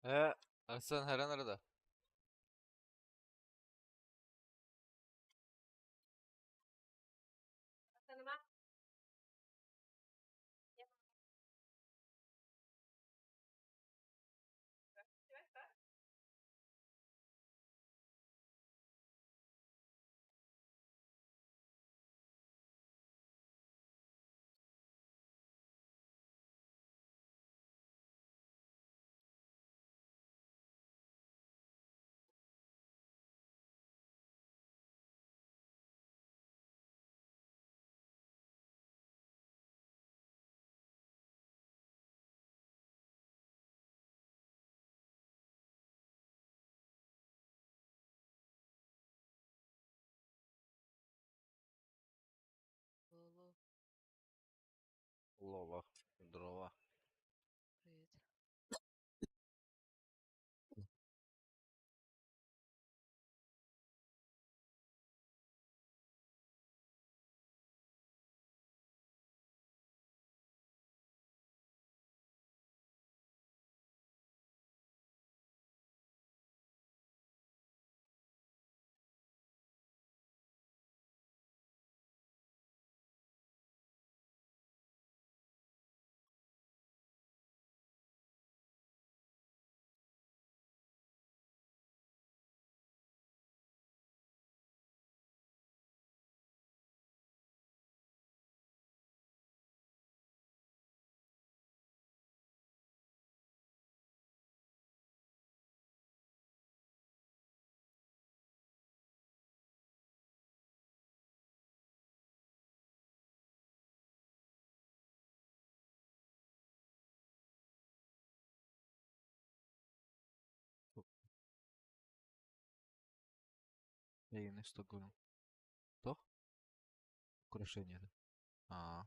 He, Arslan her an arada. Алло, Лоло. Дрова. привет. Έγινε στον κόσμο. Το украшение. А,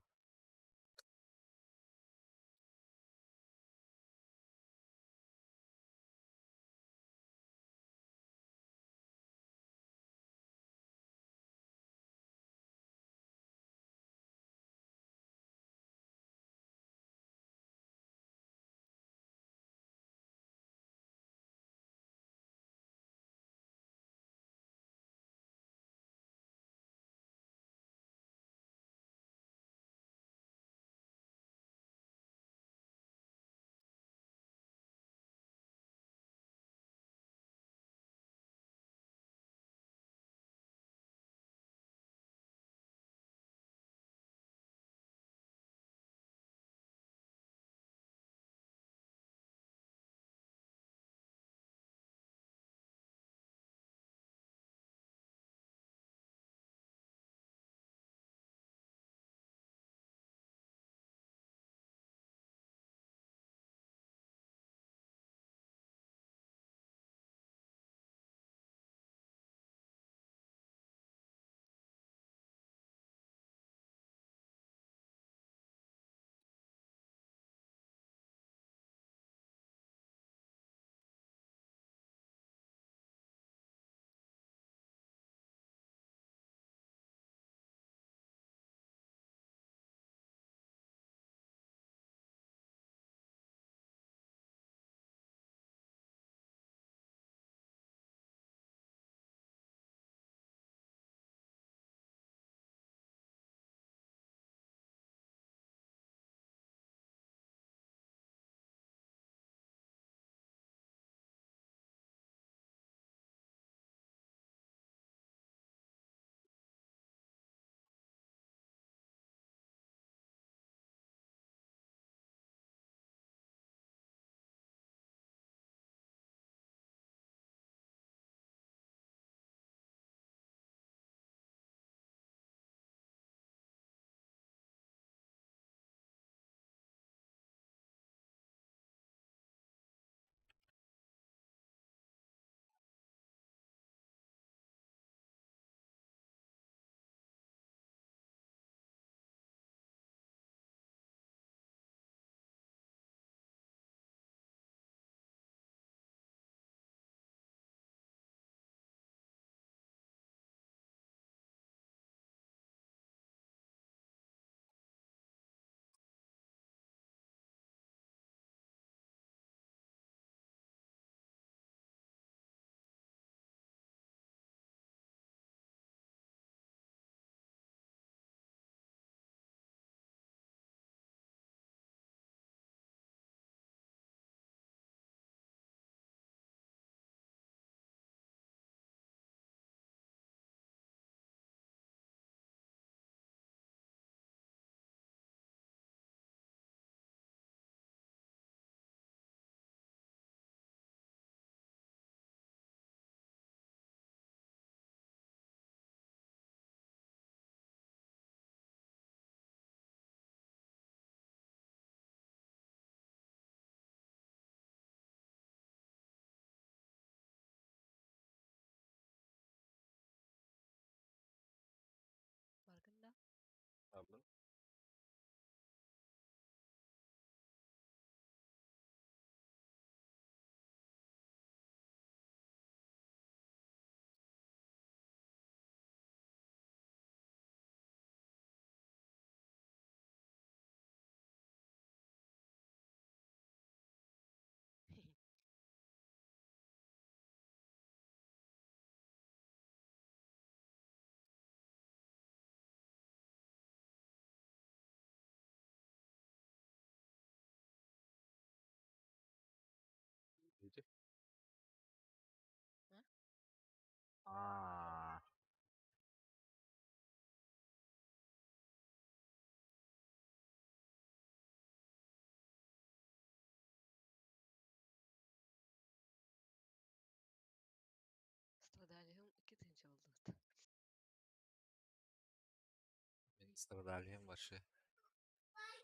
Страдалием вообще.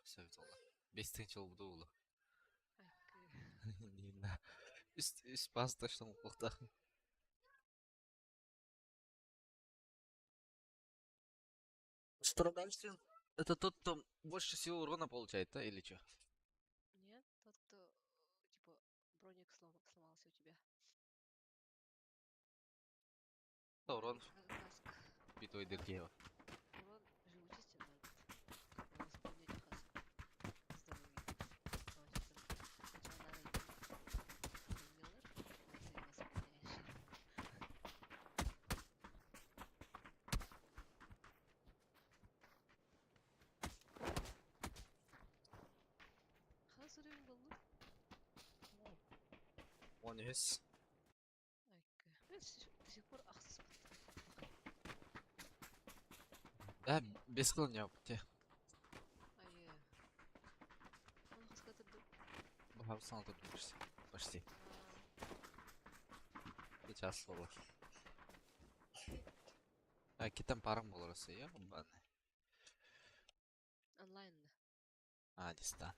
Сөп буолла. 5000 буолбута буолуо. Айкы. Не Үс пас точно булуохтаахпын. Страдальцем это тот, кто больше всего урона получает, да, или что? Нет, тот, кто, типа, броник сломался у тебя. Урон Или каска. впитывает Дергеева. Урон живучести надо. Восполнять хас здоровье. Сначала надо миллер, ты восполняешь. Хас уровень был, ну? Он есть. Айка. До сих пор ахсыс. Да, без не те. Ай, он хаскатырды. Бахабсан тут почти. Почти. Сейчас слово. А китам парам был Россия, баны. Онлайн. А, дистант.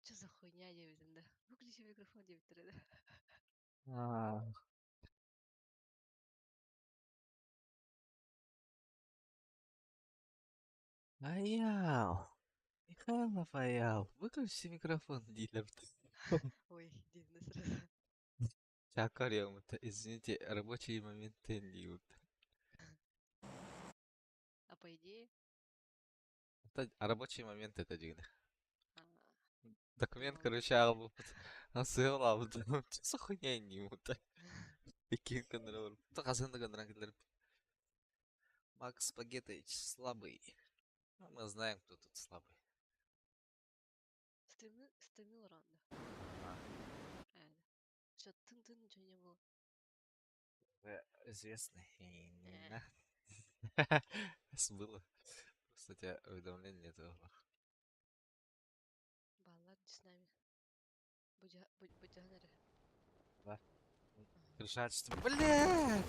Че за хуйня диэбитим да? Выключи микрофон диэбиттэрэ да. А. Аял. Михайлов Аял. Выключи микрофон, дилер. Ой, дивно сразу. Чакарем, извините, рабочие моменты не А по идее? Это рабочие моменты это дигнэ. А, Документ, думала. короче, аҕалбыппыт. Сыалаабыт. Чё хуйня не Иккиэн көннөрө Хасан да көннөрөн кэллэр. Макс Спагетович слабый. Ну, мы знаем, кто тут слабый. Стремил рано. А, Э, Что, тын-тын, ничего не было. уже известный. Э, Было. Просто у тебя уведомления нету. Баллар с нами. Будь Да. Решать, что... Блядь!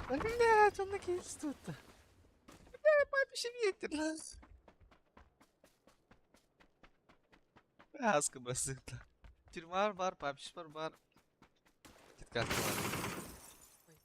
Блядь, он накинется тут-то. Бля, папище ветер. Аска басыта. Тюрьма бар, папиш бар бар. Киткат бар. Ой.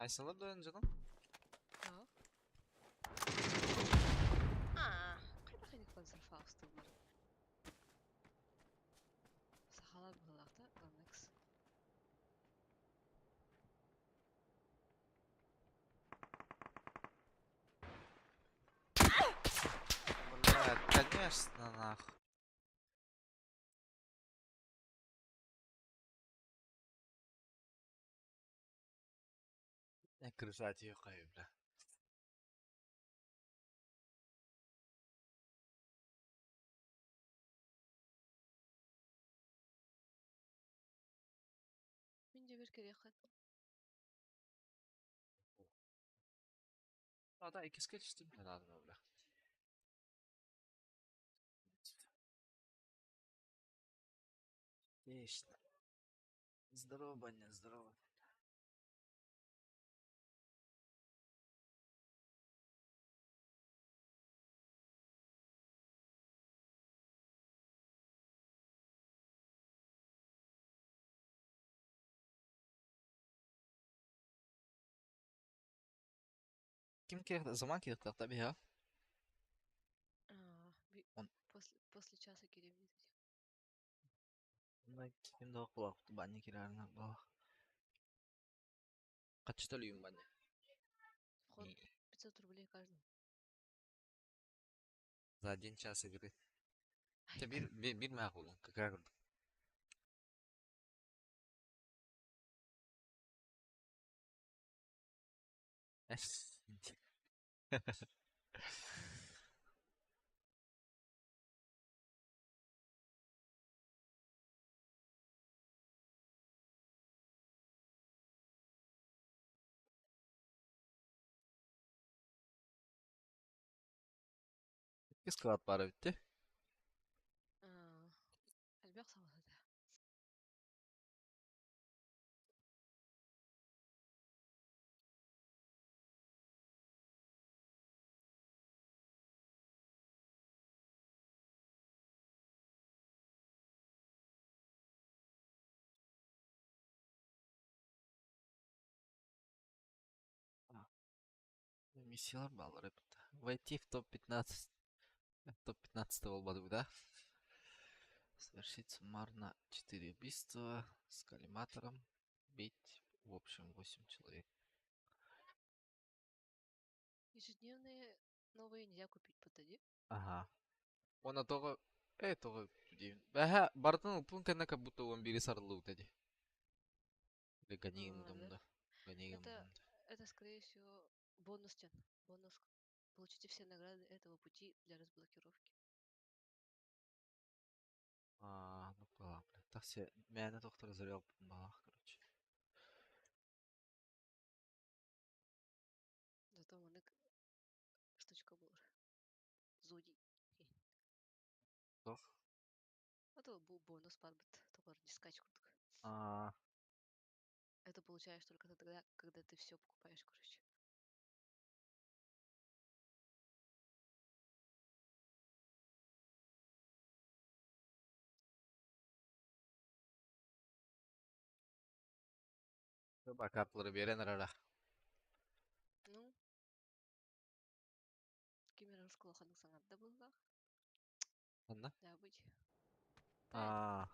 Айсалар да жаным. А? А, хайдах инник панцерфаустыллар. Сахалар быһыылаах Ланекс. Блядь, конечно, нахуй. Я крышать ее хаю, бля. Мин дьиэбэр кэлиэххин. А, да, и кискет что мне надо, бля. Отлично. Здорово, Баня, здорово. Ким киэх заман киэхтээхтэ биһа? А, би- Он после часа кириэм диэтэ. ким да кулак баня кирарына бах. Качта лүйүм баня. Вход 500 рублей каждому. За один час игры. Те Айка. бир бир бир маа Какая курдук. Иккис кылаат баара эбит дии. Аа, элбэх саҥа этэ. А, миссиялар бааллар эбит. Войти в топ-15. Топ-15 буолбатыбыт да? Совершить суммарно 4 убийства с коллиматором. Бить в общем 8 человек. Ежедневные новые нельзя купить подойди. Ага. Уонна тоҕо э тоҕо диибин. Бэһэ барытын ылпын кэннэ как будто уон биири сарыллыбыта дии. Или А, гони да? да. Гони Это, это, скорее всего, бонус тен. Бонус. Получите все награды этого пути для разблокировки. Аа, ну была, бля. Так се мээнэ тохтор зарел балах, короче. Зато манык штучка была. Зодий. Тох. А то был бонус барбит. Только не скач курдук. Аа, Это получаешь только тогда, когда ты все покупаешь, короче. бакаплары берен арара. Ну, кемере школаханың саңарда буллах. Анна? Да быть. Поэт. Аа.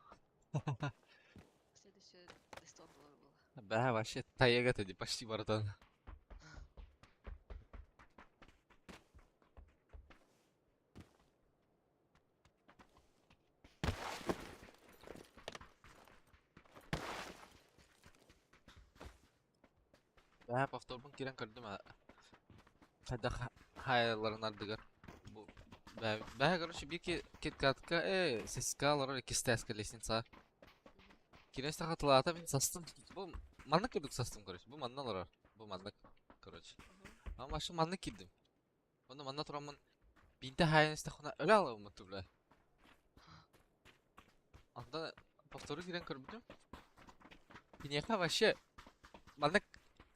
Следующая 100 долларов было. Бә, вообще таяга ты почти бартан. Бә, повторбун кирен көрдүм. Хайдах хайаларын ардыгар. Бу бә, бә, короче, бики киткатка, э, сескалар, кистәска лестница. Кирен сахатылаата мин састым. Бу маннык курдук састым, короче. Бу манна олорор. Бу маннык, короче. Ама башы маннык кирдим. Онно манна тураммын биинтэ хаайан истэххинэ өлө алабыммыт бля. Онтон повтору киирэн көрбүтүм, киниэхэ вообще маннык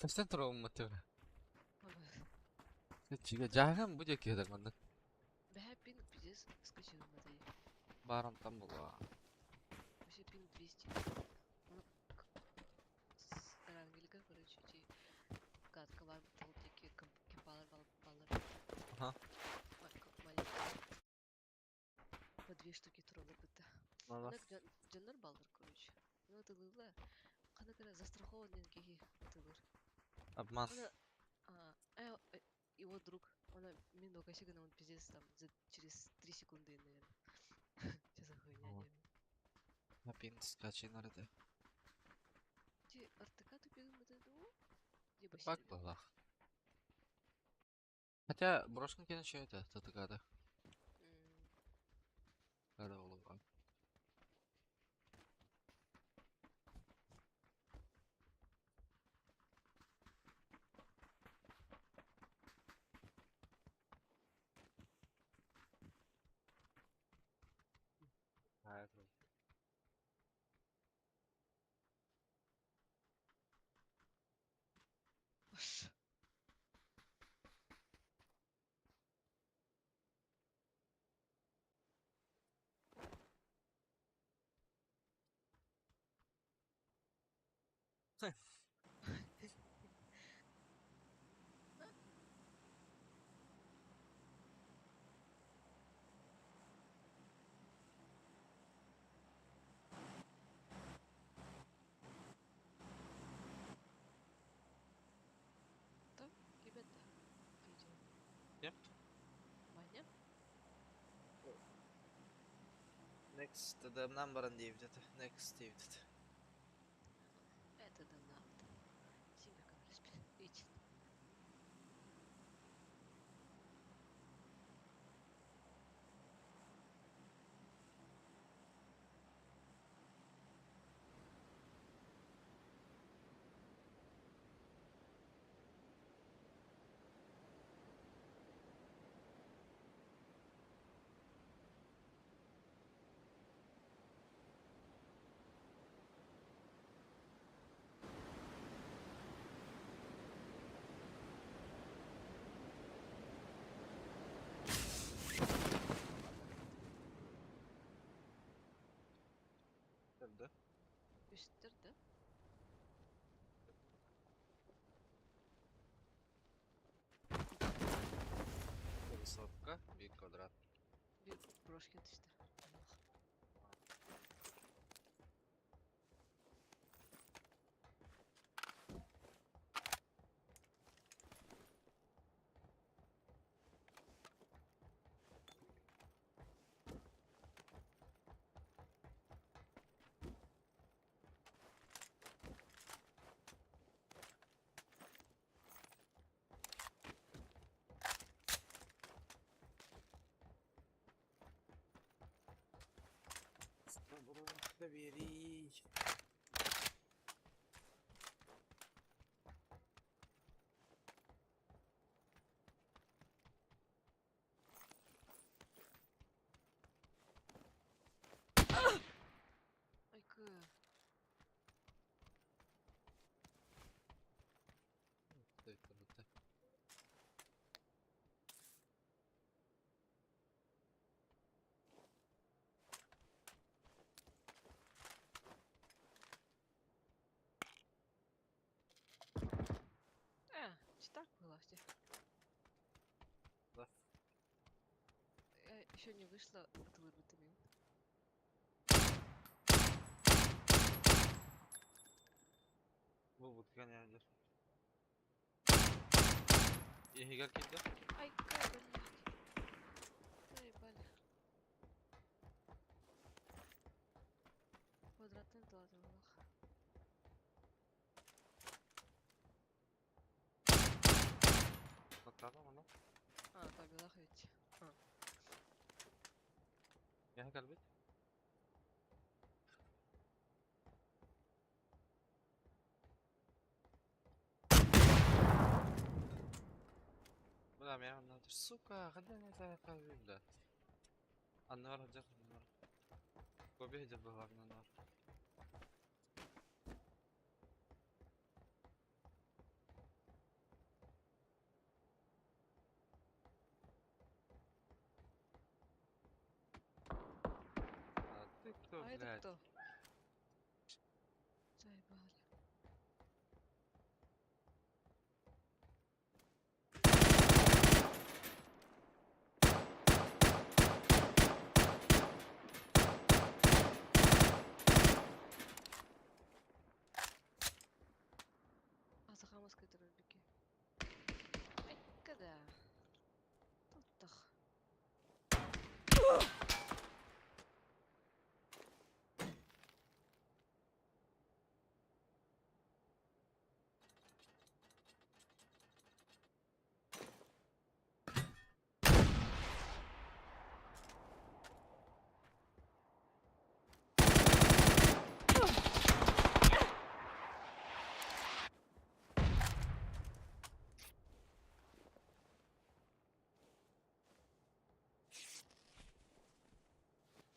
көстөн турабыммыт бля. Чигэ дьааһын бу диэки сытар маннык. Бэһэ пинг пиздец скачиваем этой. Баар онтон буолуо. Вообще пинг 200. Ну, с Рангельга, короче, эти катка бар бутыл такие кемпалар баллар. Аха. Маленькие. По две штуки троллар быта. Мала. Ана дьоннор баллар, короче. Ну, тылыла. Хана кара застрахованный киһи тылыр. Обман. Она, а, э, его друг, она минуту он пиздец там за, через 3 секунды, наверное. Что за хуйня, Вот. не? Пинг скачай нарыды. Ти РТК тупигым это ну? Где Бак бассейн? балах. Хотя брошка кино что это? ТТК-да. Когда улыбан. А, это... Там, ребята, видео. Yep. Ваня? Next тдмнан баран диэбит этэ. Next диэбит этэ. Это донат. Симбика, Брошка, биир квадрат. Биир брошка түстэ. Биэрии. Айкы. А, так было все. Да. Я еще не вышла от вырватыми. Бу бутка не дер. Иһигэр киирдэ. Айка, блядь. Заебали. Квадратын тылатылах. Баттаата маны. А, побелах ведь. А. Яһа кэлбит. Бля, меня надо. Сука, когда не знаю, как бля. Аннар хадьар, аннар. Көбе хадьар баҕар аннар. А ты кто, А это блядь? кто? Заебали. А Сахамовской ролики. Ай, когда? Тут тах.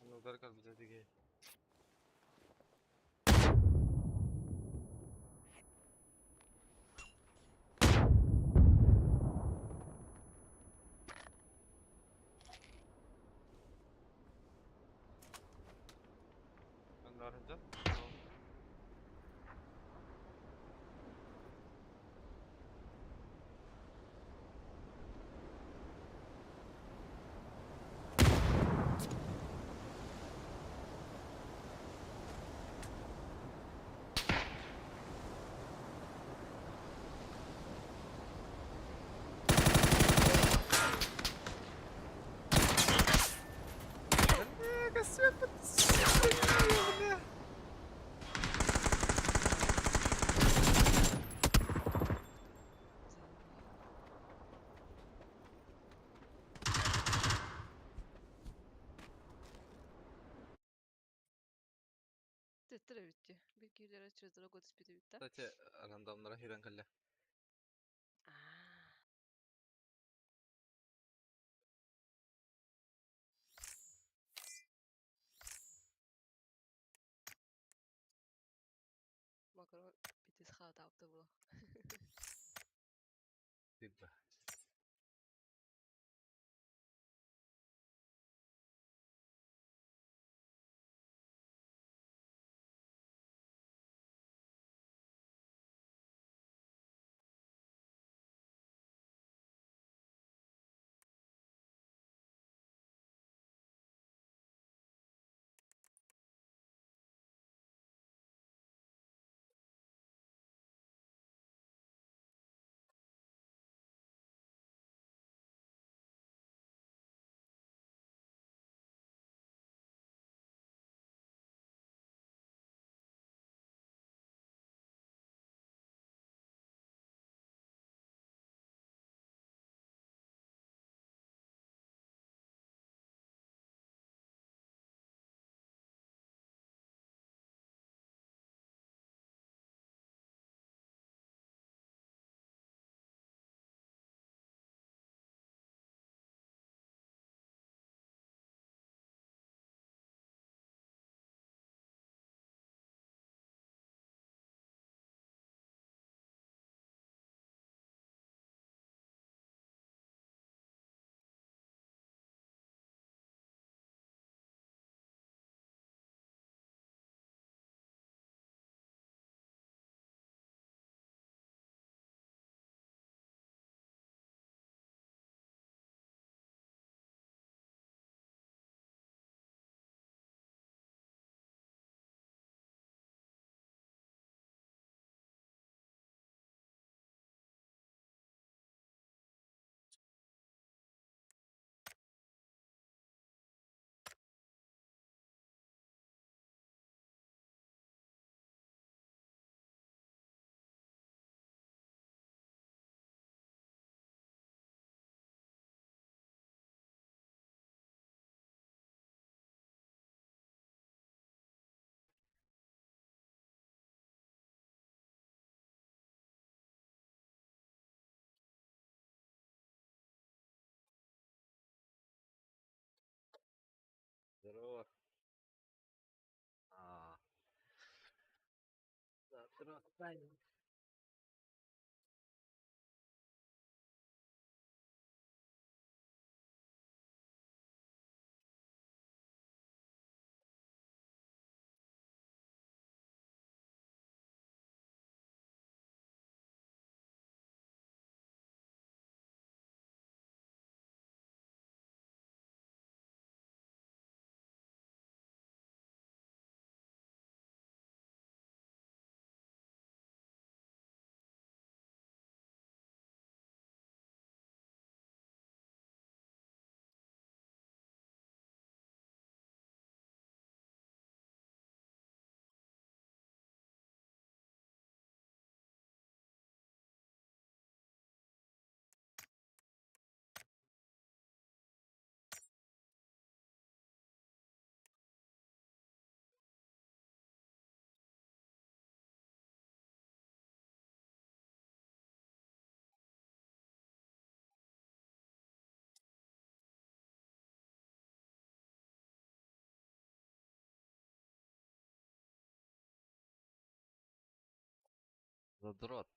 Аннар кэлбит этиги. Аннар хадьар. Бля, свет бля. Заебали. Төттөрө бүттү. Bir киһилэрэ чөтөрө көтүспүтэ бүттэ. Кстати, рандомнара хирен кэллэ. Аа. Макарон битис хаатаабыта буолуо. Типа. Здорово. А. Завтра встанем. Задрот.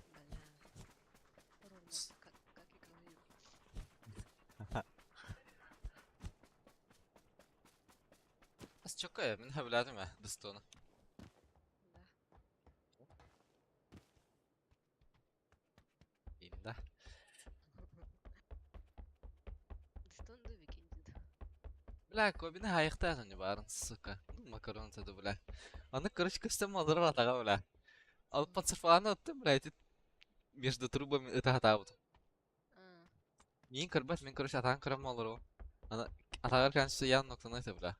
Бля. Ровно как и говорил. Чокка, мин сөбүлээтим ээ, Дыстоны. Да. Инда. Дыстон ду Викинди ду. Бля, Кобины хайыктаах ини баарын, сука. Ну, макарон тады, бля. Аны, короче, көстөн малдырар атаға, бля. Ал панцерфаны оттым, бля, эти между трубами это хатаабыт. А, Мин көрбөт, мин, короче, атаҕын көрөн олору. Аны атаҕар кэнсэ ян ноктаны этэ, бля.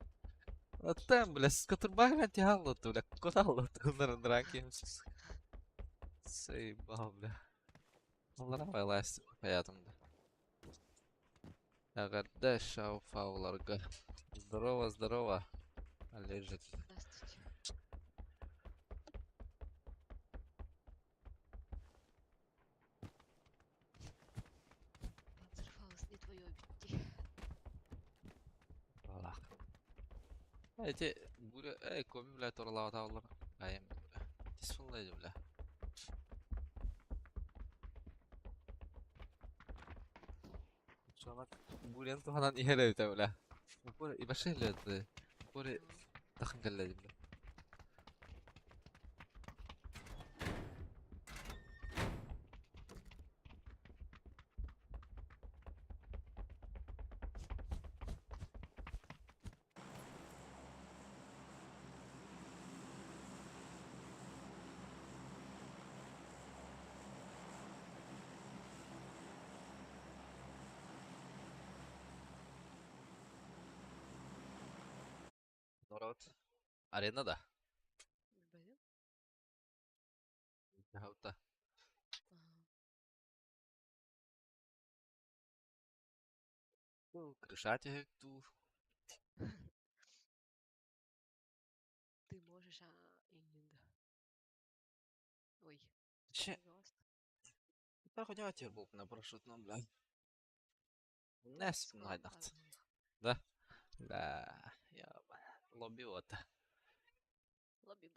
Оттон, бля, сука, турбаҕа тиһаллатты, бля, куталлатты, ыныран киһим, сука. Заебал, бля. Аллара байлаас хаятымда. Эҕэрдэ шауфауларга. Здорово, здорово. Олежек. Здравствуйте. Панцерфауст не твое битти. Аллах. Эти буря, эй, коми, бля, торлаатааллар. Айым, бля. Тисфуллайды, бля. Чалак бурян туһанан иһэр эбитэ, бля. Упор ибашелеты. Упор тахын кэллэди, бля. Народ. Арена да. Болел? Хаута. Ага. Крыша ту. Ты можешь, а и не да. Ой, Че? пожалуйста. Проходите был на парашютном, бля. Нес Скоро найдахт. армия. Да? Да. Я лобиота. Лобби.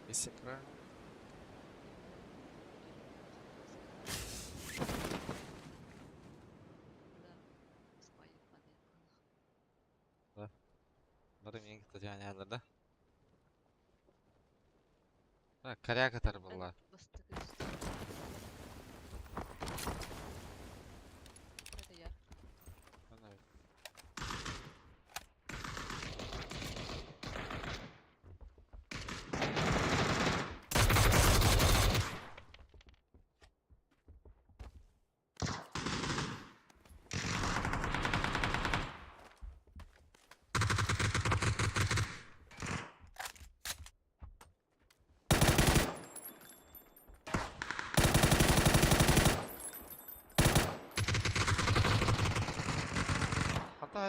Если правильно. Да, спали падает было. Да. Бары Татьяна, да? Да, коряга была. Это я.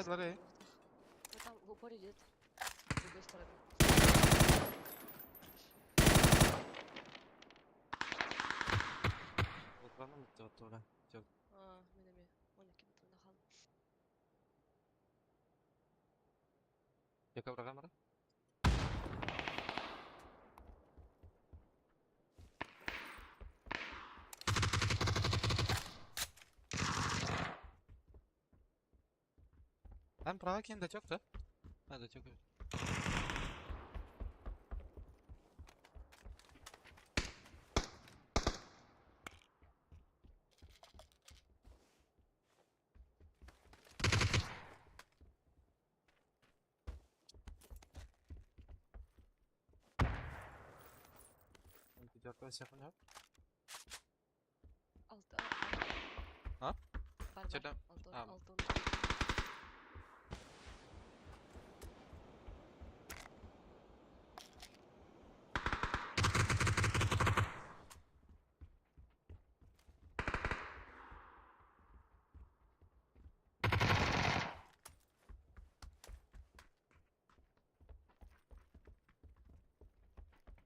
Ларей. Ну там в упоре идет. С другой стороны. Аа, мин эмиэ 12 метрына хаалла. Камера. Там права кем дотек, да? А, дотек. Пятерка. Алта. А? Бар, бар. Чё-то- Алты, А. алты.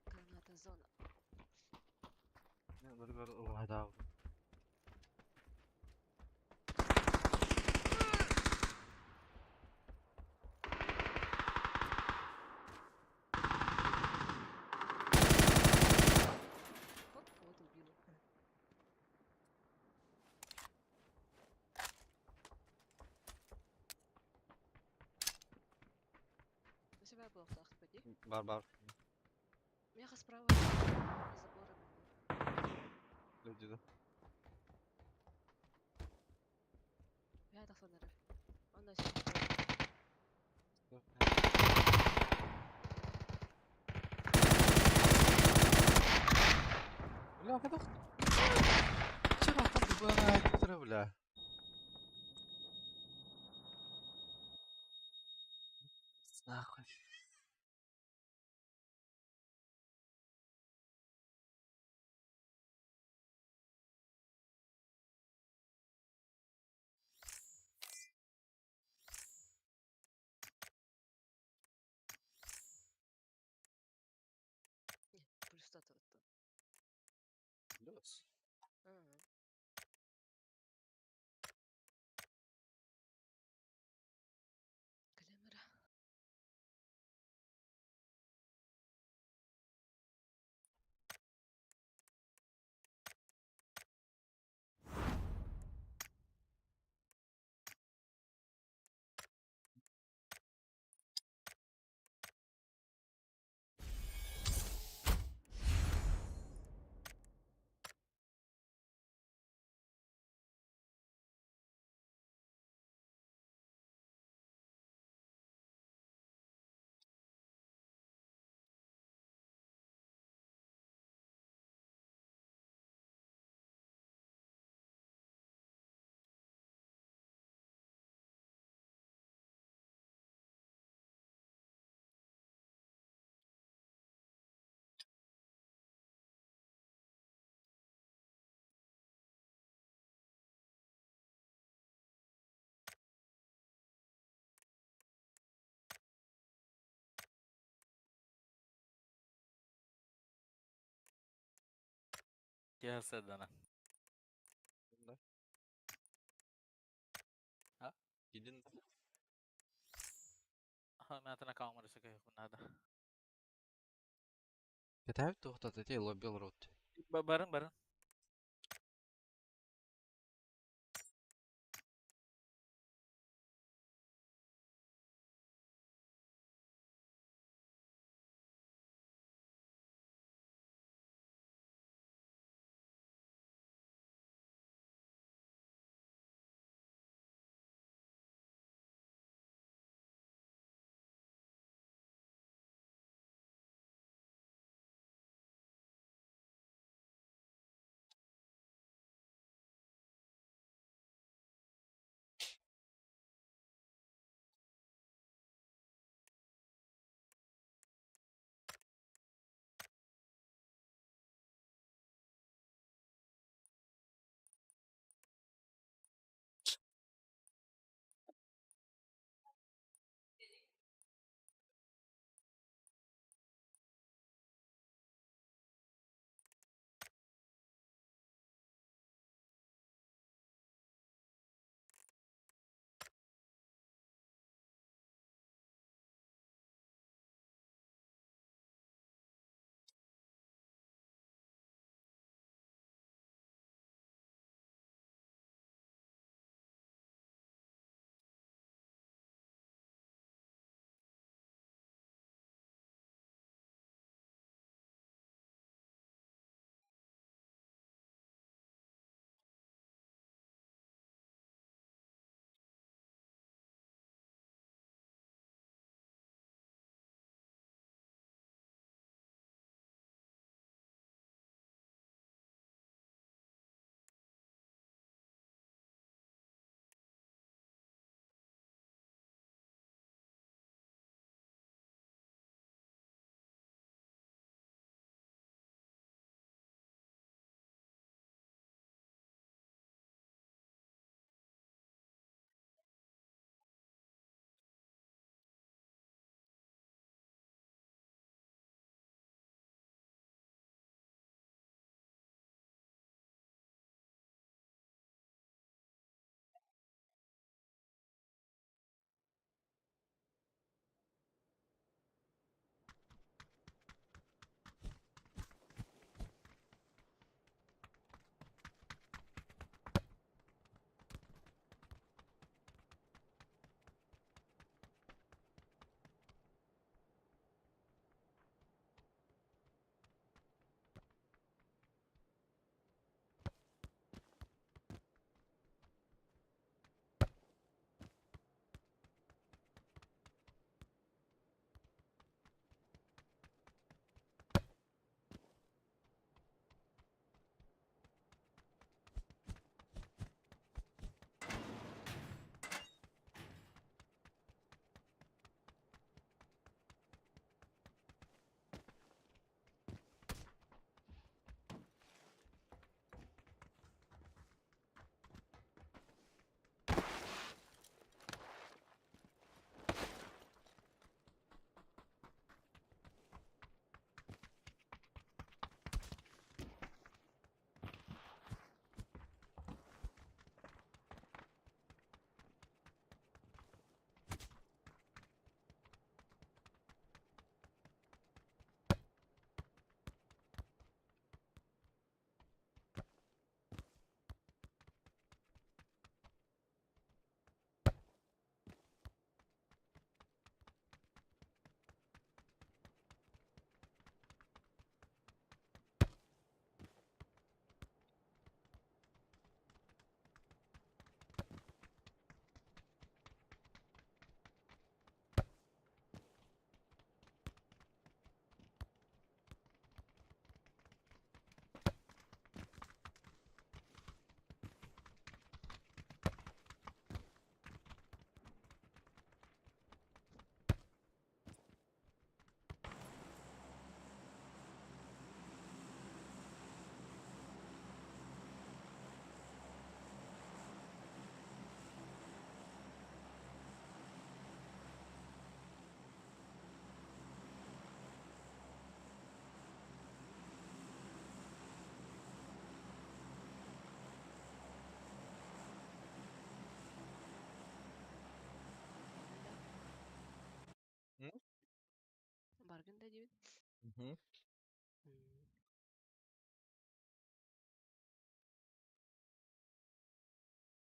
Граната зона. Да. Вот кого-то убила. У себя был автомат, Бар, бар. Меха справа за забором. Люди, да. Я тахсан эрэр. Онно син. Бля, когда... Вчера там бля, бля. Нахуй. Плюс 100 Плюс. Ага. Камера. Киһи Да. А? Един. Мятана камера секе хуннада. Кытайып тоқтат ете лоббел рот. Барын барын. Брагин да диэбит. Мгм.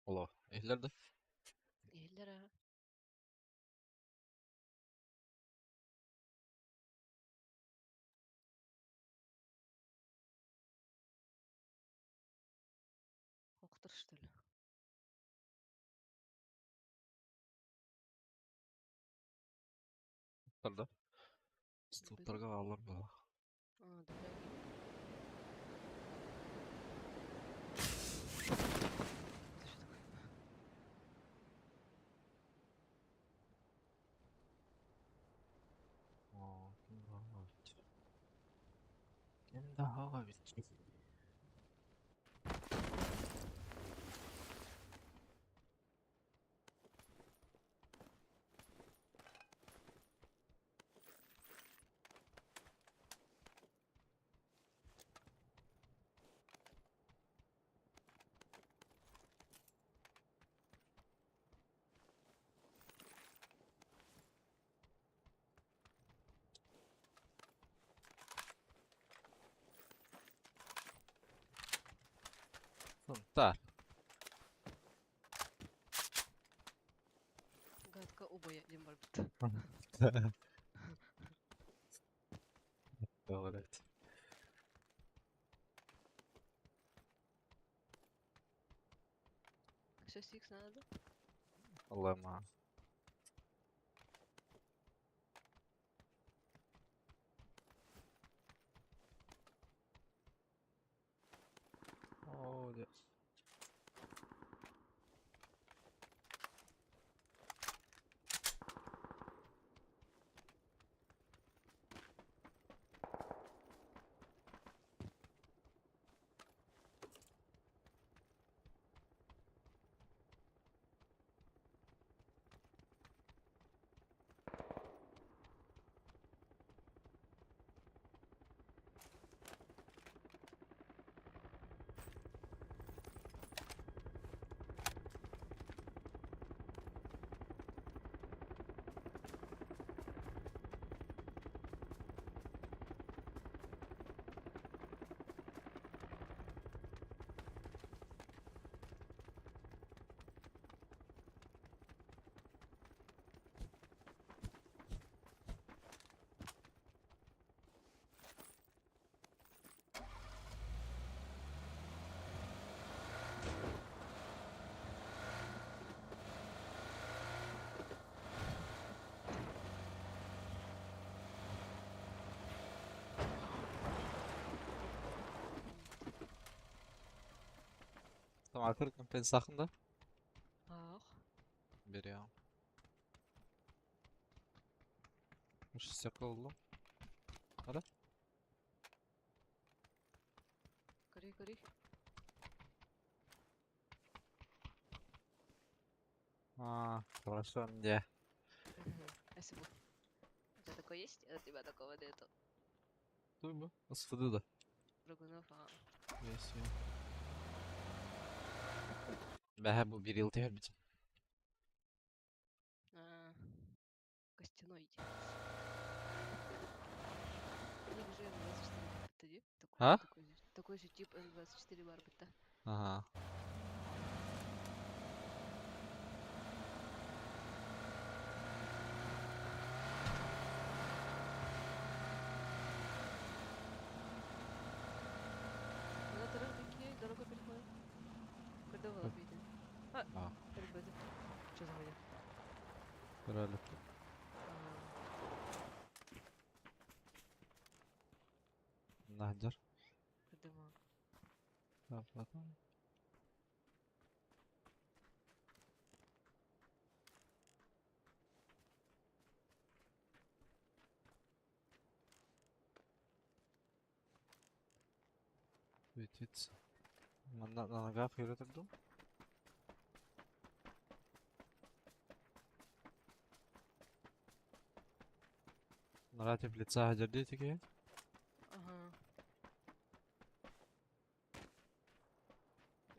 Олох. Иһиллэр да? Иһиллэр аа. Охтор что ли? Тарда. Столтарга аалар буолла. А, да. Это что такое? Оо, ким даҕа эбит. Ким даҕа эбит. Сунтаар. Гадко убайа диэн барбыт. Блядь. 6х надо, да? Лема. Оо, дьэ. Tamam, кемпен да? Ах. Берем. Шестерка болду. Ара? Гори, гори. А, хорошо, где? Мгм. Спасибо. У тебя такое есть? У тебя такого нету. Туй бы. СФД да. Прыгунов, а. Есть. Бэһэ бу бир ил түһэр бит. А, костяной. У них же М24 барбыта, ди? Такой, А? такой же тип М24 барбыта. Ага. Ну, дорога какие? Дорогу переходит. Когда вы видели? А, А. ребята. Что за хуйня? Көрөлүк. А, Наһдьар. Кырдыма. Потом. Витиц. На ногах үйрөтөр дуу? Нара теплица хадьар тики. Ага.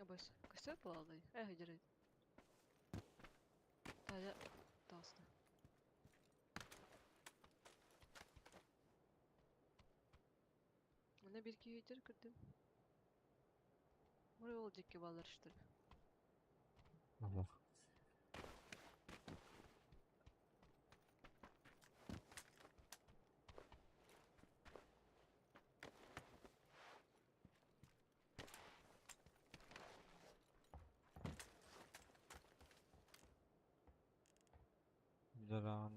Абас, костер палалай. Эх, держи. Таня, таста. Манна биир киһи өйдөр көрдүм. Мурай ол диэки бааллар, что ли? Ага.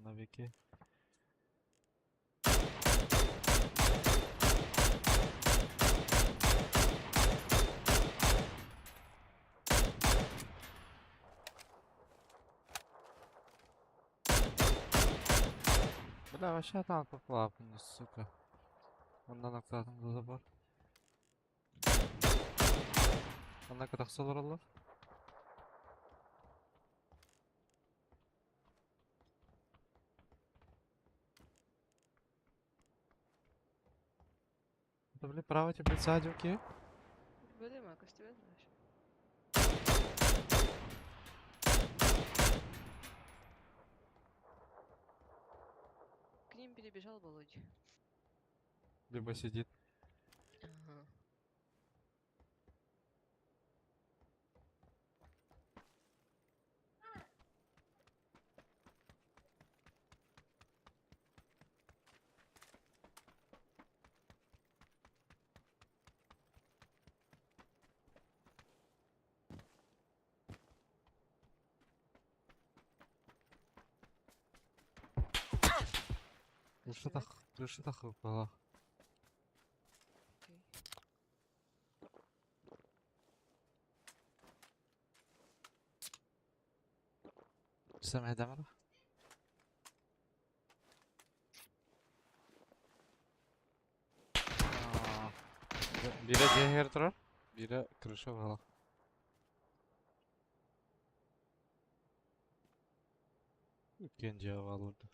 Навики. Бля, вообще там поплавно, сука. Ондан актатын да бар. Онна катақсалар олар. Да, бля, право тебе сзади, окей? Бля, Макс, тебя знаешь. К ним перебежал Володя. Либо сидит. Ага. Крыша тах была. Окей. Сэмэ дамара. Бире дьиэ турар, бире крыша была. Үткен дьиэ алырды.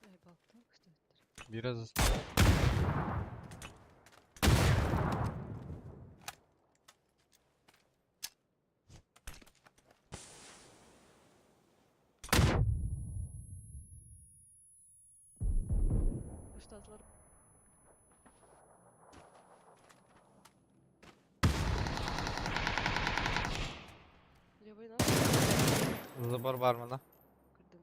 Ай, балта, кстати. Бире Штатлар. Левый нас. Забор бар мына. Көрдүм.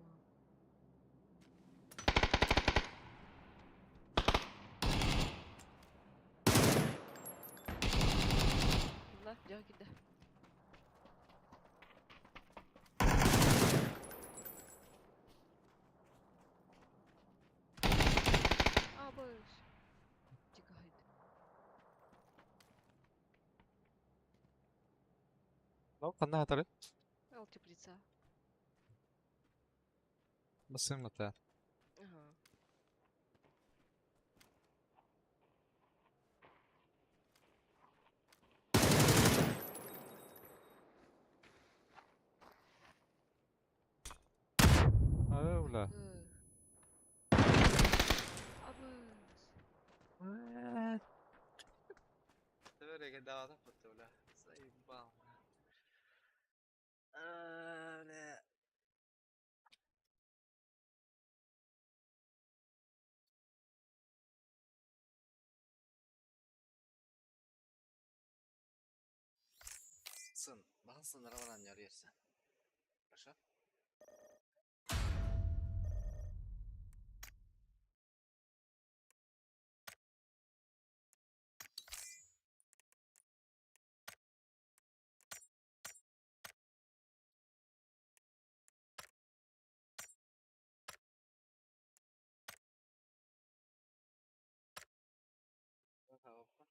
На, дьэ кидэ. Абыш. Тикает. Ну, ханна хатары? Ал теплица. Басым мата. Ага. Ай, бля. Абыш. Бля. Заебал. Бля. Сын, бахан сыннара баран ярыйсың. Хорошо? Опа.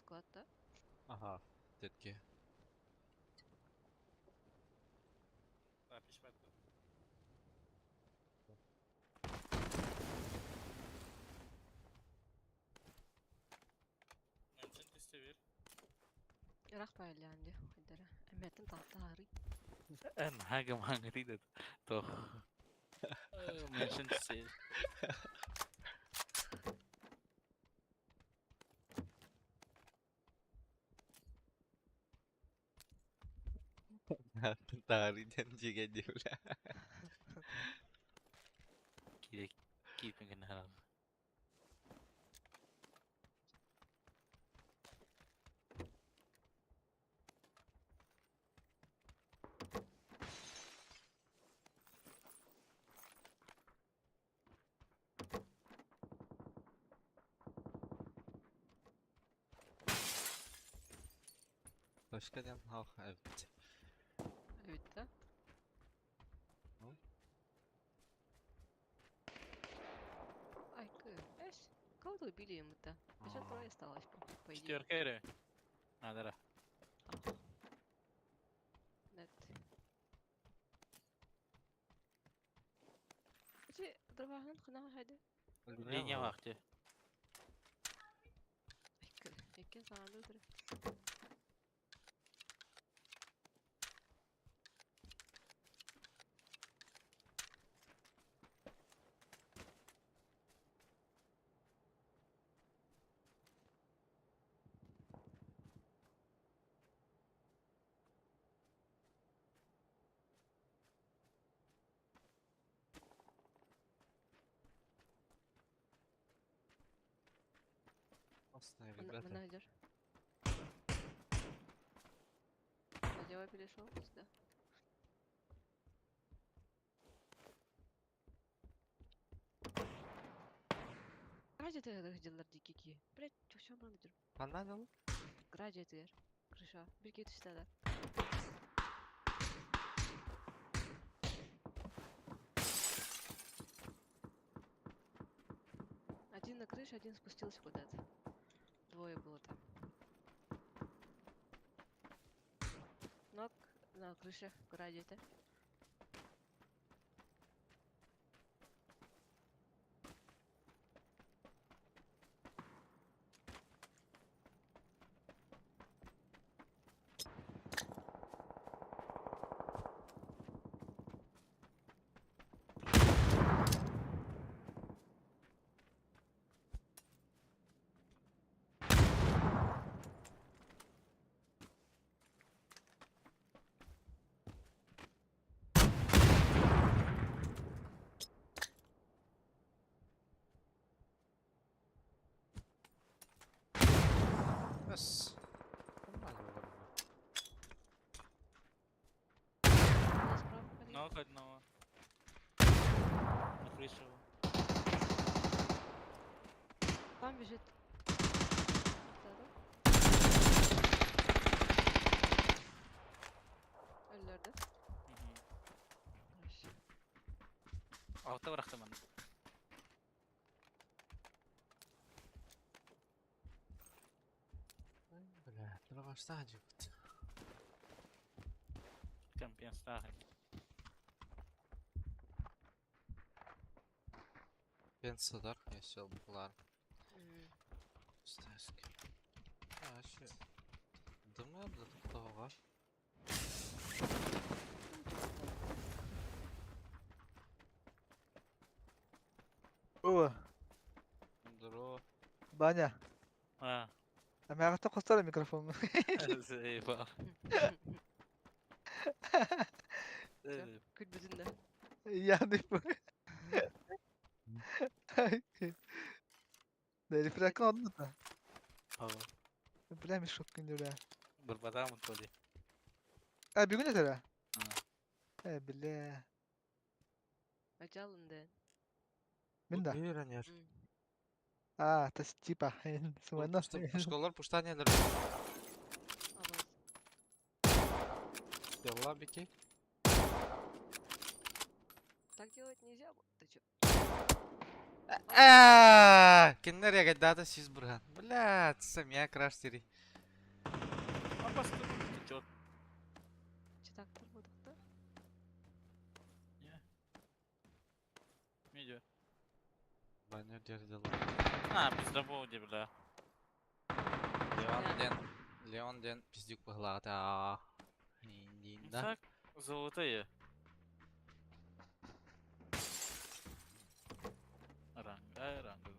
Склад, да? Ага, детки. Запись в этом. Мэнсин түстэ Ыраах баайыллаан дии, хайдара. Эмээттэн таһаарый. Эн хага маңрида тох. Мэнсин түстэ. Таарыйдан дьиэгэ диэбилэ. Киирэ киирпин гына харал. Точка диэн хаах эбит. Эбит да? Ну? Айкы, эш, кого-то убили ему-то. Еще трое осталось, по идее. Четверка эрэ. Надара. Ах. Нет. Ити дробаһын хынаҕа хайда? Линия вахте. Айкы, икки саҥалыы турар. Классные Мына ребята. мына идешь. Налево перешел сюда. Гради дылар дикики. Блять, чё бран идер. Понадобило? Гради дыр. Крыша. Bir кетişteler. Один на крыше, один спустился куда-то. Двое было там. Нок на крыше, гради Yes. Понадобило. Справа ходить. Нок одного. На крышу. Там бежит. Да-да. Өллөрдө. Хорошо. Алта бырахтым аны. Бля, дробаш жигит. Компенсация. Пенсадар, я сел булар. М. Стаски. А, ще. Думаю, да тоқтауға. О, Здорово. Баня. А. А мягко қостар микрофон. Заебал. Күлбүтүн да. Я не понял. Рефракон одну да. Бля, мешок күндүрэ. Бурбатамын толи. А, бүгүн этэрэ? Э, бля. Ажалынды. Мин да. Үйренер. А, то есть типа, сумано. Школар пуштанелер. Абаз. Дела бики. Так делать нельзя. Ты чё? Кинилэр ягайдаата 100 бырыһан. Блядь, самия краш сири. Апасты чёрт. Читактар будукта. Медиа. Баннер дела. А, пиздобол где, бля. Леон ден, Леон ден пиздюк быһылаата. Да. Так, золотые. Ранга, ранга.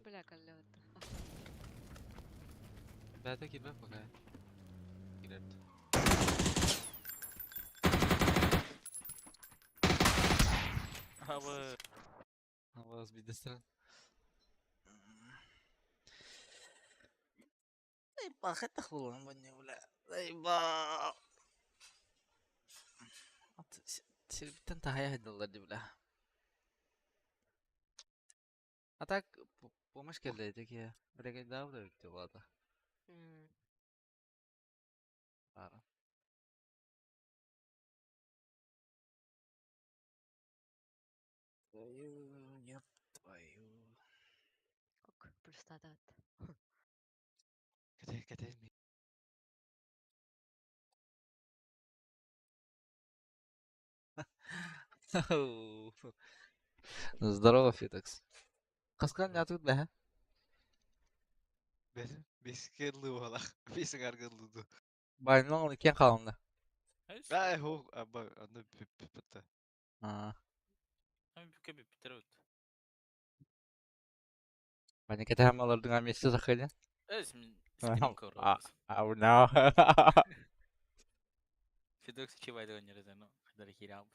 Бля, каллевата. Бәтә килбә пока. Килер. А вы... Аваз бидесен. Ай, бахета хулан баня, бля. Ай, ба. Сирбиттен тахая хадаллар ди, бля. А так, помощь келди такие. Бля, да, бля, ладно. Ара. Твою, не твою. Ок, плюстадат. Кете, кете. Здорово, Фитекс. Каскан не тут, бля? Бес, бескерлы буолах. Бес аргыллы. Байнон кен қалында. Ай, хо, аба, аны пиппетте. А, Бүкө биттер. Бани кете хамалардың аместе захыля. Эс мин скин А, а, no. Фидокс чивайды өнерде, ну, хадар хирап.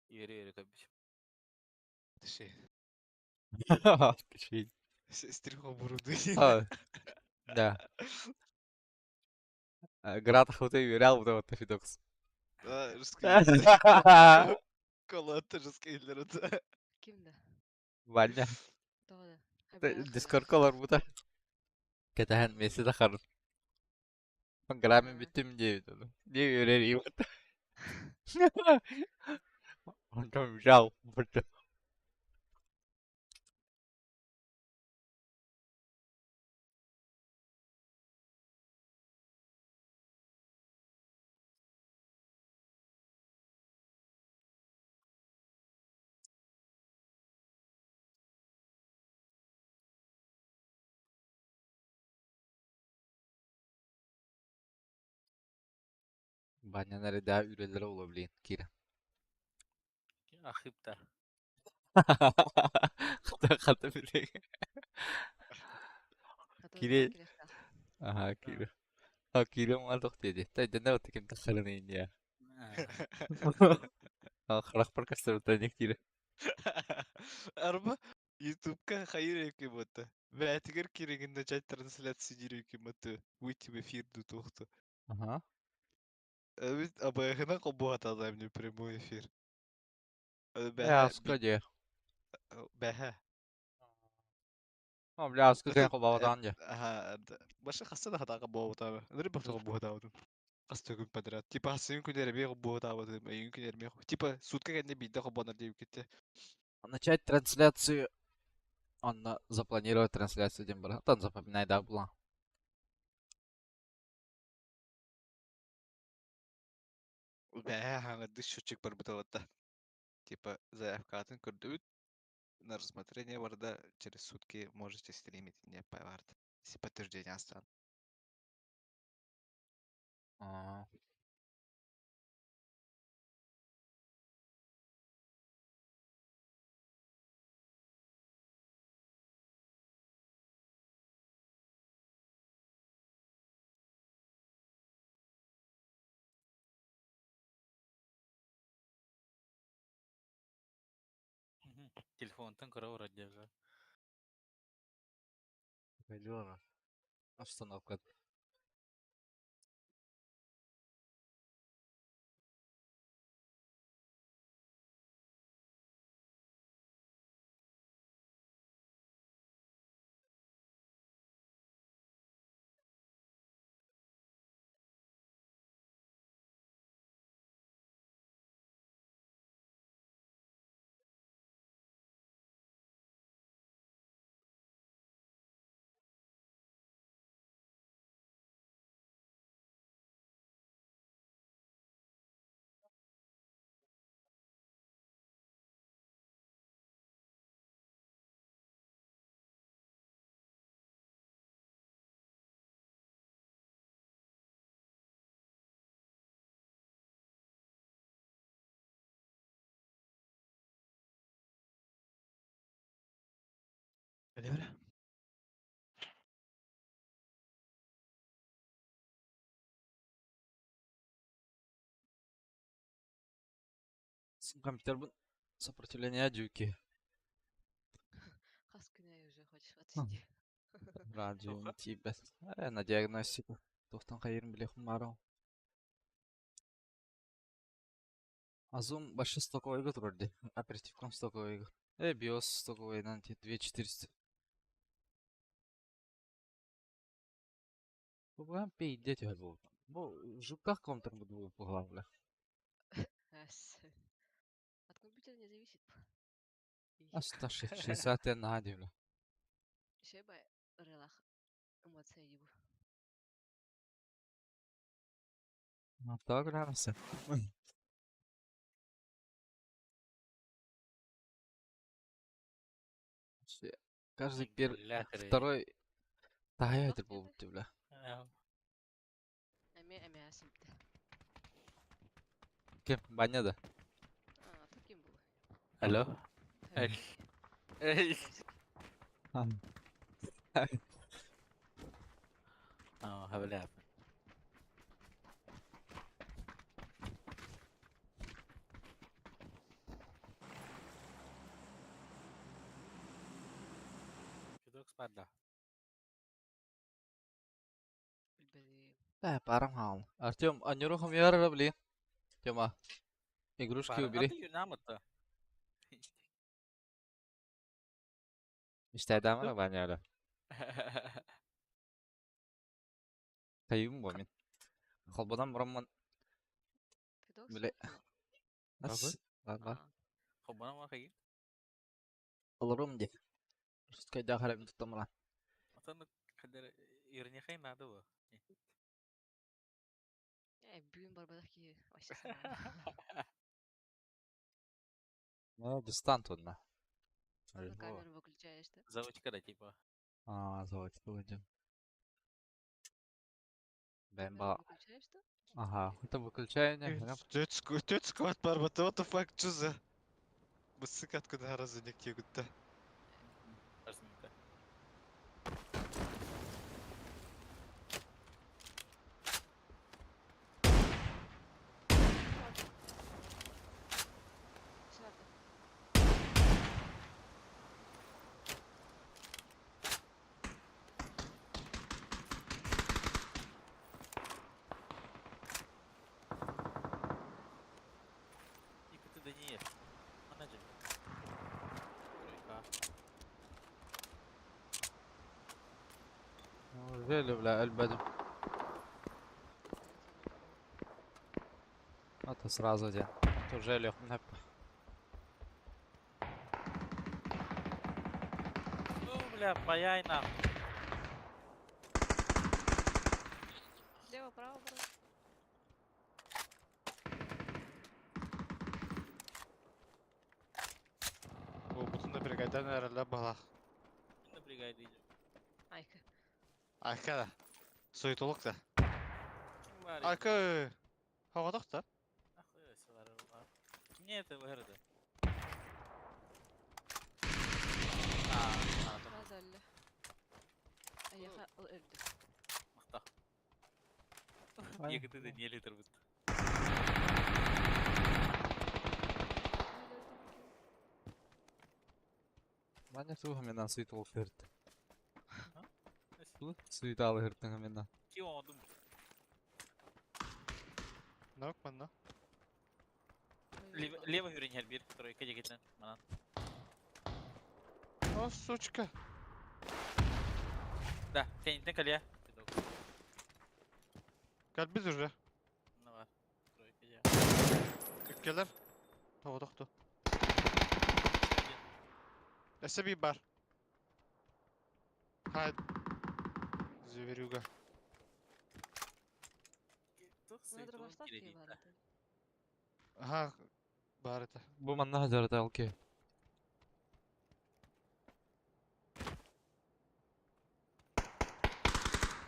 Yürü yürü көбүш. Тши. Пиши. Стрихо буруду. А, Да. Грата хуты юрял вот это Фидокс. А, Колотта жескейлер. Кимде? Ваня. Тоғда. Дискорд колор бута. Кетәһән меси захар. Грами биттим дейт. Не юрер иват. Он там взял. Баня да үрелere olabilir кира. Ахыпта. Хата хата биле. Кире. Аха, кире. А кире мал тохти. Та дена вот ким тахарны иния. А харах пар кастер та кире. Арба YouTube'ка хайыр эки бота. Бәтигер керегин начать трансляцию диреки маты. Выйти в эфир ду тухту. Ага. Ведь абайхына кобуата мне прямой эфир. Я скаде. Бәһә. А, бля, скаде кобавадан я. Ага, баша хасса хата кобуата. Нри баша кобуата. Хасса күн подряд. Типа хассын күннәре бе кобуата, айын күннәре бе. Типа сутка кәнде бидә кобанар дип китте. Начать трансляцию. Он запланировать трансляцию дем бар. Там запоминай да була. Бәһә хаңа счетчик бар бутаватта. Типа заявкатын көрдүбүт. На рассмотрение барда через сутки можете стримить, не повард. Если подтверждение останут. А. Телефонтан көрө вроде. Обстановка. Компьютербун сопротивление дьүүки. Хас күнэ уже хочешь отвести. Радио тиийбэт. Э, на диагностику. Туохтан хайыырын билиэхпин баарым. Азум вообще стоковойга турар дии. Оперативкам стоковойга. Э, биос стоковойынан 2400. Бу бу пейде түһэр буолбут. Бу жуках контр буду буолар бля. От компьютера не зависит. Аста 60 наһаа дии бля. Шеба релах эмоция дии бу. Так нравится. Каждый пер... второй таһайа буолбут дии бля. Эме эме асымты. Ким? Баня да? А, то ким был? Алло. А, хабля. Федок спарда. Э, парам хаал. Артем, а не рухом яра, блин. Тёма, игрушки убери. Мечтай Ваня, Кайым бо мин. Холбодан бурамман. Биле. Ас. Бар бар. Холбонан бар хайы. Олорум ди. Русскайда харабын туттамран. Атаны кадер ирнихай надо бу. Э, бүгүн барбадах ки вообще Ну, дистант одна. На камеру выключаешь, да? Заводчика, да, типа. А, заводчика выйдем. Бэмба. Выключаешь, да? Ага, это выключение. Тёть сквад барбата, what the fuck, что за... Бысык откуда разы никте гутта. Жели, бля, эльбедим. Это сразу один. Тут жели хнеп. Ну, бля, паяй нахуй. Слева, право, брат. О, бутун напрягайдан әрәлә балах. Напрягай, идем. Айка. Айка да. Суетолог да. Айка. Хавадах да. Кимне это выгорода? Сразу Аяха өлдү. Махта. Егіті де не литр бит. Маня туға менен суетолог хырт. Суеталы хыртыңа менен. Ки ондум. Нок манна. Лево хүрен бир, тройка дегетен. Манан. О, сучка. Да, кенитен калия. Кәл біз уже. Ну бар. Тройка же. Үккелер. Тоғдоқты. Эсе bir бар. Хай. Зверюга. Ага, бар это. Бу манна жарата алки.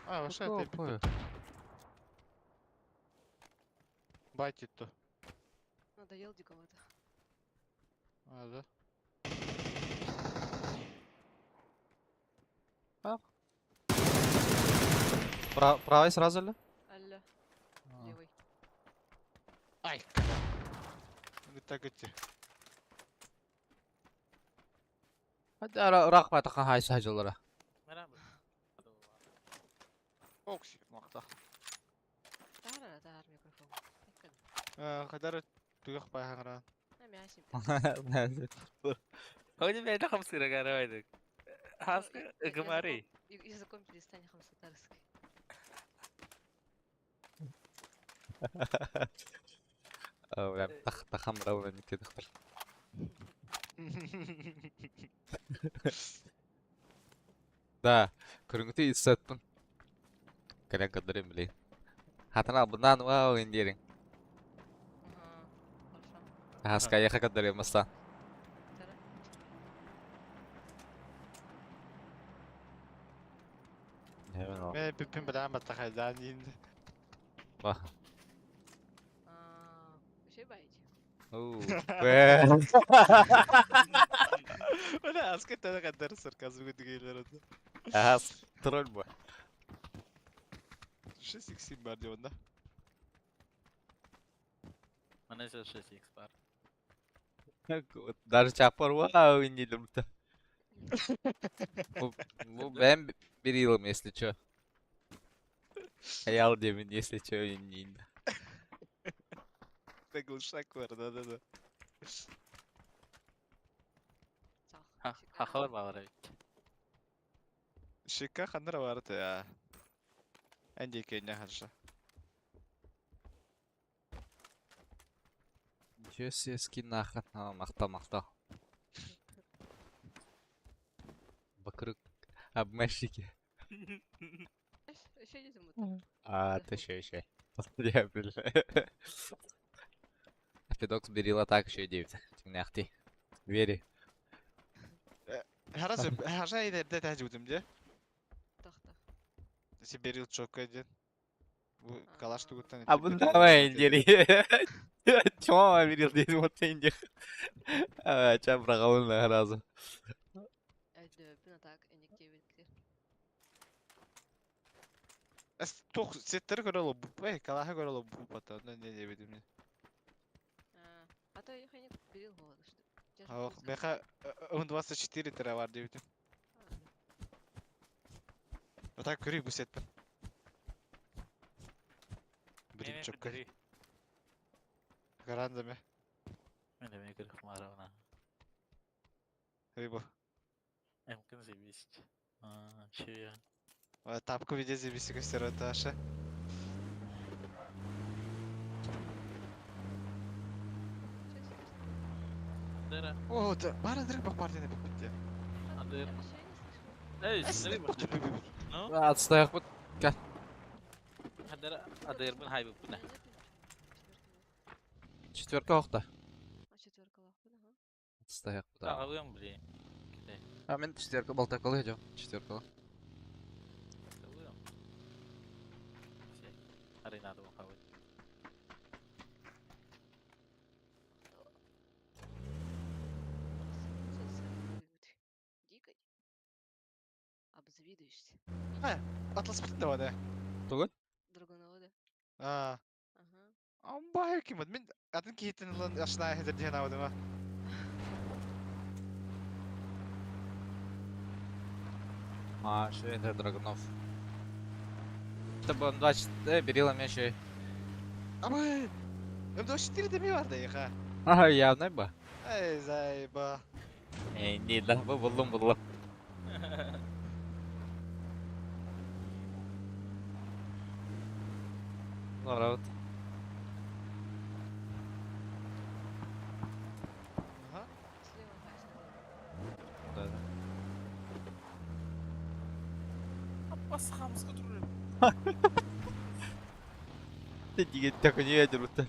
А, вообще это Байтит то. Надоел диковато. А, да. Правый сразу ли? Алло. Левый. Ай, Ытакычы. Hadi ara ırak bataka hay sahacılara. Merhaba. Окси, махта. Таһар таһар микрофон. Хадара туох баһаҥра. Ходи бэйдэ хамсыыра гарабайдык. Хаска ыгымари. Языком перестань хамсатарский. Тахам равен тидхтар. Да, көрүҥүтү иссаттын. Кэлэн көрдөрүм билигин. Хатана албыннаан вау индиэриҥ. Ага, хорошо. Хаска яха көрдөрүм бастаан. Мэ пиппин бэлэм баттахайдаан иин. Ва. А, Вообще баете? Уу. Бэ. Бля, аска тәне кадәр сарказм гүдгейләр анда. Ас тролль бу. 6x бар дип анда. Мана 6x бар. Даже чапар вау индиэлэр бу. Бу бу бэйэм bir yılım если чё. Хаял диэмин если чё инниин. Да глушак бар, да да да. Сах. Хахалар баалар эбит. Шика ханнара бар я. Энди кеня хорошо. Ничего себе скин нахрен. А, махта махта. Вокруг обманщики. Еще не замутал. А, ты еще еще. Я, бля. Федокс берила так еще и 9. Тимняхти. Вери. Харас хажа иде тәҗүдем де. Тах-тах. Сибирил чокка ден. Бу калаш тугуттан. А бу давай индери. Чё верил здесь вот индих. А, ча брагавын разу. Өйдөбүн атак эниктебиттер. Эс тох сеттер көрөлө бу. Эй, калаха көрөлө бу пата. Не не не бидим. А то я не берил голод, что. Ох, беха М24 тера бар дебитим. Атак көрүй бу сетпен. Бирин чокка. Гаранда ме. Мен эме көрүп маравна. Рыбу. Эмкин заебись. А, че я? Тапку виде заебись костер таша. Дара. О, да, бара дрыг бак партияны битте. Адыр. Эй, сири бу. Ну? Отстоях вот. Хадара адырбын хайбы буна. Четверка охта. А четверка лахпын, ага. Отстоях да. Тагылым блин. А мен четверка болтакалы идем. Четверка. Тагылым. Арина да хабы. Дико. Обзавидуешься. Атлас битте да да. Тугун? Драгунова, да? А. Ага. Амба ким мен атын кийтен лан ашна хезер дигән авдыма. А, что это Драгунов? Это был 24, берила мяч. Абы. М24 деме бар да яха. Ага, явно бы. Эй, зайба. Эй, не, да, буллум буллум. Народ. Ага. Слева хайсна. Да, да. Аппас хамска турur. Ты деген такой не ядер будто.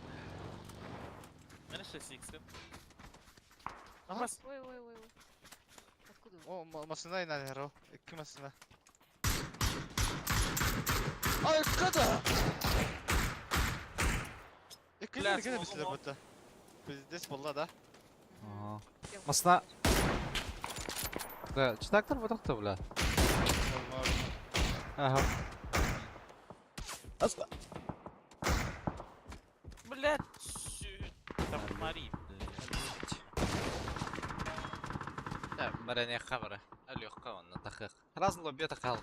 Мен 6x. Ага. Аппас. Ой, ой, ой, ой. Откуда? О, машина инан херо. Икки машина. Ай, када! Икки Бля, генә смогу. бисләр бутта. Пиздец булла да. Ага. Масна. Да, читактор вот так бля. Ага. Аска. Блядь. Там Мари, блядь. Баранехха бара. Алёхха онно тахыах. Раз лобби тахал.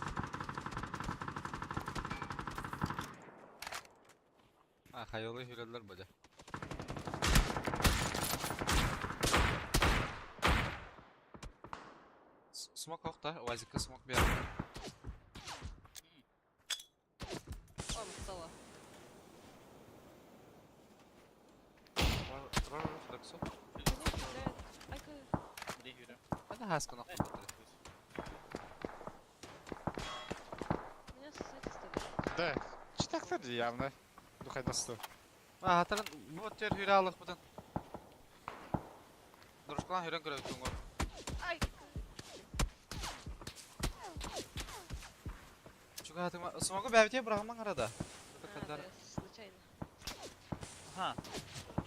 А, хайалы хүрэллэр бадя. Смок охта, Уазикка смок бер. О, стало. Меня стреляет. Айка. Hadi хаскан охта. Меня с эти стреляют. Да, читактар явно. Духайдасту. А, хатарын бу тер хүрэ алых бутын. Дружкалан хүрэн көрөбүт туңгор. Ай! Чуга хатыма смогу бәбите бырагыман арада. А, да, я случайно. Ага.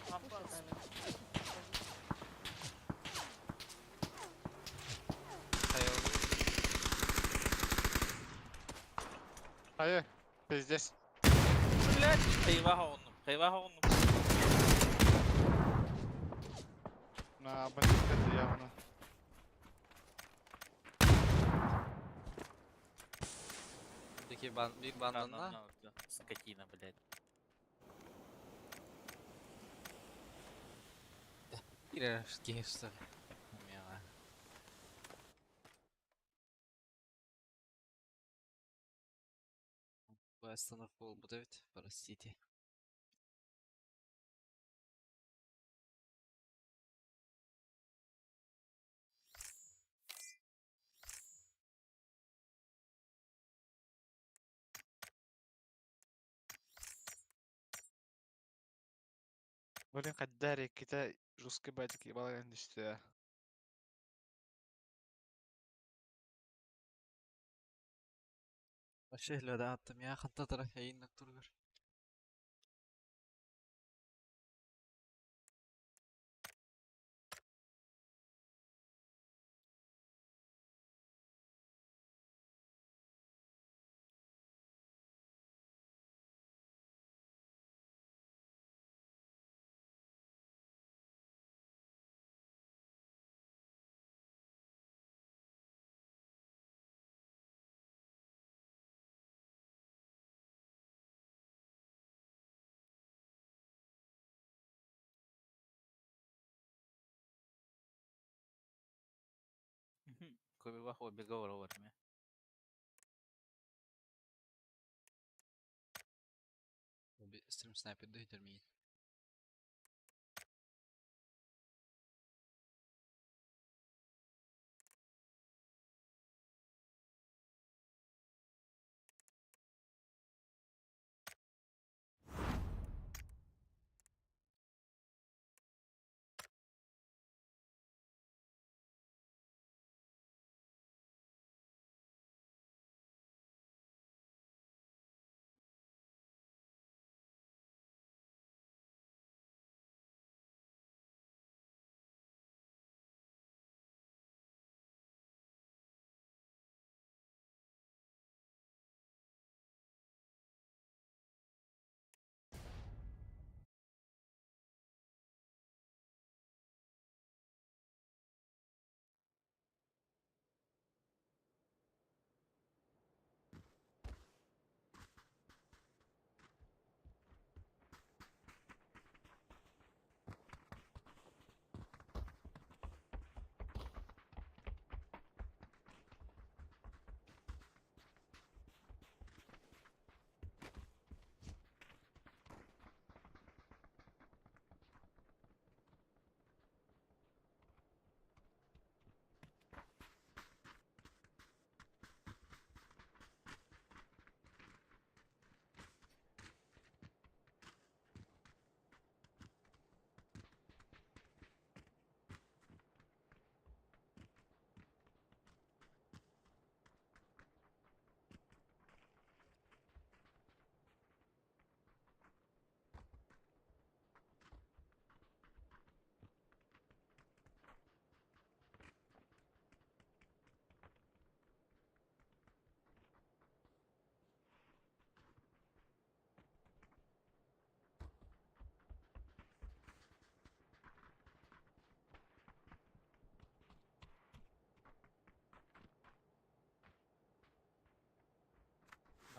Слушай, Таня. Айы, пиздец. Блять, хайваха оннум, хайваха оннум. На бандитка явно. Дики бан bir bandanla. Скотина, блядь. Bir кешті. Мела. Bu остановка был ведь, простите. Блин, каддари кита жесткий батик ебала işte. Вообще да аттым я хантатара яйыннак тургар. Көбі бега бар ме. Стрим снайпер дүйдер мейін.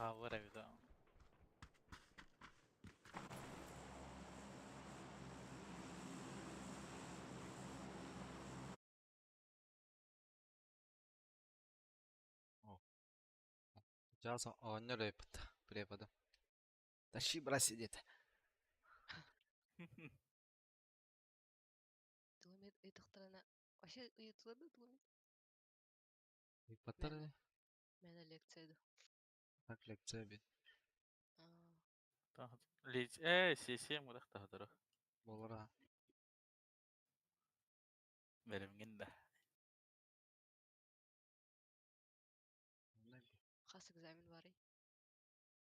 Хааллар эбит аа. Сейчас оҕонньор ыйыппыт препода. Тащи брась диэтэ. Тугу ыйытыктарына вообще ыйытылар да тугу Ыйыппаттар ини. Мээнэ лекция ду. Так лекция бит. Ээ, сессия мурах таһытара. Буолара. Бэлэмҥин да. Хас экзамен барый?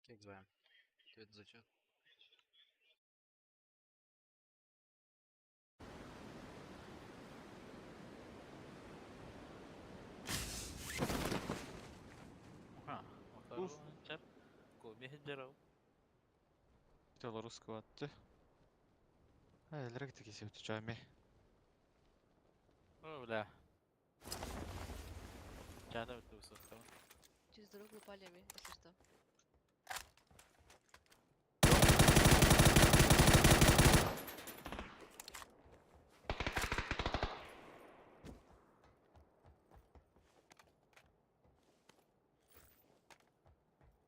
Экзамен. Это зачет. Уф. Уф. Белорусского атты. Элрек таки себеп О, бля. Чата битте Через дорогу упали мы, если что.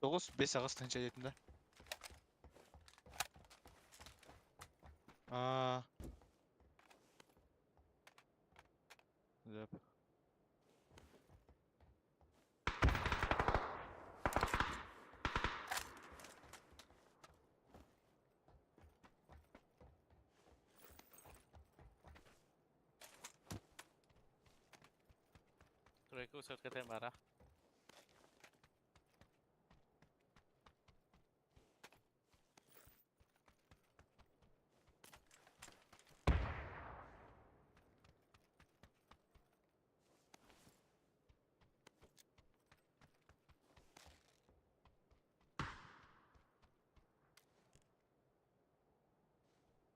Тоғыз, бес ағыз тынша дедім да. Аа. Деп. Тройка усадка бара.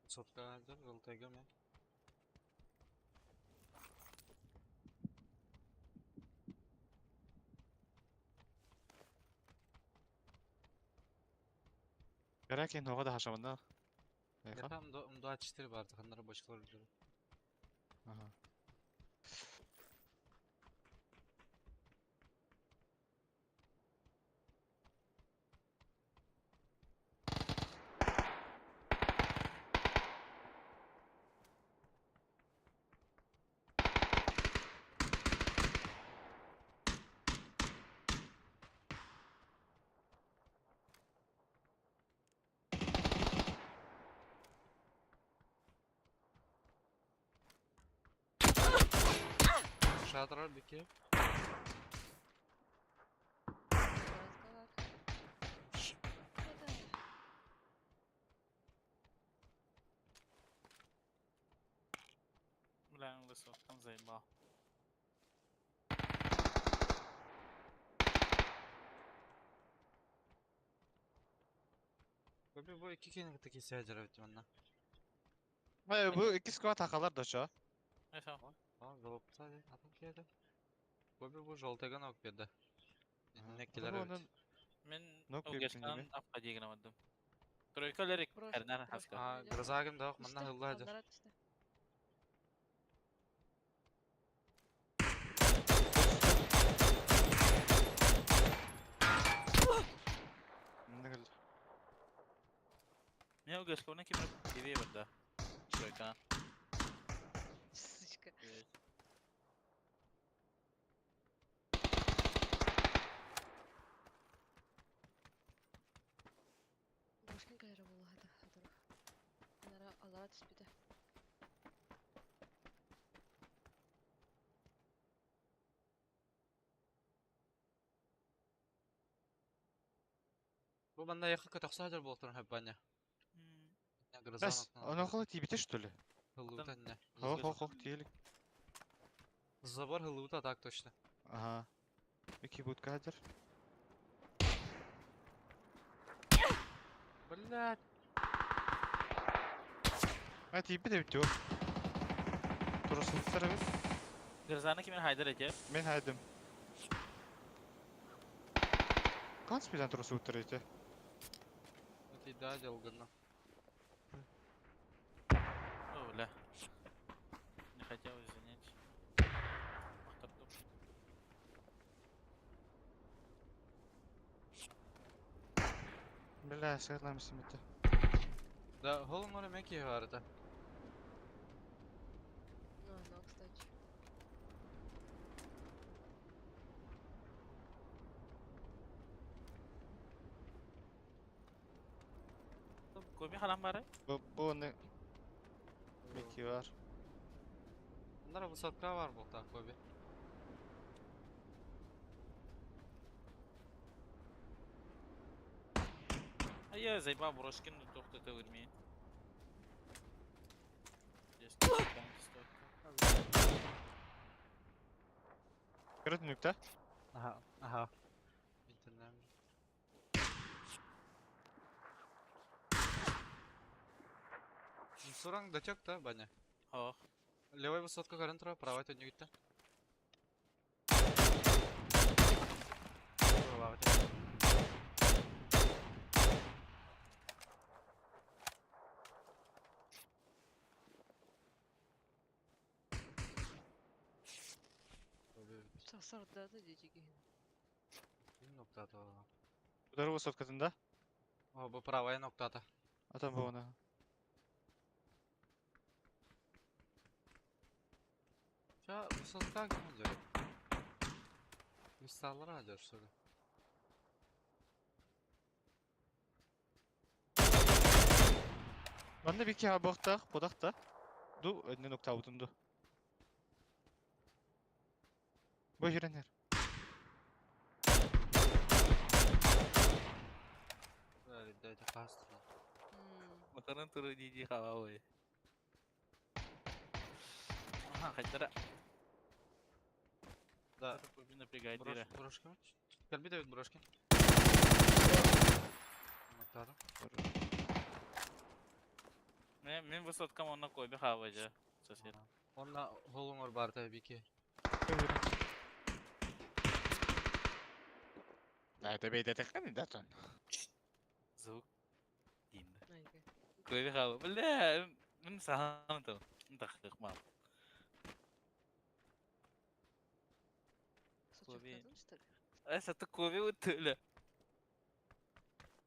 Сотка желтая ме. Гаракин оға да хашамында. Там М24 барды, ханнары бочкалар өлдүрү. Ага. Шатырар бики. Разговор. Это Бля, высоткам заебал. Көбі бу iki кенге таки сәжір өтті манна. Ай, бу iki squad хақалар да чо. Эфа. А, жолопта де, атым келді. Көбі бу жолтаган ок берді. Ага. Неккелер Onun өт. Мен Нок Огешкан бердин апка дегенем адым. Тройка лерик Прош- эрнар прош- хаска. А, грозагым да ок, манна Түсті, хылла жыр. аллара түсті. Не кел. Мен Огешканы ким тебе барда. Тройка. Сучка. Башкын кайра була хата хатыр. Аллара аллара түспүтэ. Бу манна якы көтөксө жыр болтурун хөппаня. Бәс, оны қылы тибите что ли? Хыллута не. Хо хо хо тиелик. Забор хыллута так точно. Ага. Iki будка хадыр. Блядь. А тибите бит yok. Турасылыктар бит. Грозаны ким хайдар эте. Мен хайдым. Кан спидан трусы уттарыйты. Это да, делгана. О, бля. Не хотелось занять. Ахтардым. Бля, сыгытлам симити. Да, голым море меки гарда. Ну, оно, кстати. Коби халан бары? Бу не меки бар. Bunlar высотка var bu так Коби. А я зайба брошкин тоқтата өрмей. Көрөт нүкте. Ага. Интернет. Суранг дачок та, баня. Ох. Левая высотка көрөн тура, правая түннүгүттэ. Сарда да дичиги. Ким ноктата ол? Удар высоткатында. О, бу правая ноктата. Атам бу оны. Ча, высотка ким дер? Кристаллар адер, что ли? Манна бики хабахтах, бодахта. Ду önüne nokta budundu. Бу жүренер. Да, это паста. Моторын туры диди халавы. Ага, хотя Да. Коби напрягает дыра. Брошки. Кальби дают брошки. Ноктата. Мен высоткам онна Коби хавы жа. Сосед. Онна холуңор бар та бики. Да, это бейде теккен да тон. Звук. Дейін. Айга. Коби хавы. Бля, мен саған то. Тақық мал. Коби. Сочок что ли? Э, саты Коби өтілі.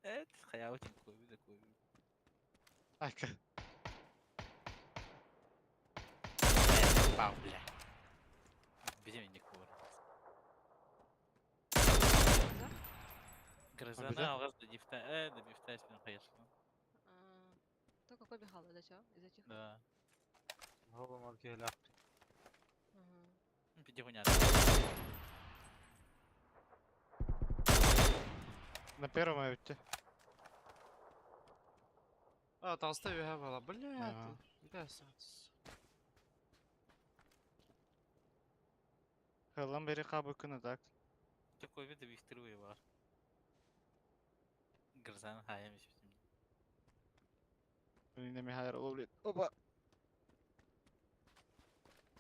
Э, хаявы Коби да Коби. Айка. Пау, бля. Безем не көр. Да? Грозана Обязательно? алғаз да дифта, э, да дифта мен конечно. А, Только Коби хала, да чё? Из этих? Да. Холуңор келе. Ага. Пятигуня. На первом өтті. А, толстой вега была. Бля, Ага. да, Хылан бери кабы күні так. Такой вид вихтруе бар. Грозана хаям еще. Неме хайр олу Опа.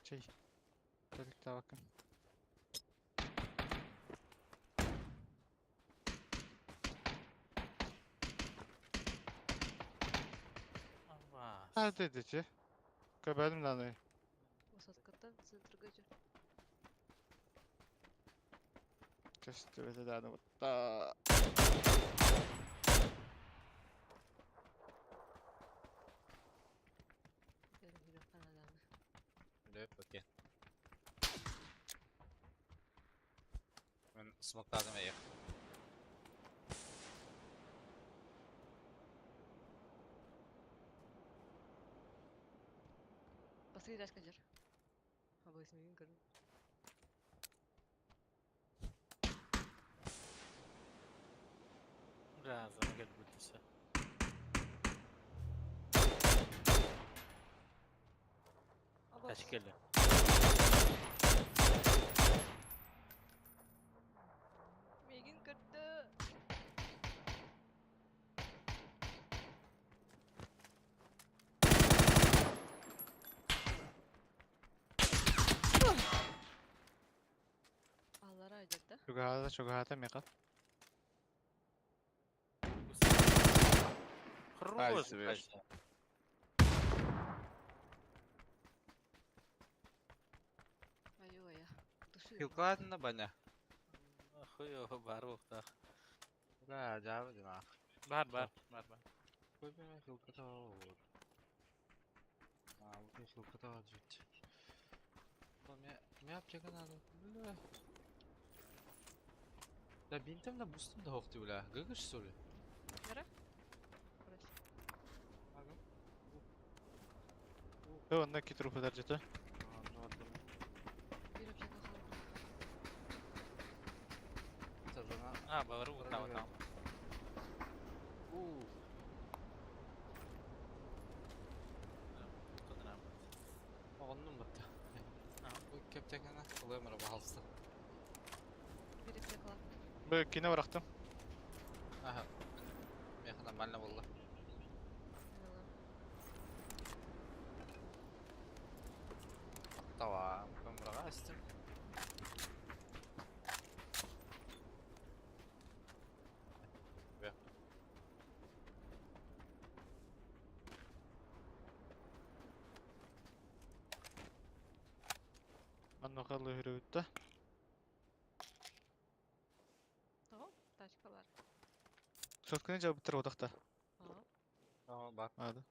Чей. Тәлік табакын. Ава. Ha dedi ki. Көбәдім даны. Высоткаттан центр гача. Көстү өтө даны. Да. Леп, окей. Мен смоктадым эх. Последний раз кадер. Абы смеюн көрүм. Грозана как будто все. Ташкелі. Мегин көрдү. Аллара айдер да? Чугата чугата мека. Хорош, свеж. Вася. Айой, души. Хилкалатында баня. Хуй бар буохтаах. Бля, жабы дина. Бар, бар, бар, бар. Кой мен хилката бар. А, вот хилката бар жить. Мне аптека надо. Бля. Да бинтем да бустум да хохты, бля. Гыгыш, что ли? Бара? Ага. Онна ки трупы жета. Бир аптека қалды. А, балары уттаа там. У. Кудра. Оннун батта. Бу кептекена ылымыр баалсы. Бир аптека қалды. Бу кине барахтым. Ага. Меха нормально было. Аттава, көмбрага астым. Бе. Анна каллы хүрүттэ. Tamam, тачка бар. Сотканы жабыттыр одақта. Ага. Ага, бар. Ады.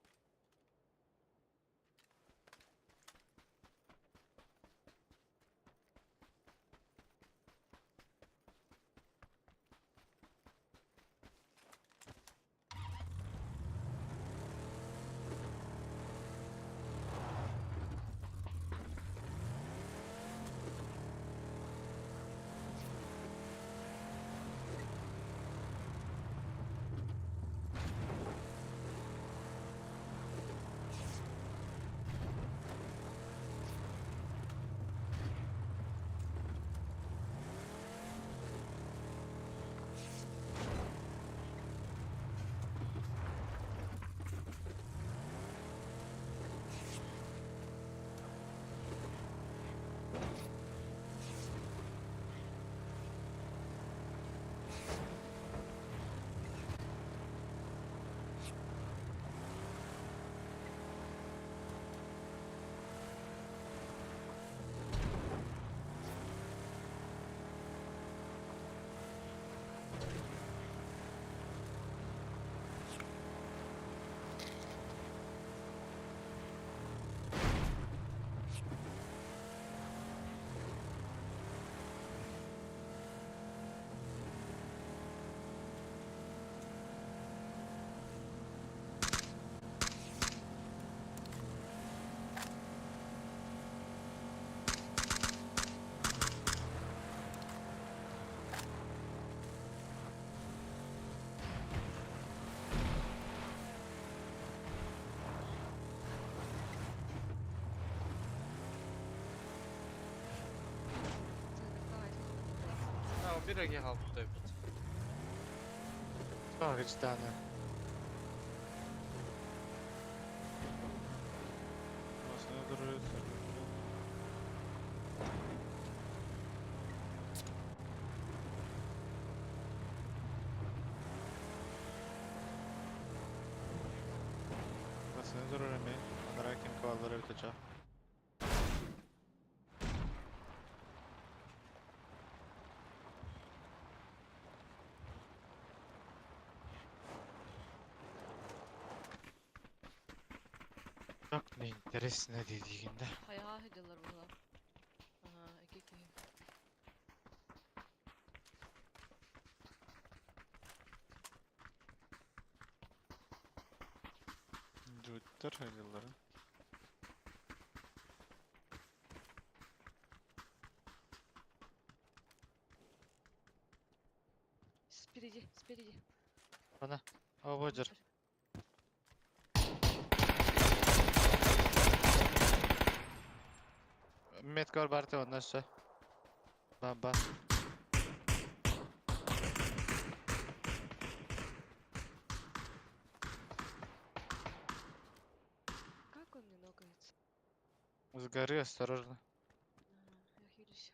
А, бир эге калып тойбут. Багычтаны. Осыны дұрыс. Осыны дұрыр эми. Анара ким кавалары өтөчө. Так неинтересно дедигинде. Хаяға хыдылар була. Ага, эки киһи. Жуттар хайдылары. Спереди, спереди. Ана, абажыр. Метка бар барты оннан ше. Ба ба. Как он не нокается? С горы осторожно. Ага, я хилюсь.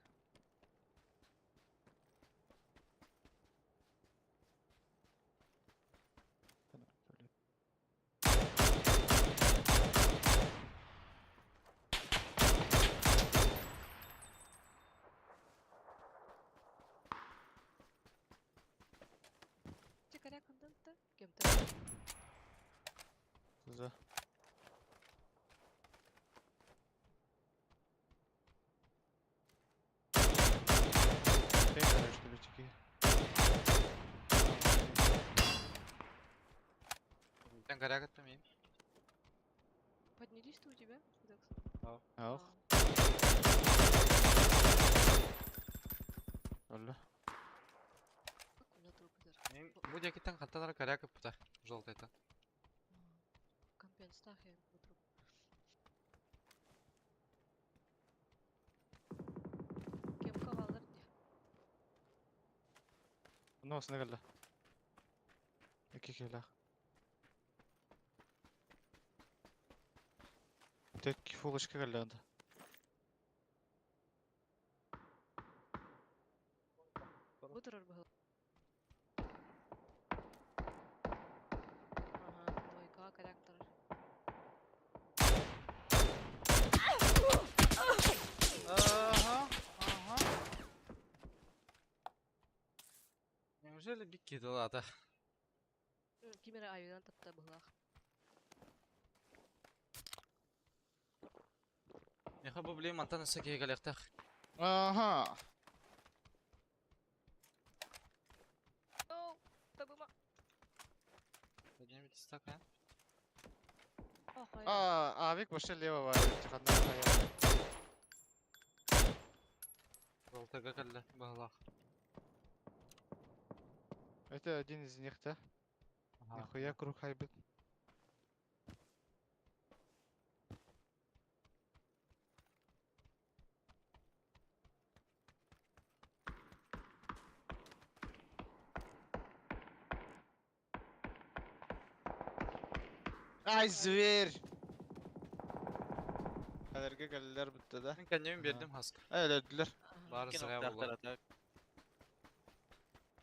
Киһиттэн коряк аттым иим. Поднялись-то у тебя? Дакс? Ох. А. Өллө. Как у меня труп даже? Мин бу диэкиттэн хантан эрэ коряк ыппыта. Желтайтан. Компенстах я бу труп. Кемка баллар дии. Ну, осына кэллэ. Икки киһилээх. Тек фулочка кэллэ онда. Бу турар быһыл. Ага, двойка корректор. Ага, ага. Неужели бикки дылата? Ким эрэ авианан тапта быһылаах. Меха бу блин мантан өссө киһи кэлиэхтээх. Ага. Оу, табыма. Поднимите стакан. Охай. А, авик вообще левого тихонна хайа. Желтыга кэллэ быһылаах. Это один из них, да? Ага. Нихуя круг хайбит. Ай, зверь! Кэлэргэ кэллилэр бүттэ да. Мин кэннибин Ага. биэрдим хаска. Ай, өлөрдүлэр. Ага. Бары Икки сырая ноктаахтар буолла. а так.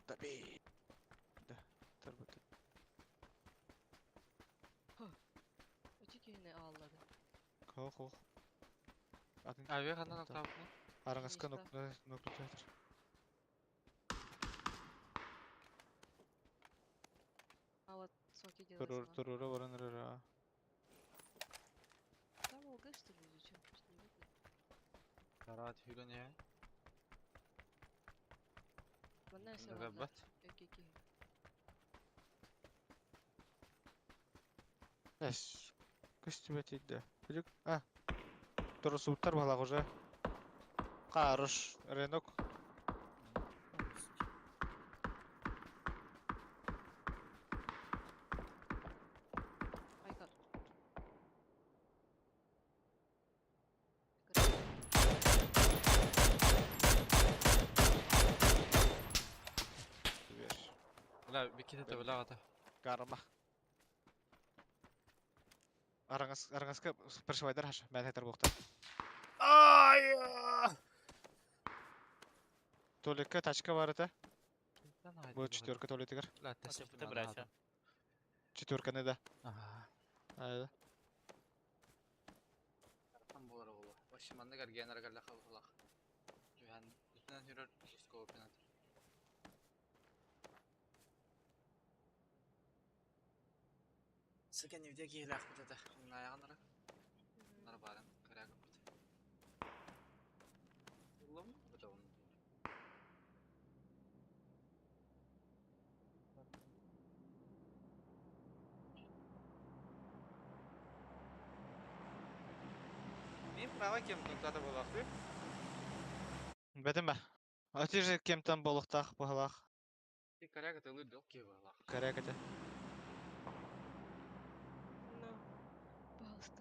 Таби. Да, тарбыт. Эти киһини ааллады. Хох, хох. Атын Авиа ханна Нокта. ноктаабытын? Араҥаска Ништа. нокну нокну А вот соки Турур делается. турура баран эрэр. Там ЛГ что ли или что? Что-то не видно. Карат хүрэн ээ. Манна эсэ баллар. Нагабат. Эки киһи. Эс. Көстүбэт иде. Билик. А. Турусуттар балак уже. Карыш. Ренок. Айка. Зверь. Бля, бикки тете бля ата. Карма. Араҥас араҥаска першивайдар хаша. Мэн хетер буохта. Ай! Толикка тачка бар это. Бу четверка толитигер. Бля, Это братья. Четверканы да. Ага. Айда. Там болар болу. Вообще маннык эргиэн эргэллэх халлах. Түһэн үтүнэн хүрэр скопинат. Сыкен евде киһилээх битэтэ. Уннаяҕанара. Нар барын көрәгөппүт. Уллум бутабын. Мин права кем нуктата болахты. Бэтим ба. А ти же кем-там болуктах баһалаах. Ти коряга тылы дел киһи болах. Коряк это. Ну, пожалуйста.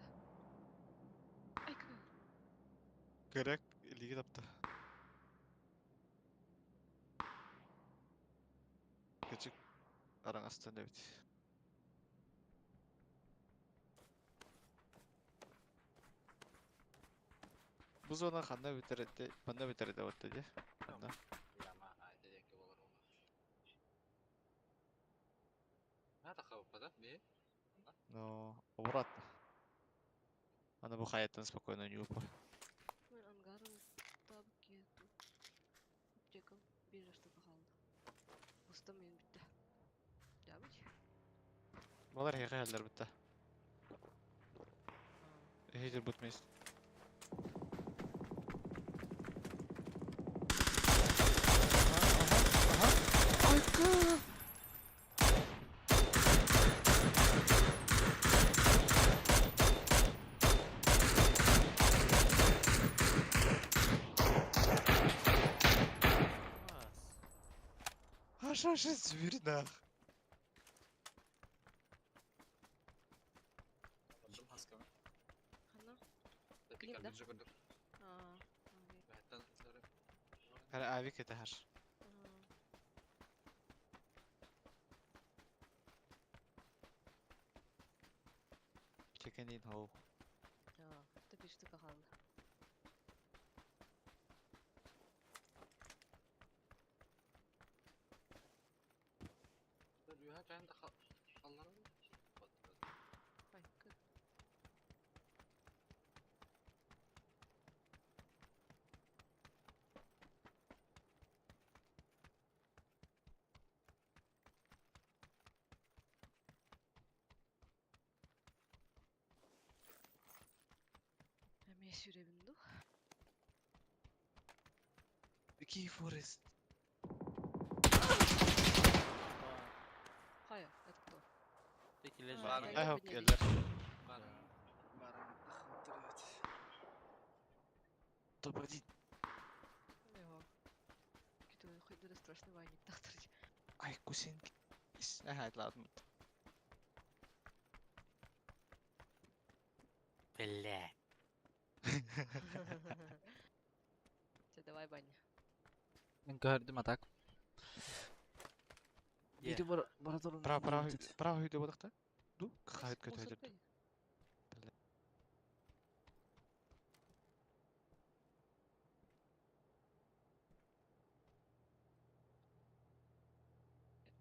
Айка. Коряк илиги тапты. Кычык араҥастан эбит. Бу зона ханна бүтэр манна бүтэр этэ отто дии. Ханна. Яма айда диэки болар болар. Ната хабыппата би. Но обратно. Аны бу хаяттан спокойно не упа. Мен ангарым табы тут. Аптекам бир штука қалды. Пусто мен бітті. Дябыть? Балар хеге хәлләр битте. Хейтер бутмес. Ага, ага, ага. Айка! Вообще зверь нах. Ханна? Клип, да? А, окей. Хара авик это хаш. Ага. Chicken in hole. А, ты пишешь, ты кахал. Ай, как? Эмиэ сүүрэбин дуу? Беги, Форест. Хайа, это кто? Ты лежишь. А, Бар. я Ай, хоп, поднялись. келлер. Топ-1. Его. Какой-то страшный вайник тахтар. Ай, кусинки. Ага, ладно. Блядь. Все, давай, баня. Gördüm atak. Yeah. Biri бар баратор. Право, право, право үйде бодақта. Ду, қайт көт Мусор өйдірді. қой.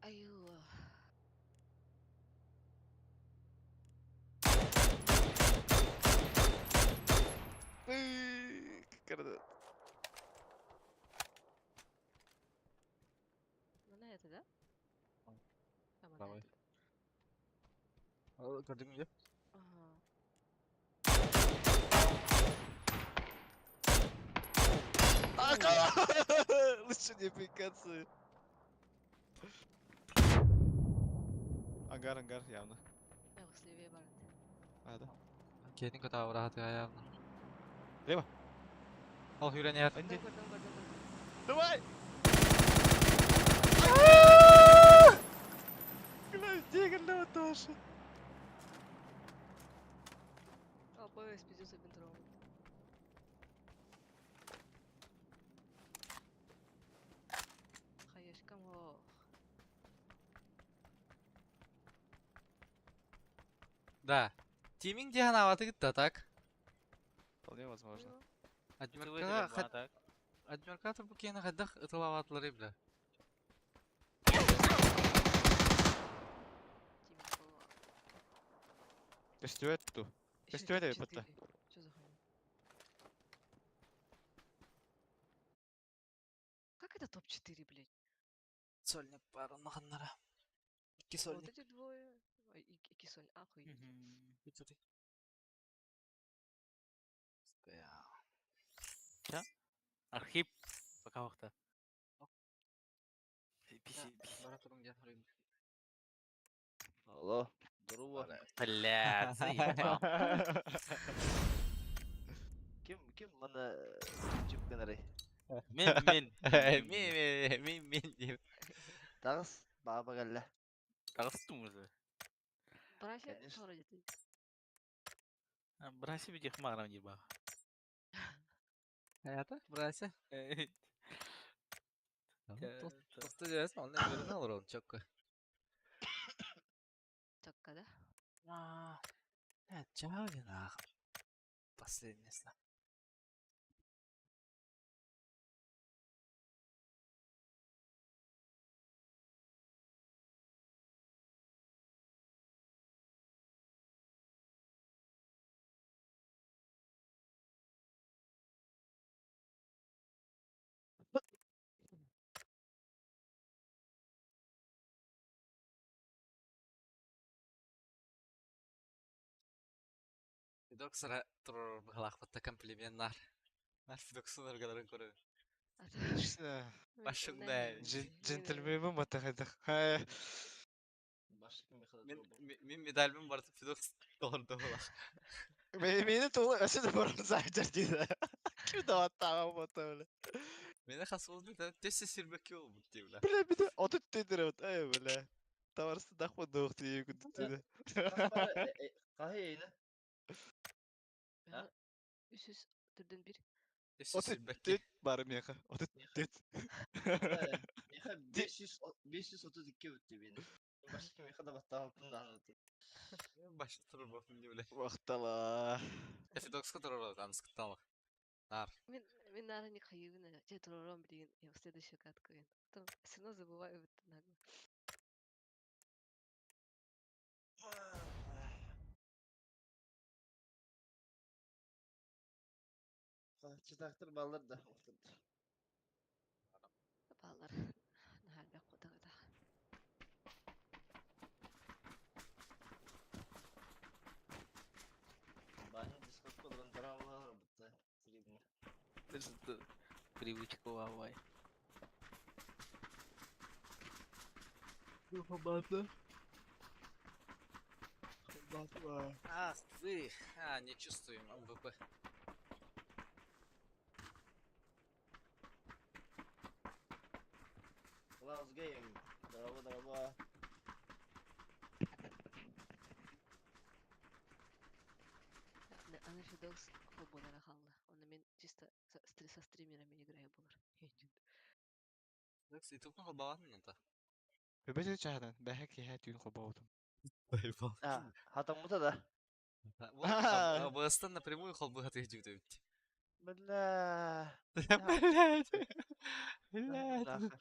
Аю. Кырды. Мына это, да? А, мына Давай. это, да. Gördün mü? Ага. Ака! Лучше не пикаться. Ангар, ангар, явно. Я левее барат. А, да. Кетин кота rahat ya. Лево. Ал хүрен яр. Анди. Дом, дом, дом, дом. Давай! Главный лево тоже. О, ПС пиздец обинтрован. Хаешкам ох. Да. Тиминг диhan аваты гытта так. Вполне возможно. Адмирка так. Адмирка бу кени хаддах ытылаватлары бля. Тиминг была. Көстүөт ту. Ещё Көстүөт эбит топ-четыре. бутта. Чё за хуйня? Как это топ-4, блядь? Сольник бар оннаханнара. Икки Вот сольник. эти двое. Ой, и кисоль. Охуеть. Бля. Архип. Пока вахта. Писи, писи. Баратурум диhan хорым. Алло, здорово. Блядь, заебал. Ким, ким мана чүп гынарый? Мен, мен. Ми ми ми ми дип. Тагыс, баба галла. Тагыстым уже. Брася, Конечно. что родитель? Браси бит хмарам еба. Хаята, брася. Тоста дересин, онdan birini alır onu çok. Чакка, да? А, чавина. Последний сна. Фидоксара турur быһалаахпатта комплименнар. Нар Фидоксун өргөлөрүн көрө. Отлично. Башыңда. Джентльмен матахайдах. Мен мен медальмин бар Фидокс толорду булах. Мени толы өсөдө борун сайжар дейди. Ким да аттаган боту эле. Мени хас болды да тессе сирбекке болбут дии бля. Бля, бите отут тедер эй бля. Таварсы дахма доох тие күндүтүнэ. Хаһы эйне? Меха үсүс түрден бир. Тессе Отут сирбекке. тет бар меха. Отут тет. Меха 500 532 өттü beni. Başka меха да баттаалтын да анаты. Башы турur бапын дии бля. Вахтала. Эфидокска турur аныскытталык. Нар. Мен нара не хайыбын, же турором билигин, я в следующую катку. Потом все равно забываю вот нагло. Чытактыр баллар да. Баллар. Нахалбек кудагада. Баны дискот колон драмалар бутта. Средний. Привычка лавай. Ах ты, а, не чувствуем МВП. Close game. Дорого, дорого. Аны Фидокс холбонара халла. Оны мен чисто со стримерами играю булар. Фидокс ютубка холбалатын онта. Бөбөтө чаһадан бэһэ киһэ түүн холбоотум. А, хатаммыта да. Бастан напрямую холбу хаты жүтөбүт. Бля. Блядь. Блядь.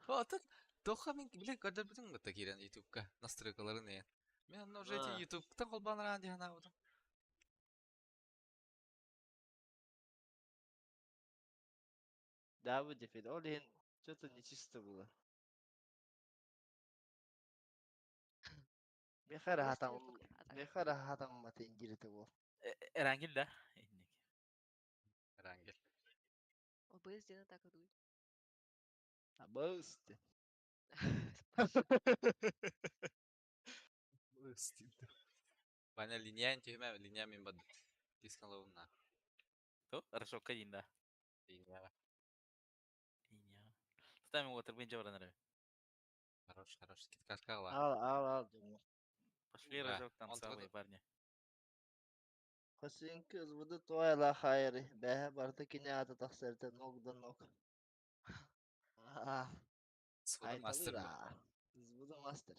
Отын тоха мен биле көрдөрбүтүң бутта кирен ютубка настройкаларын не. Мен онно уже эти ютубтан холбанаран диһан абытым. Да, вы теперь. Олин, что-то нечисто было. Мехара хатам. Мехара хатам матын кирите бол. Эрангил да. Инник. Рангел. ОБС дена так дуй. А бысты. Ваня линия түймә, линия мен бад. Дискалауна. То, Рашокка дин да. Линия. Линия. Тутами отырбын жабранары. Хорош, хорош. Киткашка ла. Ал, ал, ал. Думаю. Пошли Да, разок там он самые парни. Хосинки ызбыды туайла хайры. Бәһә барты кине аты тахсерте ног да ног. А, Сходу мастер. айталы Ызбыды мастер.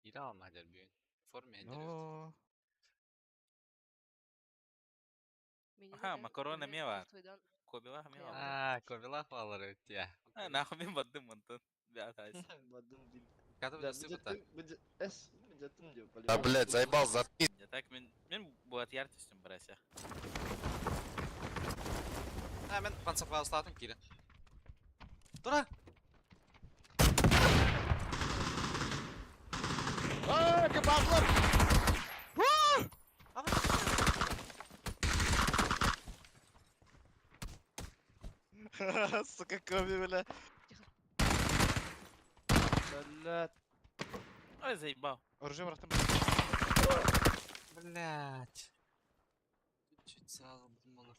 Ире алмадыр бүгүн. Форме эдер. Но Аха, макароны ме бар. Кобила ме бар. А, ковила алар өття. А, нахуй мен бардым онтон. Бя тайс. Бадым дим. Катып Да, өстү бута. бюджеттің, эс, бюджеттің деп. Да, блядь, заебал, заткнись. Я так мен буат яр түстүм барася. А, мен панцерфаустатын кирен. Тура! Аа, кебаблар! Сука, коби, бля. Блядь. Ой, заебал. Оружие бырахтым. Блядь. Чуть-чуть сразу думал.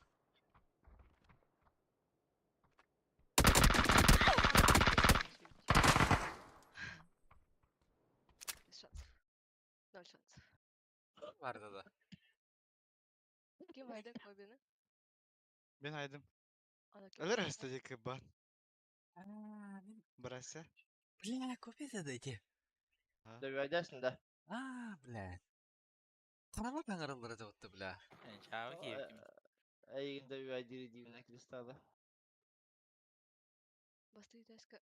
Без шансов. Ноль шансов. Барды да. Ким айда Кобини? Мен айдым. Ана ким? Өлөр өстө кебан. А, мен... Барася. Бля, копия да эти. Дәвәдәсің да. А, блядь. Карама таңырылдыр это вот, бля. Чао, киев. Әйін дәвәдири дивна кристалла. Басты итәшкә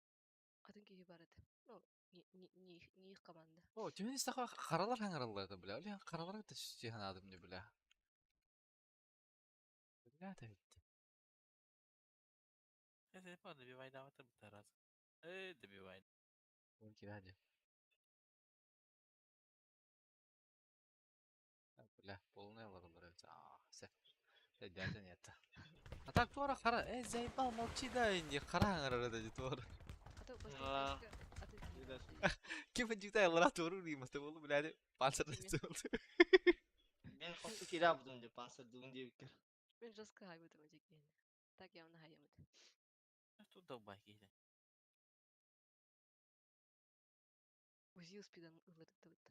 атын киһи бар иде. Ну, не их команда. О, түмен истаха каралар таңырылды это, бля. Бля, каралар это сүтен адым не, бля. Бля, это ведь. Э, заебал, добивай да, вот это раз. Э, добивай. Ой, кидади. Бля, полная ларылар это. А, все. Дядя нет. А так туара хара, эй, заебал, молчи да, не хара аңырар это туара. А то басты А. итәшкә атын киһи бар Видать. иде. Ким жигтай лара туру ни масты болу, бля, пансер Кими? болду. Мен хосу кире будым деп, пансыр дуын деп кер. Мен жестко хайбытым эти киһини. Так явно хайымыт. Тут долбай киһитэ. УЗИ успедан ылырдыбыт.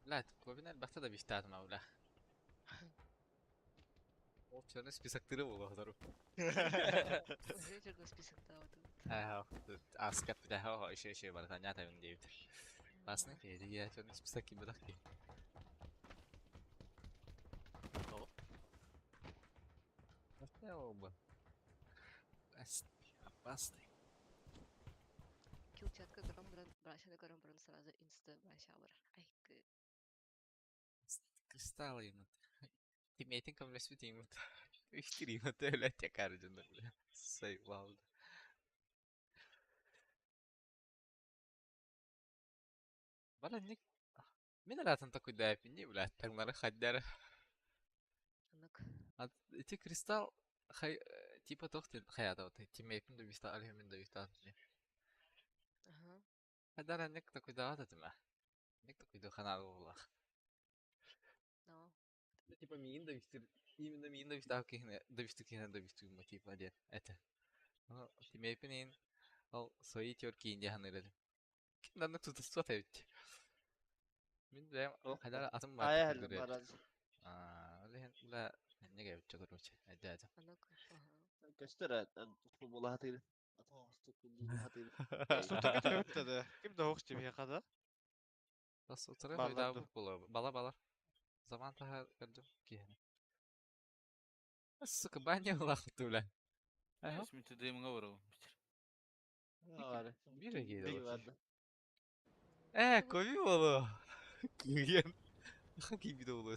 Блядь, Ковин элбэхтэ да биһтаатым бля. Ол черный списоктыры буолуохтару. Уже черный списоктаабытыбыт. Аскап да еще еще баратанята диэбит. Классный я черный список кибедах ки. Оба. Опасный. Килчатка көрөн баран, брашаны көрөн баран сразу инста браша бар. Айкы. Кристалл имат. Тиммейтин көмөлөспүт имат. Үстүр имат өлөт якар дьоннор бля. Сайбалды. Бала ник Мин атын такой да не бля, таҥнары хаддара. Анык. Ити кристалл хай типа тохтен хаята вот тиммейтин да биста алхимин да биста. Ага. Хадара ник такой да атыма. Ник такой да ханал булах. Но. Типа миин да бистир, именно миин да биста кихне, да бистир кихне да бистир ма типа де. Это. Ну, тиммейтин ол свои терки инде ханырды. Кимдан тутусту атайбит. Мин бэйэм хайдара атын Ая баар барар. Аа, ол иһин бля эмне кэбитчэ короче, айдаата. Анык. Ага. Көстөр футбола хатыр. Атын оңостук футбола хатыр. Сутака төбөттө да. Ким да хоқ тибе хада. Бас утары Баллар хайдаа ду. була. Бала балар. Заман таха көрдүм киһини. Сука, баня улахты бля. Аха. Смитти дымыңа барабын. Бар. Бир киһи Барды. Э, кови болу. Киген. Киби болу.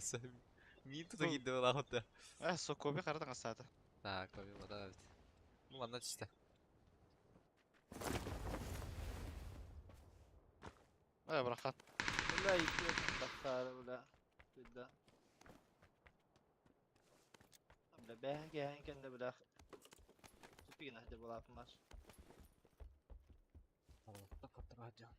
Мин тута кидде улахты. Э, сокоби карадан асады. Так, кови бода бит. Бу манна түстэ. Э, брахан. Бля, икки тахтары бля. Бля. Бля, бәһ кенде бля. Тупигин хәдә була апмар. Каттыра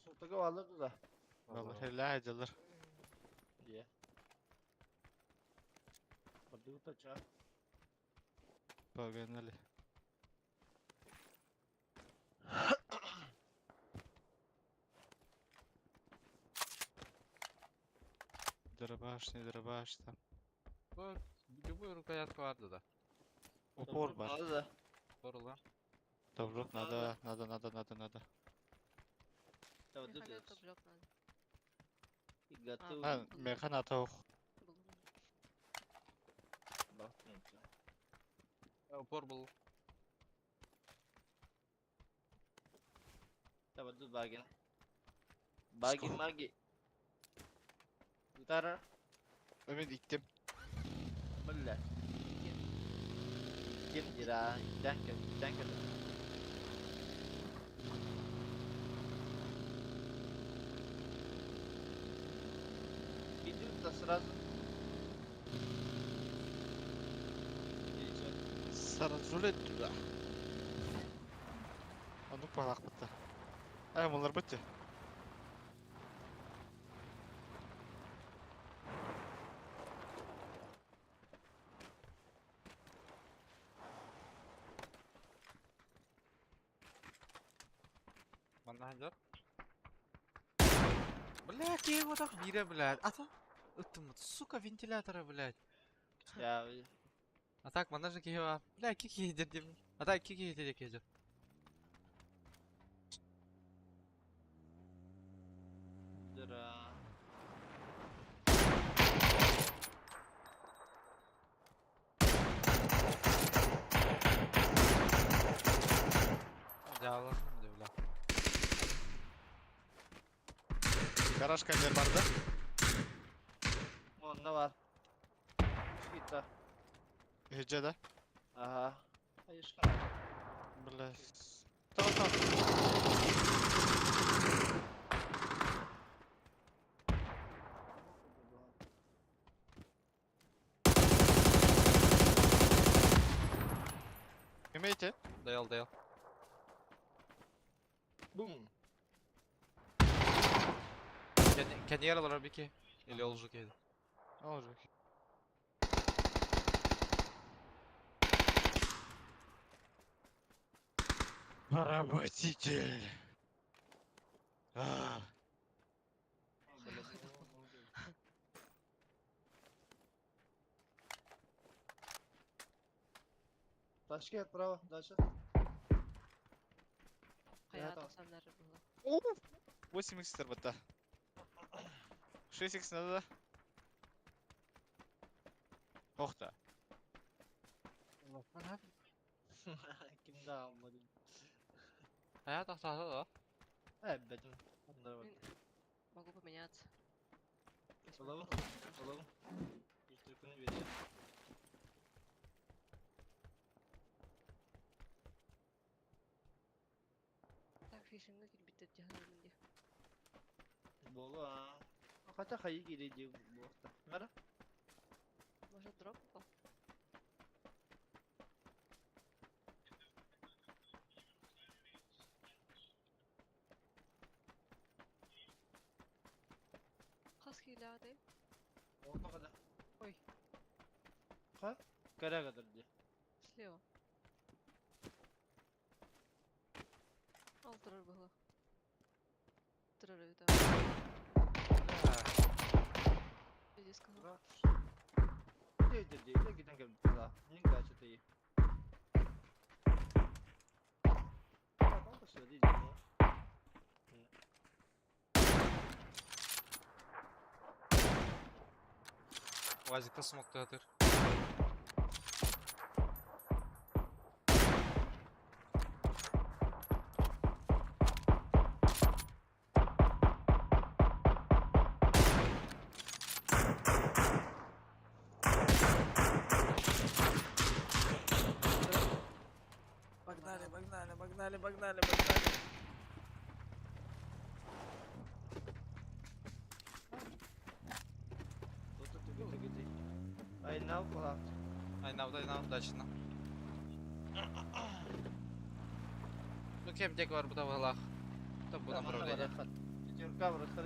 Сутага алыр да. Балар хеллә айдылар. Дие. Барды утача. Погнали. Дробаш, не дробаш там. Бу любой рукоятка барды да. Упор бар. Надо да. Бар ulan. Добро, надо, надо, надо, надо, надо. Давай Механа дыбыс. тоблёк надо. Готов. А, механ атаух. Булгун. Бактым. Упор был. Давай ду багин. Баги маги. Утара. Мен иттем. Бля. Ким дира? Данка, данка. Идут-то сразу. Или чё? Саразулет туда. Ану палак бітті. Ай, олар бітті. Манна ханжар. Бля, киһи вот так бире, блядь. А то Ыттым, сука, вентилятора, блядь. Я А так, манна же киһи бар. Бля, кики дедим. А так, кики дедик киһи. дыра. Жаалар, бля. Гараж кәмер барды. О, Манна бар. Кита. Иһирдьэ да? Ага. Айышка. Бля. Тоо тоо. Имейте. Даял, даял. Бум. Кэннигэр олорор бики. Или ол уже киһи. Ол уже. Поработитель. А. Ташки отправа, дальше. Хайа там. тахсаннар было. 8 х тарбата. 6 х надо да? Охта. Ким да алмадым. Хайа тахсаата да? Э, бэтим. Онда бар. Могу поменяться. Если Алло. могу. Алло. Телефону берем. Так, фишинга кирбитте дьаһанымын дии. Болу а. Хотя хайы кире ди буохта. Мара? Может, дроп упал? Хас киилээҕитэй? Ону када. Ой. Ха? Кара кадар ди. Слева. Ол турар быһыылаах. Турар эбит аа. Иди сказал. Ди ди ди ди гиден кел да. Нин гача ты. Там пошла ди ди. Вазикта смок тыгатыр. Погнали, погнали, погнали, погнали, погнали. Тут тут тут тут. Ай нау кала. Ай нау, дай нау, дальше на. Ну кем дек бар бу тавалах. Там бу направление. Пятерка в расход.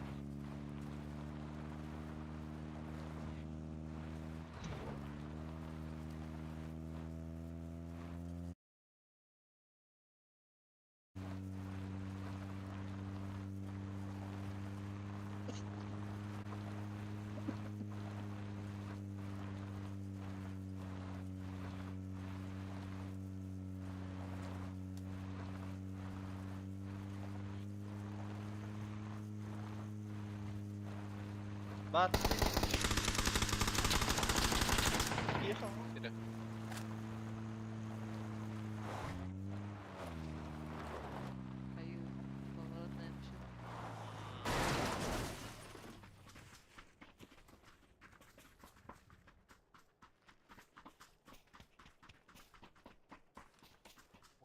Бар. Ехал. Кире. Аю, поворотная машина.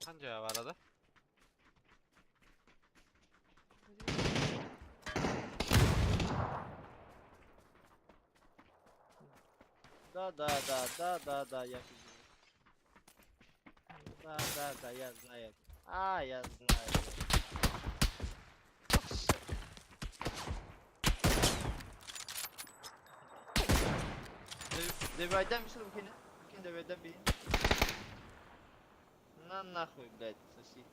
Ханжа бар да? Вроде Да, да, да, да, да, да, я сижу. Да, да, да, я знаю. А, я знаю. Девайдан bir bukini. Bukini девайдан bir. На нахуй, блядь, соси.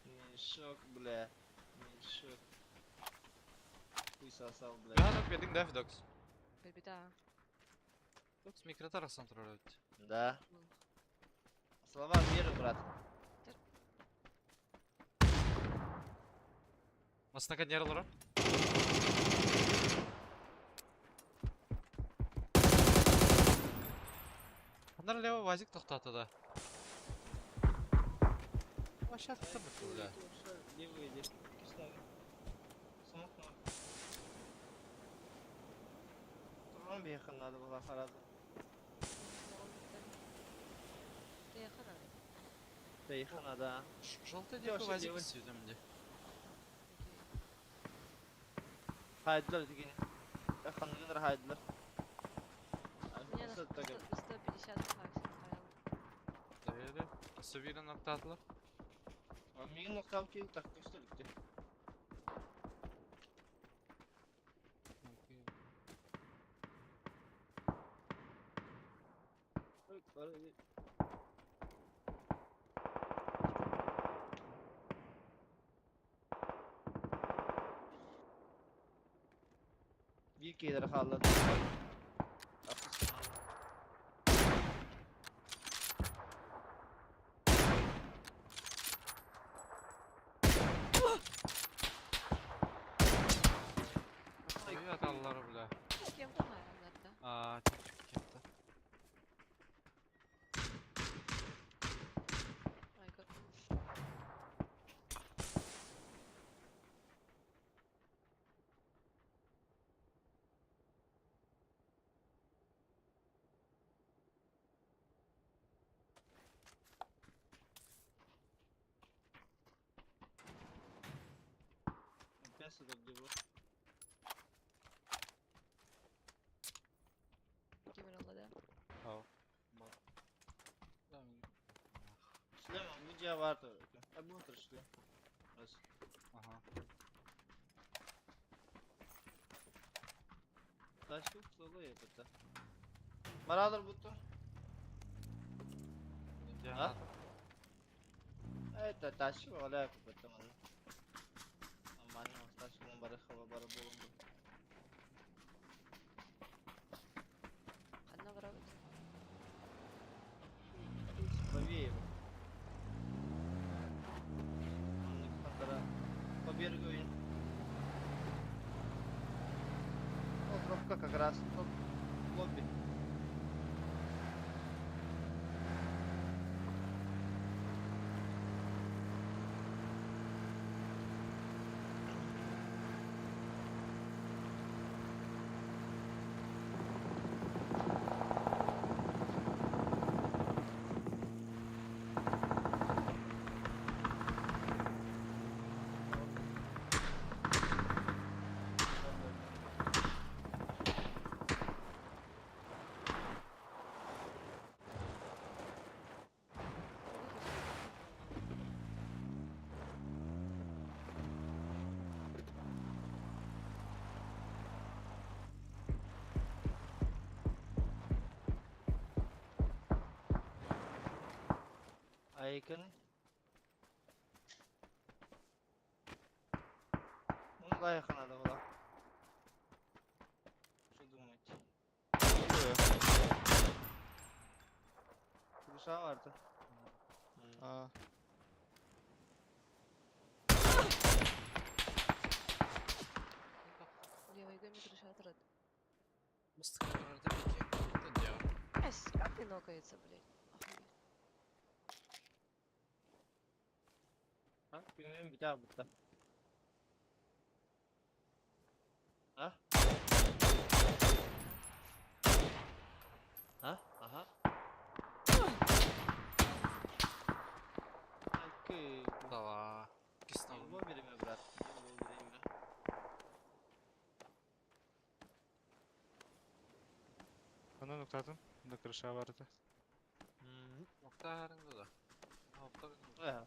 Мешок, бля. Мешок. Хуй сосал, блядь. Я так бедин да Фидокс. Бэби, да. Фидокс микротарасан турар эбит. Да. Был. Слова веры, брат. Масына каднер олорор. Андар лево вазик тоқтаты да. Вообще атты бля. Левый здесь. Кишлаг. Смок, ну. Биһиэхэ наада буолар хараада. Тэйэхэ надо. Тэйиэхэ наада. Желтый Где диэки вообще УАЗик левый? сүүтүм дии. Окей. Хайдылар итигини. Ханныгын эрэ хайдылар. У меня на 150 хаксов хайл. Дайры. Сувирен октаатылар. Миигин нохтаабыт киһи так көстөр икки. Биир киһилэрэ хаалла. Ой, аталлар, бля. Кем туһаайаллар да? Аа, чик кепті. Ай, как. Мясо там где было. Кимер да? Ау. Да, Шлем, bu cevap vardı. Ha bu otur шлем. Bas. Ага. Тачка соло это. Марадыр буту. А? Это тачка валя купата ман. Амани тачка ман бары хава бары болун. Ханна барабыт. Правее. По берегу. О, пробка как раз. Лобби. Айкын. Ну, лайха надо было. Что думаете? Душа vardı. Аа. Левый гомик решает Мыстык барда пики. Это дело. Ась, как ты нокается, блядь? Охуеть. Ha, bilmiyorum bir daha burada. Ha? Ha? Aha. Окей. Дала. Киснул. Его берем, брат. Его берем. Ханна нуктаатын? Да крыша барды. Октаарыңды да. Октаарыңды.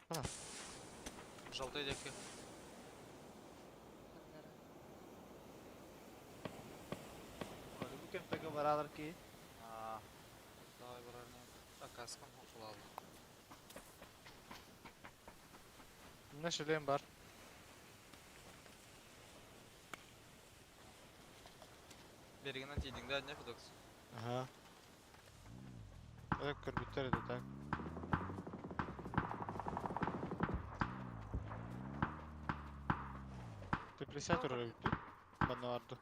Да. Желтый деки. Ханнара. Bu kempege баралар ки. Аа. Давай барарны. Акаскам окулалды. Мына шлем бар. Берегинен тиидиң да, не Федокс? Ага. Это көрбүттэр это так. Теплисатор бүттү. Манна барды.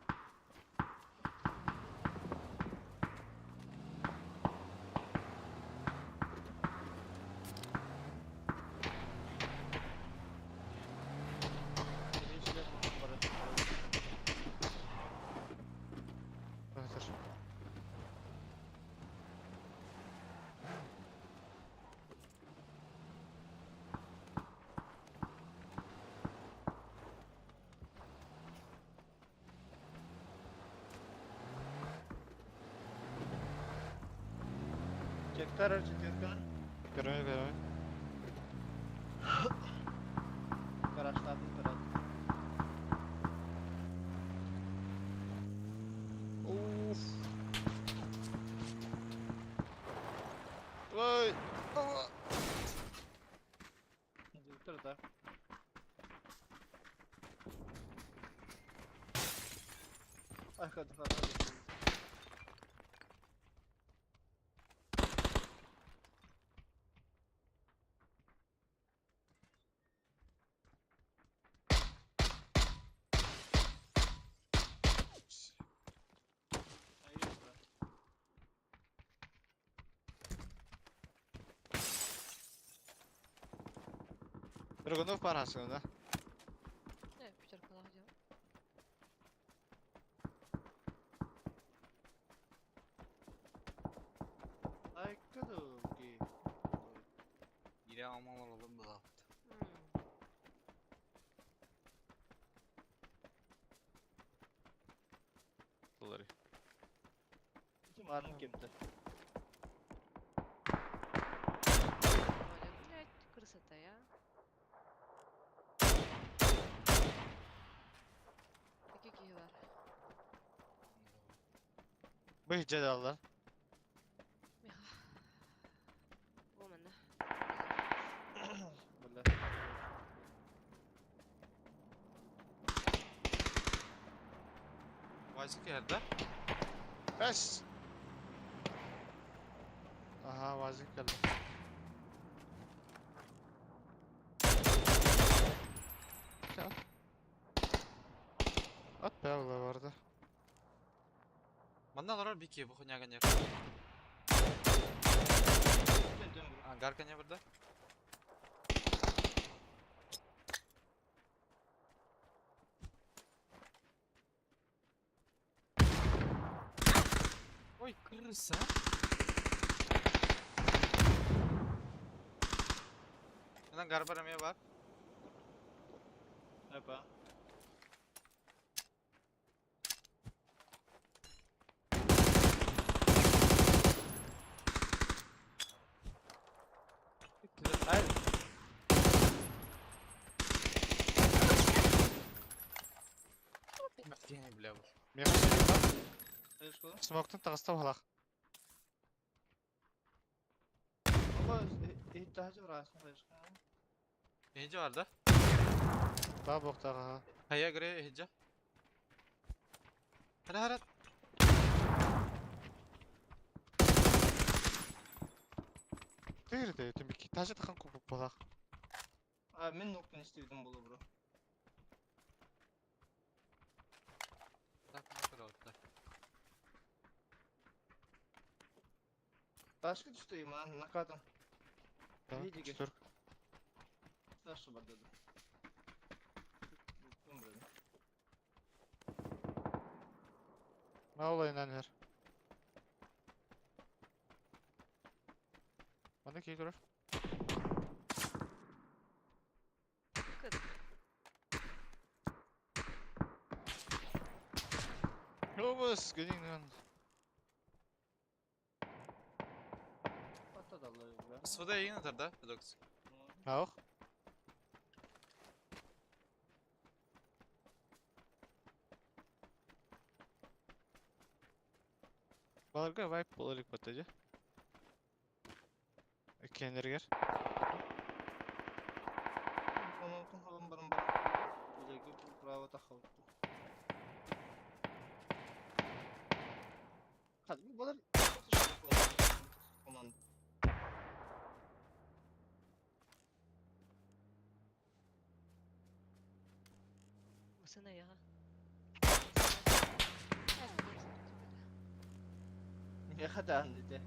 Второй четверка. Первый, первый. Гаражтадым көрөт. Уф. Ой. Доктор да. Arkada falan. Hayır. Драгунов парасына, да? Не, пятеркалаах дьон. Айкадовки. Бире амал алып булапты. Доллары. Ким арын кемді? Оля, блядь, красота, я. Iki kişi var. Бу жадалар. Миха. Бу манна. Бля. Вазик geldi. Бәс. Аха, вазик келді. At. At be abla vardı. Манна лорар бики бу хуняга не. Ангарка не burada. Ой, крыса. Мына гарбар эме бар. Опа. Hayır. Бля. Меха Hayır şkola. Смоктан тағыстау халақ. Ama ihtiyacı var aslında hayır şkola. Неже бар да? Ба боқтағы. Хая гре хеджа. Хара хара. Тегірді, түмбеки. Тажы таққан көп болақ. Abi мен noktan istedim bulu bro. Так, накрыл. Başka düştüyüm ha nakadan. Видиге. Четверка. Taşı var dedim. Tuttum burayı. Маулайынан бер. Манда кей тұрар. Кыт. Обыс, гедин. Hatta da Allah'ı bro. СВД ийин атар да, Педокс. Аух. Баларга вайп болар баттажы. Кенергер. Onun havan barın barın. Bilegi bravo da havuttu. Hadi bu kadar Aman. Сына я. Ne kadar dedi.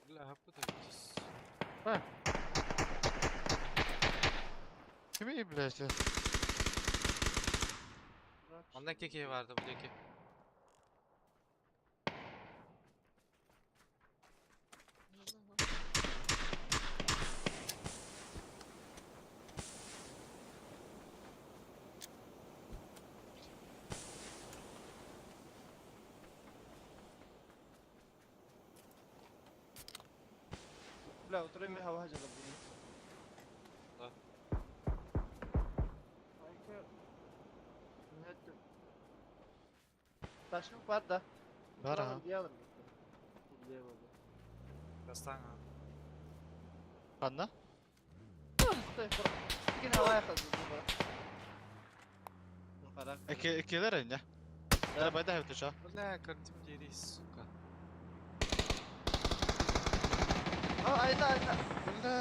Бля, хапы Кими блядь? Манна кеке барды бу деки. Бля, утары мен хава хажалар буни. Да. Ташым бар да. Бар, ага. Кастана. Ханна? Экелер эне. Давай дай это Бля, картим дерись, сука. А, айда, айда. Бля.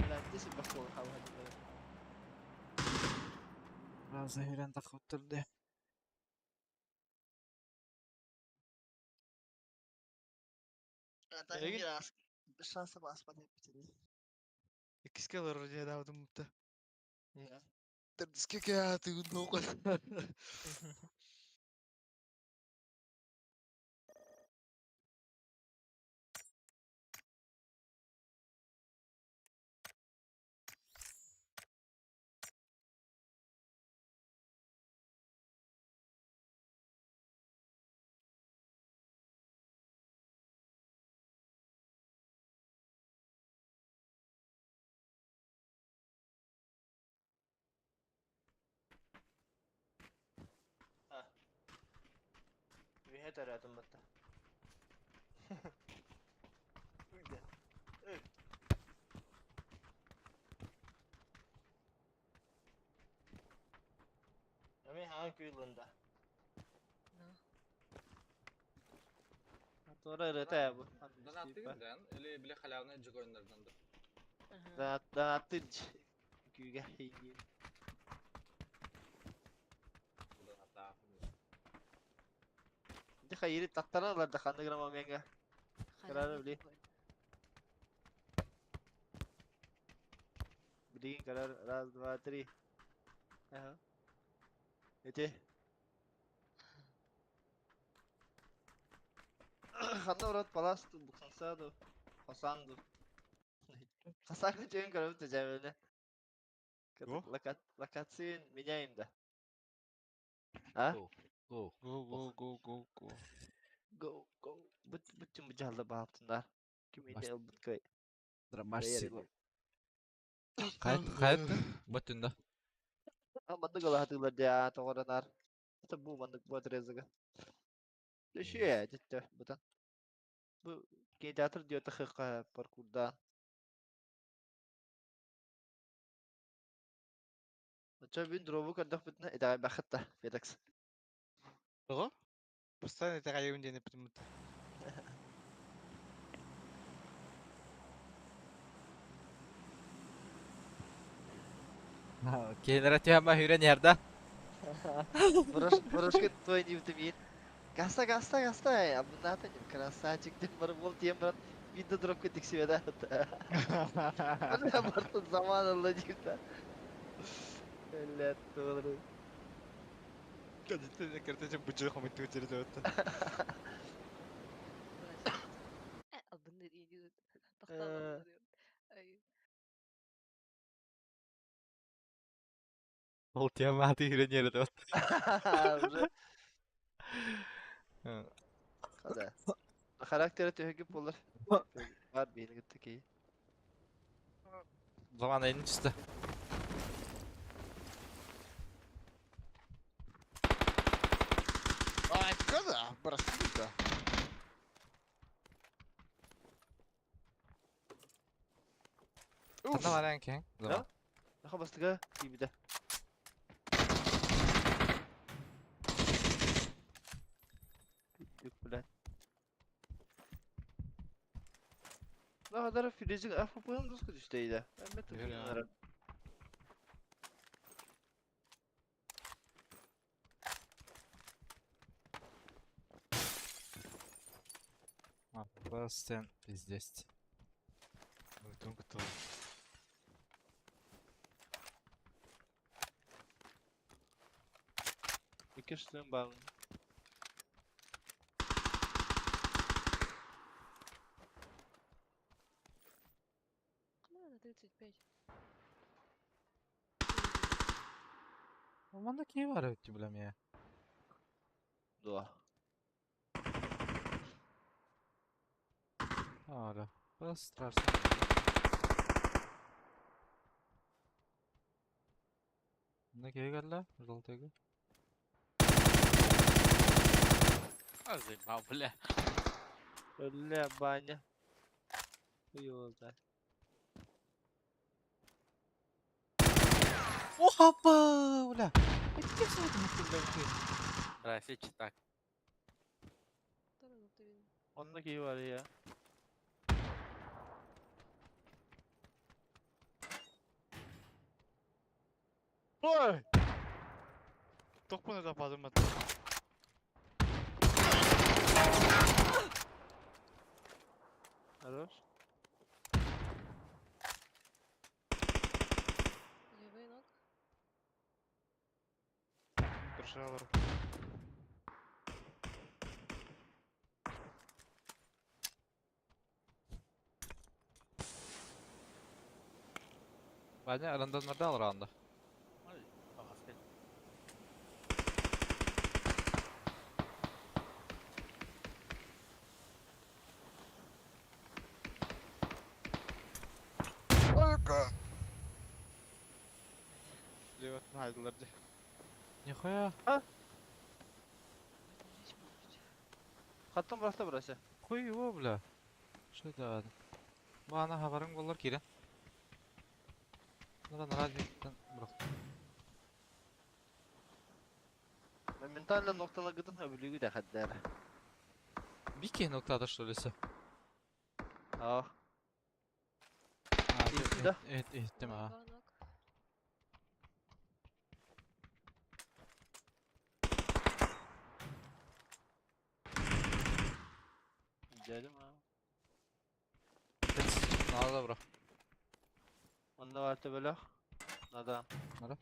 Бля, десіп баққол хава хажалар. Разы тахыттырды. Шанса баспа деп бітеді. Иккиске олорор диэн мутта. Я. Төрдүскэ кээтигин нуукун. Виһэ төрөөтүм батта. Үйде. Үй. Эми хаан күйүлүндө. Ну. Тора ырыта бу. Донаттыгын да, или бile халявный джигойндардан да. Ага. Донаттын күйгө хийги. Донатта. Ди хайри таттаралар да ханды грамма менге. Халявный били. такой. Блин, карар раз, два, три. Ага. Эти. Ханна урат паласту, буксансаду, хасанду. Хасанды чөйін көрөбүт да жабыны. Го? Локацияны меняем да. А? Go. Go. Go go go go go. Go, go. Бут бутчун бу жалда баптындар. Ким Баш- иде бут кой. Драмаш Бэйэр сила. Кайт, кайт. Бөтүндө. Маннык алаатылар дя тоҕоронар. Это бу маннык бу отрезага. Дөшүө дитте бутан. Бу кинотеатр диота хыка паркурда. Оча бин дробу кардах бутна ида бахатта Федекс. Ого? Постоянно это диэн эппитим мутта. Кейлер тема хүрен ярда. Бұрыш бұрышка той не битемин. Гаста гаста гаста. Абуната не красавчик деп бар бол тем брат. Видно дропка тиксибе да. Бля, бартын заман алла дейт. Бля, doğru. Кадите кертече бучу хомиту жерде өттө. Албыннар иди. Тохтоо. Ай. Ол тема аты хүрен ярда. Уже Kada. Характері төһөгүп болар. Бар бейін гітті Заман айын түсті. Ай, када, браслета. Тана баран кен. Заман. Наха бастыга тибиде. Бүк блядь. Ne kadar filizin AFP'nin dostu düşteydi. Ben metin Yürü ya. Просто пиздец. Өтөн куту. İki üstün bağlı. Ладно, 35. Манда кей бар өтті білем я. Дуа. Ora. Страшно. Ne киһи Желтыйга. А заебал, бля. Бля, баня. Хуёво. Опа, бля. Это все это мы Здрасте, читак. Онно киһи бар ya. Ой! Тохпун это падым. Хорош. Левый ног. Крышалар. Баня рандомнарда ал раундда. Ой, ағасы. Леватын хайдылар де. Нихуя. Хаттан бырахта бырася. Хуй его, бля. Что это? Бана хабарың болар кирен. Нара нара жектен бирок. Моментально нокталагытын хөбүлүгү да хаддара. Бики ноктада что ли? Аа. Да. Эт эттим а. Два ног. Дядим а. Надо бро. Онда бар төбөлөх. Надо. Надо?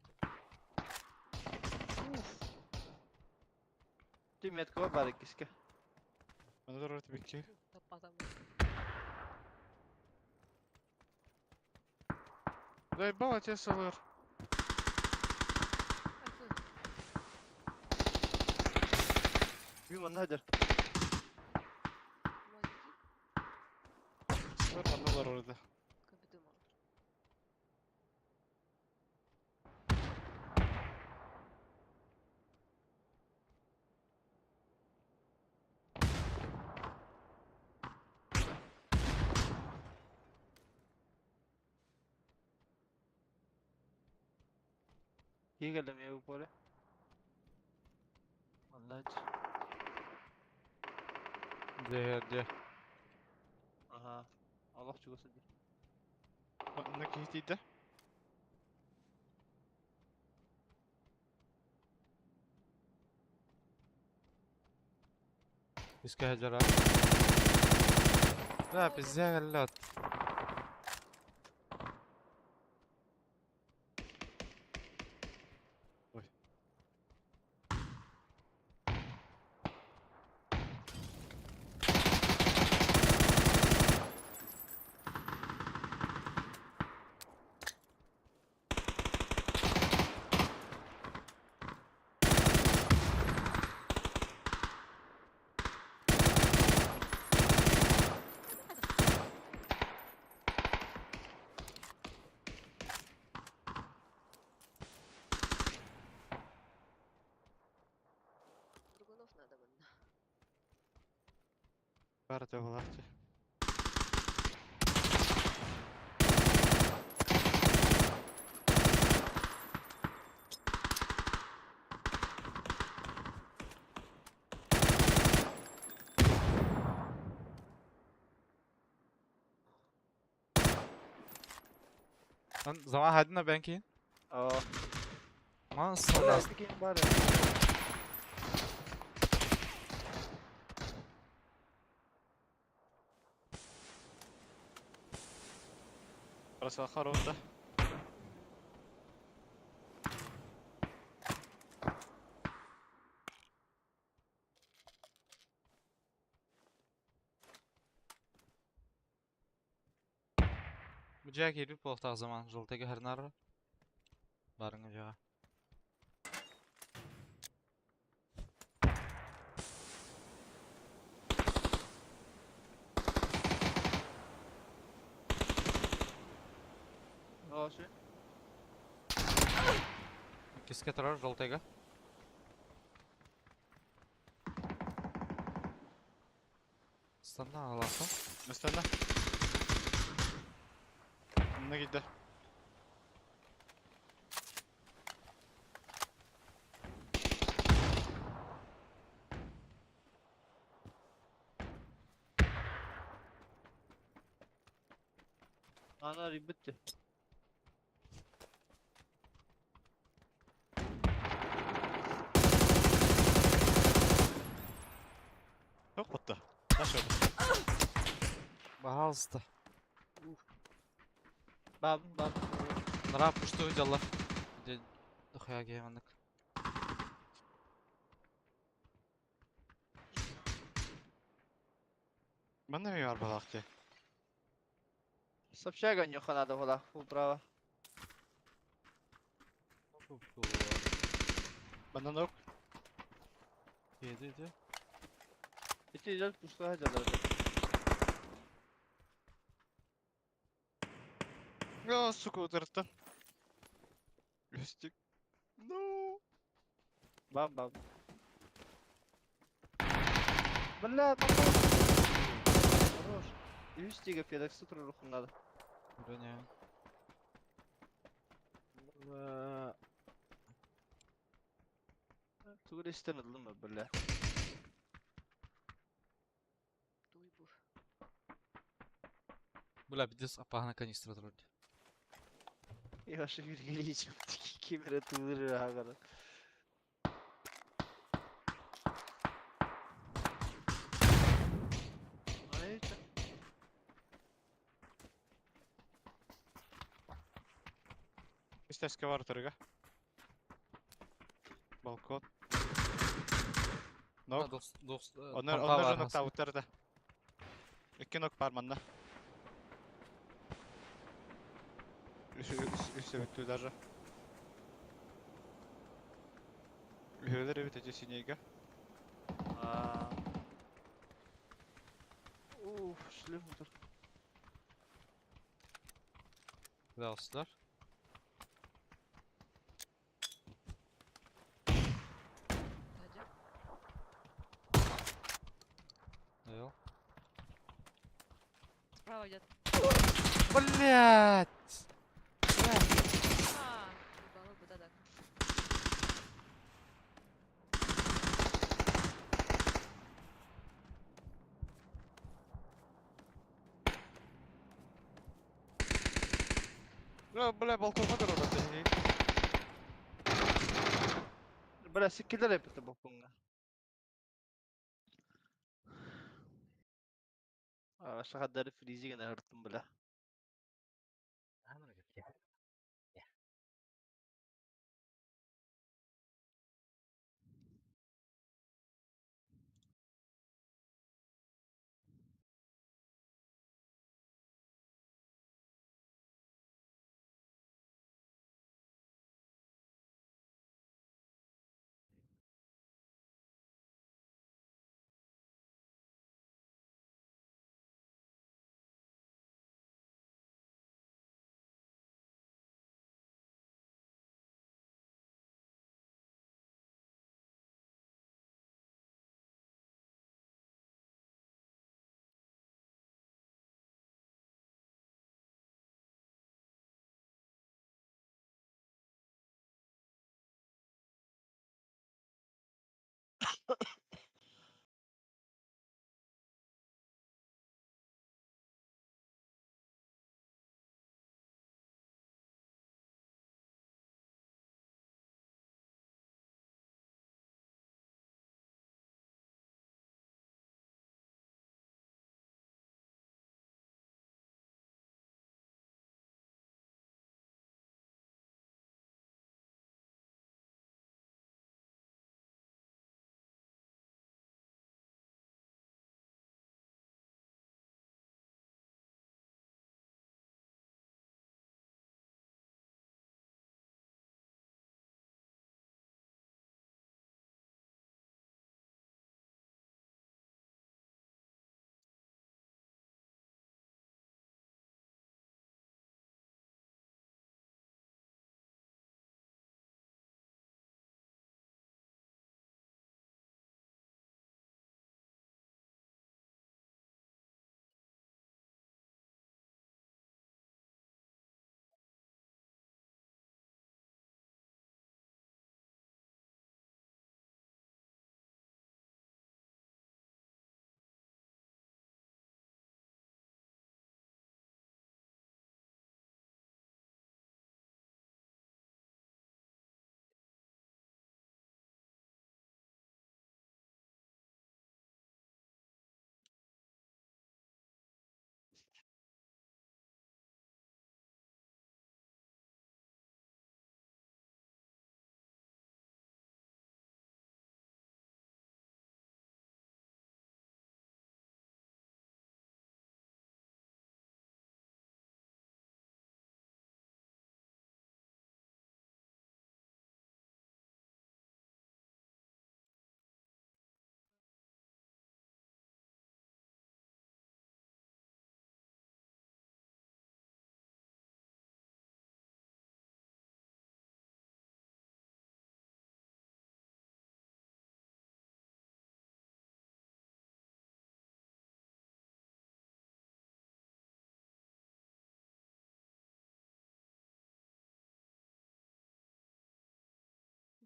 Ты метка бар иккиске. Мана дорор бикки. Таппатам. Заебал отец ЛР. Би манна хадыр. ЛР мана дорор да. Компьютер. Кигелем я упоре. Маннач. Де де. Ага. Аллах чугасы ди. Манна кихитийде. Иске хажара. Да, пиздец, лед. Бар төбөлахчы. Lan zaman hadi ben ki. Аа. Man sonra. Бар. Просто хорош, да? Bu жаа киирбит буолуохтаах заман желтыйга хернар. Барыңа жаа. Оҕусы. Киске турар желтыйга. Станна аласа. Станна. Мына киирдэ. Ана рибитти. Yok battı. Taş oldu. Пожалуйста. Баб, баб. Нара пушту дьаллар. Де дохуя гейманнык. Манна ми бар балак те. С общага нюха надо было, управа. Манна нок. Еди иди. Ити идет пустая дядя. А, сука, удартан. Үстик. Ну. Бам, бам. Бля, попал. Хорош. Юстига Федекс тут руху надо. Броня. Туристен ылдым бля. Туй бур. Бля, пиздец, апагана канистра турар. Я ваше Вергилич, кемере тулыры агара. Ай, чё? Истәске бар тұрыға. Балкон. Нок. Дос, дос. Онор, онор жонок табыттар да. Икки нок бар манна. Үс өттү даже. Үһөлөр эбит эти синейга. А. Уф, шлем тут. Далсылар. Сзади. Довел. Справа идет. Блять! А, ебало бы, да-да. Бля, бля, балконга турар эти. Бля, сиккилер эпити балконга. А, шахадары фризигene ырттым, бля.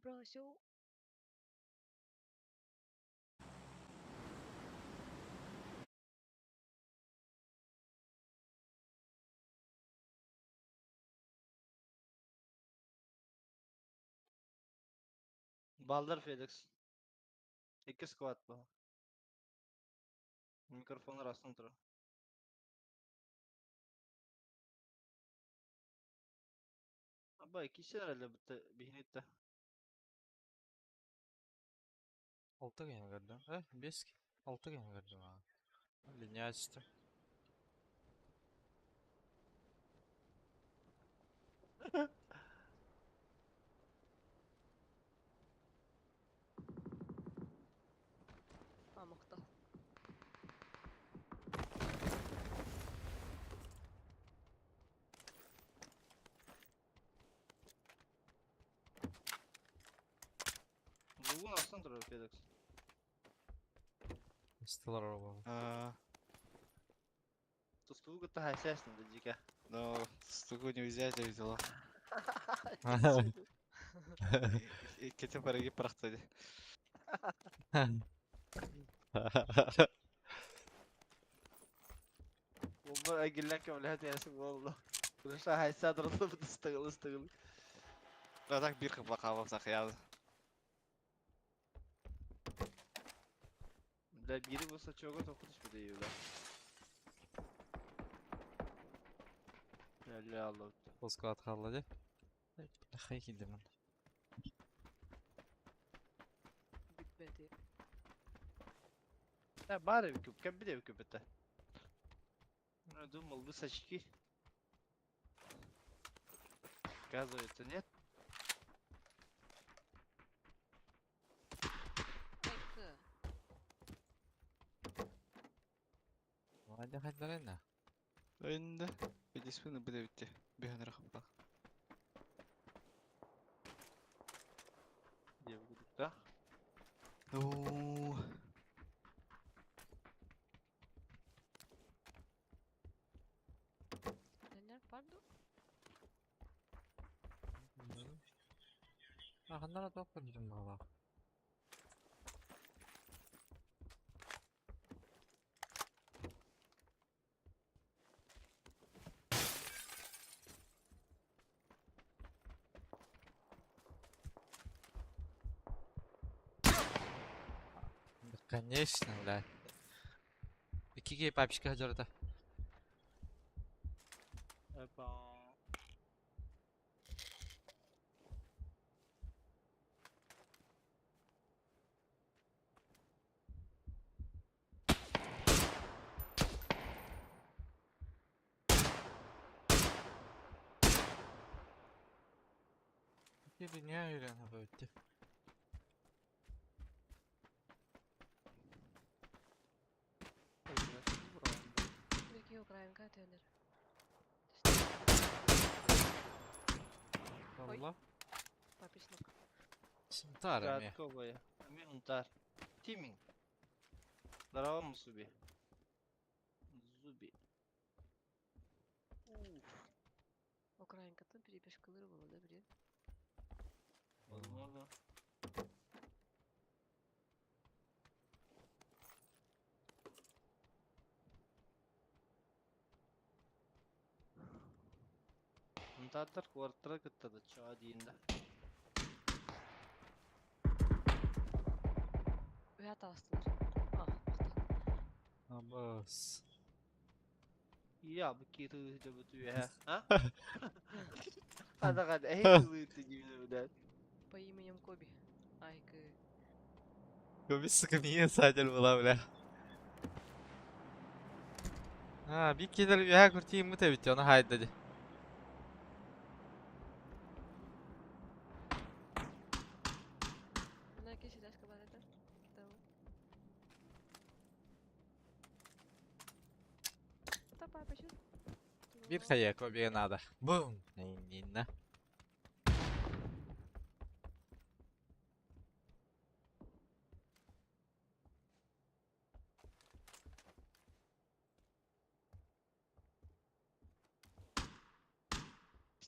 Бросил. Балдар Феликс. İki squad bu. Mikrofonu rastın tur. Аба iki herhalde bitti. Bihnitte. Алты кene көрдüm. Бес алты кene көрдüm ha. Линия açtı. А, махтал. Лугун астын tur Felix. Стеллар оба. А, Тустуугу та хайсясны дижика. Но стугу не взять, я взяла. Кетен параги парахтады. والله اقول لك ولا يا سب والله. كل هاي سادر تستغل استغل. Да так бир кыпа кабып я. Да biri bolsa çoğa tokutuş bir de yiyorlar. Allah Allah. Ол склад қалды де. Хай килдим. Bitmedi. Ya bari bir küp, bir de bir küp ete. Я думал, вы сачки. Оказывается, нет. Айка. Вадя хайдарена. Önde. Bir de bitti. Bir hanı rakıp Diye bir da. Oo. Neler pardon? Аханнара тоқ көрдүм бала. Да, конечно, блядь. Какие папочка хадерта? Опа. Или не үйреніп өтті. Какие украинка тренер? Ой. Алла. Папичник. Синтар эми. Кратковая. Ами унтар. Тиминг. Здорово, Мусуби. Зуби. Украинка там перепешкалар было, да, блин? Возможно. Унтартар квартира кыттады чаа дейінде. Уят астылар. А, махтал. Абас. Я bu kiri de bu tüye ha? Hadi hadi ey kılığı gibi de. По именем Коби. Айка. Коби, сука, меня садил была, бля. А, bir kere bir kurtayım mı tabii ki onu haydi dedi. На киселяшка бар это. Того. Та папа еще. Bir kaya Kobe'ye nada. Boom. Ninna.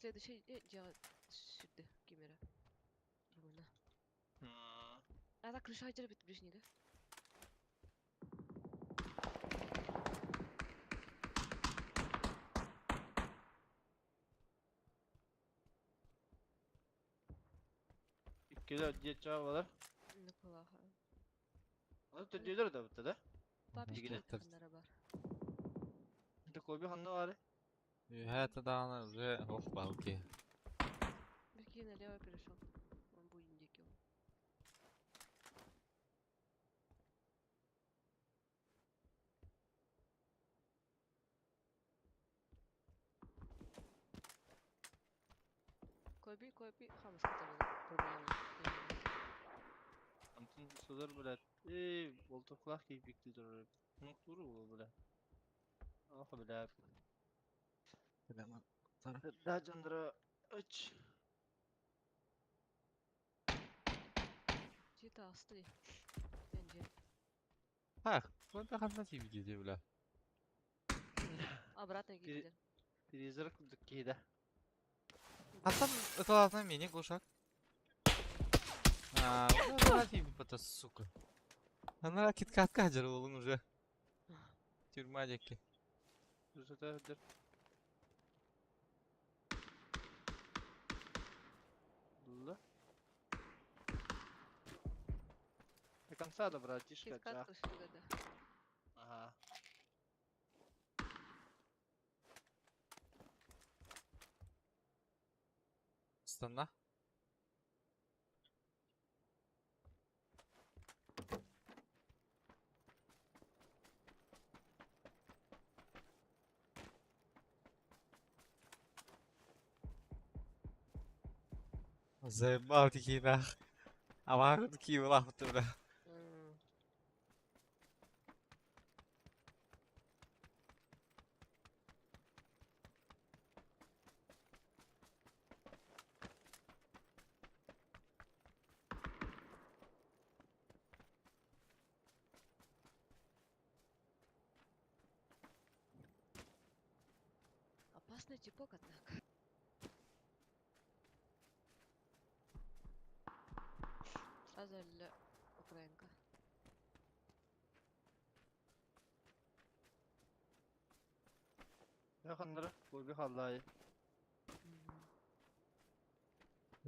Следующий дело сюда камера. Думаю, на. Ата крыша жүрбүт ближнига. Иккилер дьиэ балар. Нукулаха. Аны төрдүөлэр да бутта да. Папичка Дигиле. ханнара бар. Это Коби ханна бары. Это да, уже ох, балки. Бирки налево перешел. Он будет дикий. Коби, Коби, хамас проблема. Антон сылар блядь. Эй, болтоклах кейпикти турар. Нуктуру бол блядь. Ох, блядь. Да, жандыра. Үч. Чита асты. Энджи. Ах, вот ханна тибиди бля. Обратно киделер. Призрак кейда. Аттан ыталатан мени глушак. А, вот сука. Она киткатка жар уже. Тюрьма деки. Л. До конца да, братишка, Киткат да. Ага. Станна. Заебал такие нах. А могу такие лахты, бля. Опасный типок, однако. Сразу для Украинка. Yakınları Kobi hallayı.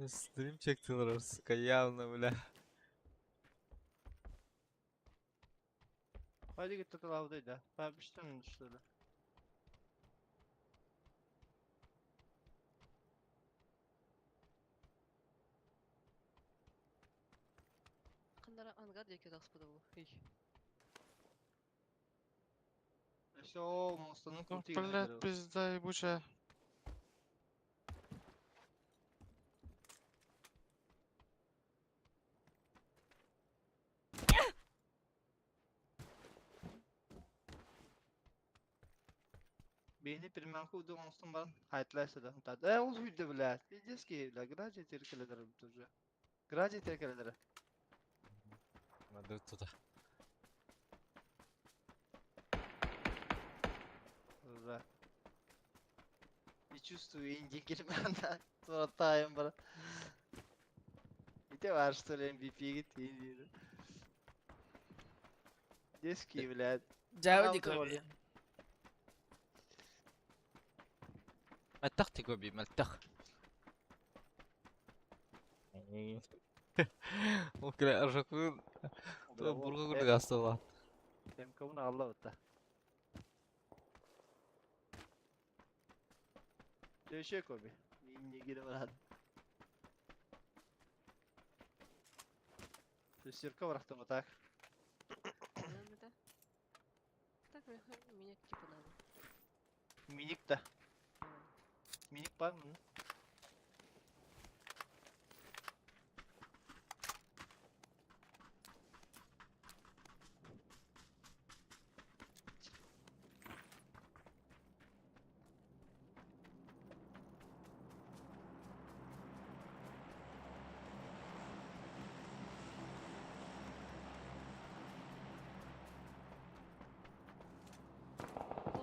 Стрим чектилер, сука, явно, бля. Haydi gitti kılavdaydı. Ben piştim şöyle. Кандара ангар деке господа бу. İşte o Monster'ın Ну, kurtu блядь, пизда ебучая. Beyni pirmanku udu Monster'ın ben hayatlar da. E ol hüdde блядь. Пиздец ки, бля, граджи теркеледер уже. Граджи теркеледер. Надо туда. Да. Не чувствую инди германа. Туратаем, брат. И те var что ли MVP гит инди. Детский, блядь. Жабы Коби. Мэлтэх тигоби, мэлтэх. Окей, аржакын. Бурга курдук астыла. МК-ны алла бутта. Төшө Коби. Инди гире брат. Төсөркө барахтым так. Да. Так, меня типа надо. Миник да. Миник бар mı?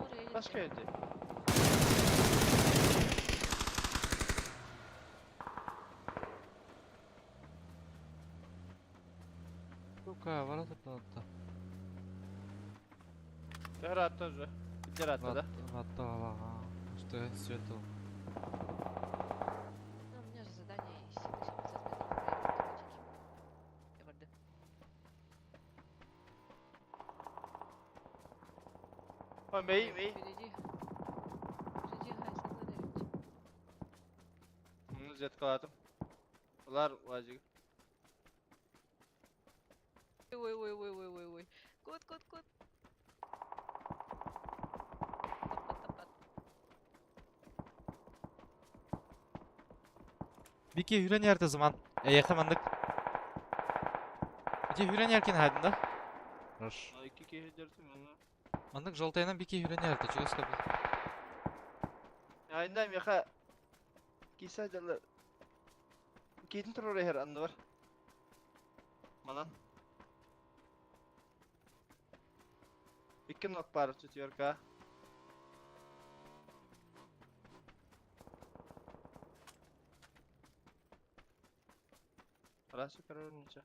Doğru Başka yerde. Сука, бара турда. Төһөр атта уже? Бир атта да? Атта алага. Что свету. Ну, у меня же задание из 7 80 метров проехать автоматики. Я горды. Ой, мей, мей. Впереди. Впереди, хай, сакланырить. Bunu zetkaladım. Ular vacık. Ой, ой, ой, ой, ой, ой. Кот, кот, кот. Тапат, тапат. Бики хүрен ярты zaman. Yakın Бики хүрен яркин хайдында. Хорош. İki kişi dersin onu. Мандык жолтайынан бики хүрен ярты. Чугас кабыл. Aynen yaka. Kisa jalar. Кейтин турар эхер анды бар. Манан. Икки нок бар четверка. Расы короче.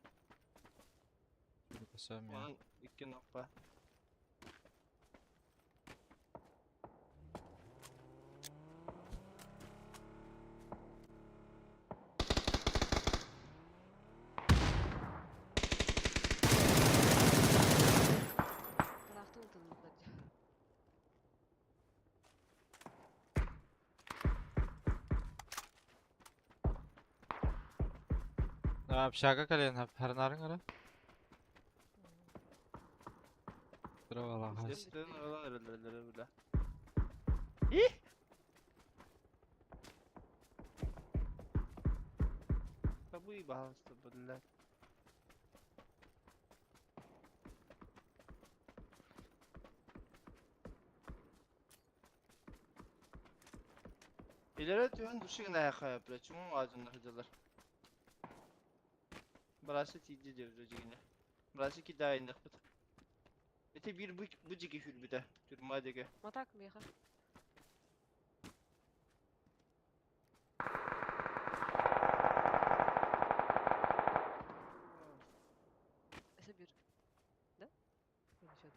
Манан икки нок бар. Ыраахтан ытыллар дии. Общага кален харнарын ара. Здорово, Естественно, бля. Да выебался, блядь. İleri tüyün düşük ne yakaya блядь, чумун ağacında hıcalar. Burası тиди деп жигине. Burası ki daha indik bit. Ete bir bu bu jigi hül bir de. Türma dege. Матак меха. Сабир. Да? Или чё?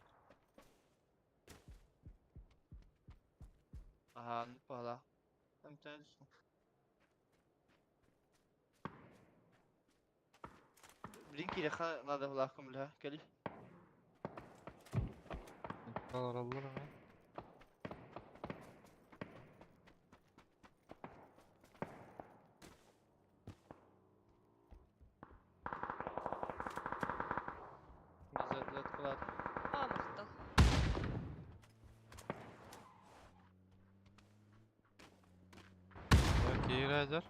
Aha, пала. Там тәнсін. Блин, киреха надо влахом бля, кели. Алар ма? Зат кылат. А, махтал. Окей, Райдер.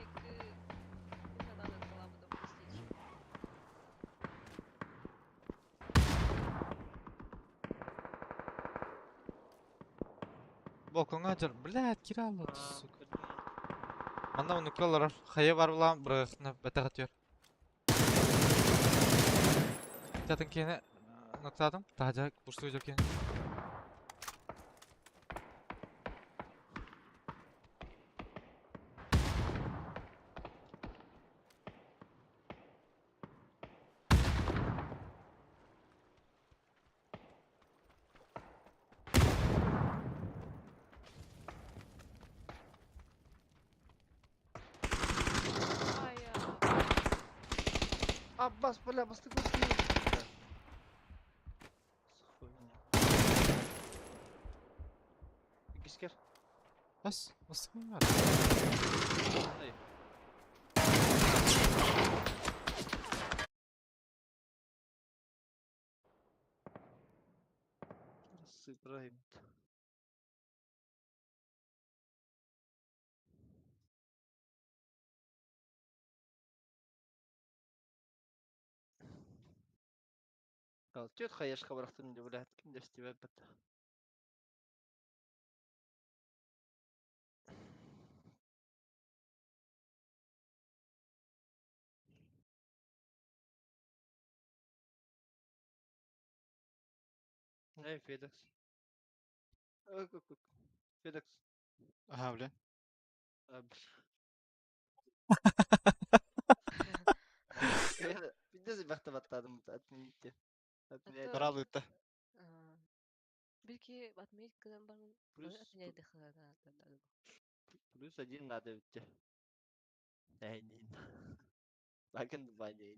Эки... Надо кылабы допустить. Балконга жар. Блядь, киралла, сука. Манда оны кылар. Хая бар булам, бырыхны бәтәгә төр. Татын кене ноктадым. Тажа бурсу жер кен. Ай, Abbas, бля, басты көз Кискер. Бас, басты бар. Ай. Ибрагим. Түөт хайашка барахтым деп блядь, ким дестибет бит. Эй, Федекс. Ок, ок, ок. Федекс. Ага, бля. А, бля. элбэхтэ баттаатым отмените. Отменяйте. Быралыытта. Бирки отменить гынан баран Плюс отменяйте. Плюс один надо битте. Әйнин. Bakın баня.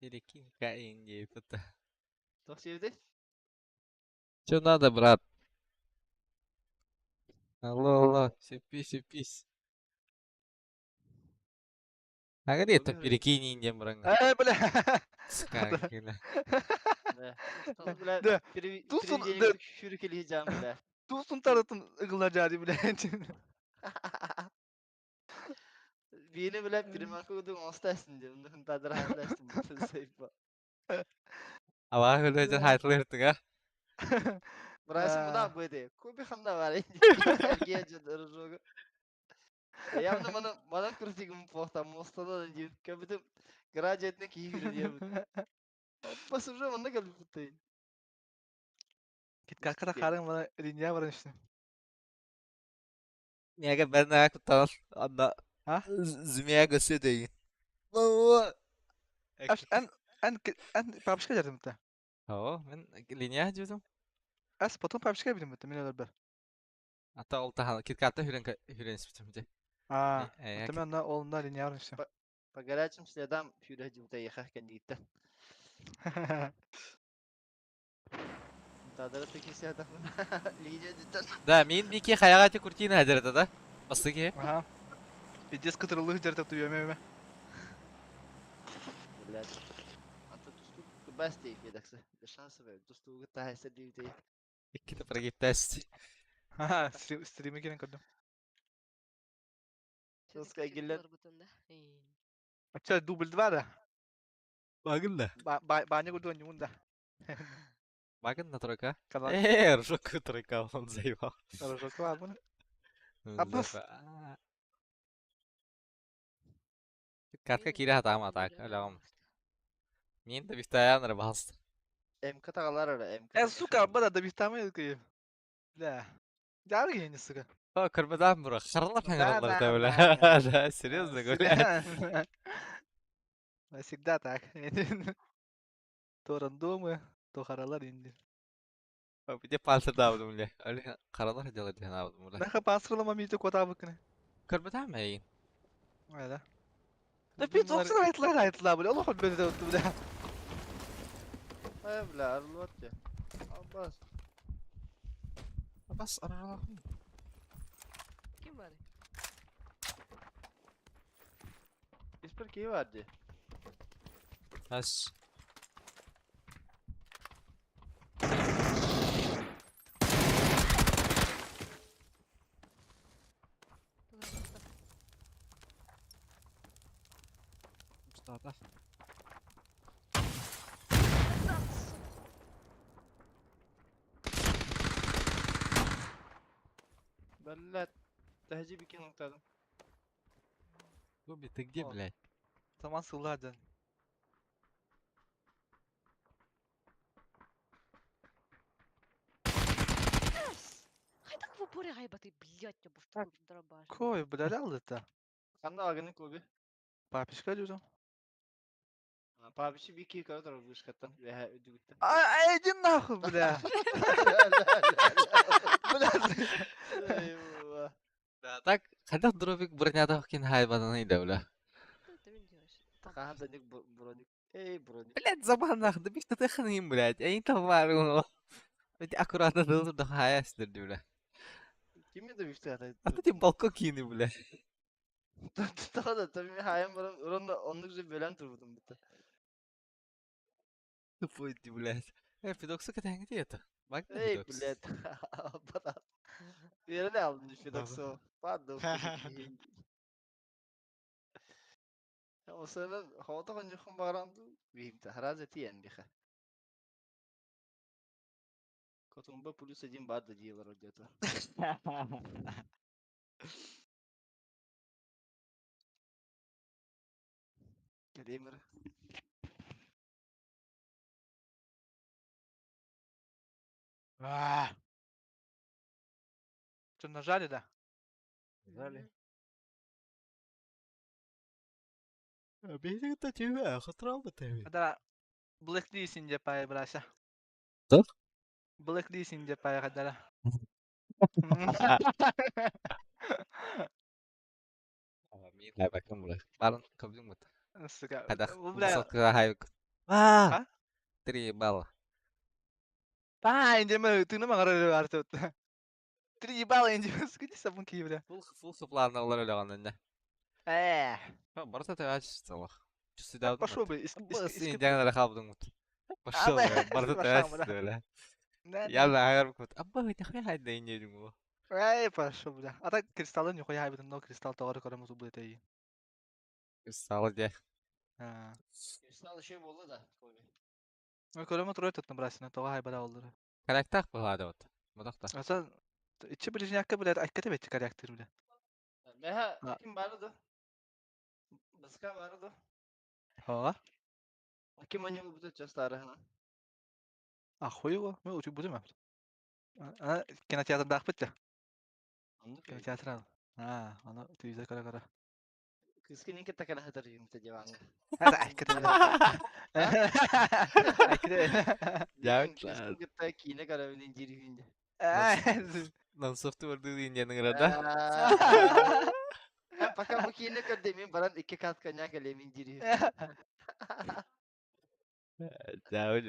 Перекинь-ка Индии, это. Туох сиэбитэй? Че надо, брат? Алло, алло, сепись, сепись. А где это перекинь Индия, бранга? Э, бля. Скакина. Да. Тут, бля, Да. Тут он- переведение шүрүкелейджам, бля. Тустун таратын ыгылар бля. Биини, бля, приманка кудук оҥостасын диэн, онно тадыр хааллаастым сайпа. Аллах өлөжөн хайтлыртыга. Брайсон А. мына быйды. Көбі ханда бар. Эрге жогу. Явно мана мана крутигим похта мостада дип. Көбүтүм граджетне кийип дип. Опа уже мында келип бутты. Киткакка харың бана линия бар işte. Неге ben кутал анда А? змея көсө деген. Аш эн эн эн папишка дердим та. О, мен линия жудум. Ас потом папишка билим бит мен бар. Ата ол тахан киткатта хүрен хүрен спитим же. А. Э, Там на ол на линия бар işte. По горячим следам хүрэ жута ехах кендикте. Тадыр текиси адам. Линия диттен. Да, мен бики хаягати куртина хадерда да. Бастыки. Ага. Пиздец кытырылы дердеп туйөмө. Блядь. Ата тусту бас дейп едаксы. Шансы бар. Тустугу тахайса дейп. Икки прогиптест. Ага, стриме келен көрдүм. Соска келер. Ача дубль 2 да. Багын да. Баня көрдү нюн да. Багын на тройка. Канал. Э, ржоку тройка он заебал. Рожок ладно. Абас. Катка кире хатам атак. Алям. Мен да бифтаян рыбалст. МК тагалар ара МК. Э, сука, бада да бифтамы кый. Бля. Жаргы не сука. О, кырбадан бура. Харалар Да, хангалар да, да, бля. да. Да, серьезно говоря. Всегда так. То рандомы, то харалар инди. Где пальцы давдым, бля. Али каралар делать давдым, бля. Наха пасрылама мите кота быкны. Кырбадан мейин. Айда. Да пит оксун айтлар айтлар бля. Аллах бля бля. Э, бля, арылып атты. Аббас. Бас аралар. Ким бар? Испер кии барды. Ас. Mustafa. Блядь. Тахжи бикин октадым. Губи, ты где, О. блядь? Таман сылладан. Хайдах в упоре гайбаты, блядь, я Так, дробаш. Кой, бля, алды-та. Канда аганы көбі. Папишка дюдüm. Пабиши бики көрдөр вышкаттан. Бля, үдүгүттен. А, иди нахуй, бля. Бля. Да, так, хайдах дробик бронята кин хайбанан иде, бля. Ты мен делаешь? Каханда ник броник. Эй, броник. Блядь, забан нахуй, да бих ты ханим, блядь. Эй, товар, ну. Ведь аккуратно дылды да хаястыр, бля. Ким еді бифте ата? А ты балкон кини, бля. Таа да таби хайым барам, оронда оннук же белен турбутум битте. Тупой ты, блядь. Э, Фидокса катаңы это. Бак Эй, блядь. Бата. Бере алдым Фидоксо. Паду. Осынан хоото конжухан багаранду бихимте хараза тиен биха. Котумба плюс один бады диелер где-то. Калимер. А. Что, нажали, да? Нажали. Биһиги түйэ хатыраабыт эбит. Да, Black Lee деп пай брася. Туох? Black Lee деп пай хадара. Хайбакын була. Барын көбүн бут. Сука. Хадах. Бу бля. Высокого хайбак. А? 3 балла. Па, индеме тыны маңара арты. 3 балла индеме сука не сабын ки бля. Фул фул супларны олар өлөгөн инде. Э. Барыта тәвәч салах. Чүсүдә. Пошел бы. Индианнар халбың бут. Пошел. Барыта тәвәч бля. Яла агар бут. Абба нихуя хайда инде бу. Эй, пошел, бля. А так кристаллы нихуя хайбытын, но кристалл тоғары көреміз убы это. Кристалл де. Кристалл şey boldu da. Kobe. Ну, көрөмө туруп өтөт брасина, тоға хайбара олдыр. Карактах булады вот. Мудакта. Аса ичи ближняка, блядь, айката бетти характер, бля. Meha Ha. kim vardı? Başka vardı. Ха. Kim oynuyor bu da частары А хуй его, мы учу будем. А кинотеатрда акпыт я. Andık. Кинотеатр ал. А, аны телевизор кара кара. Kızkinin ki takana hatır yumta divanga. Hadi айката. Айката. Я Kızkinin ki takine karavinin jirihinde. Нансофты барды индияның рада. Пока bu kine kar demin baran iki kat kanya kalemin jiri. Жау.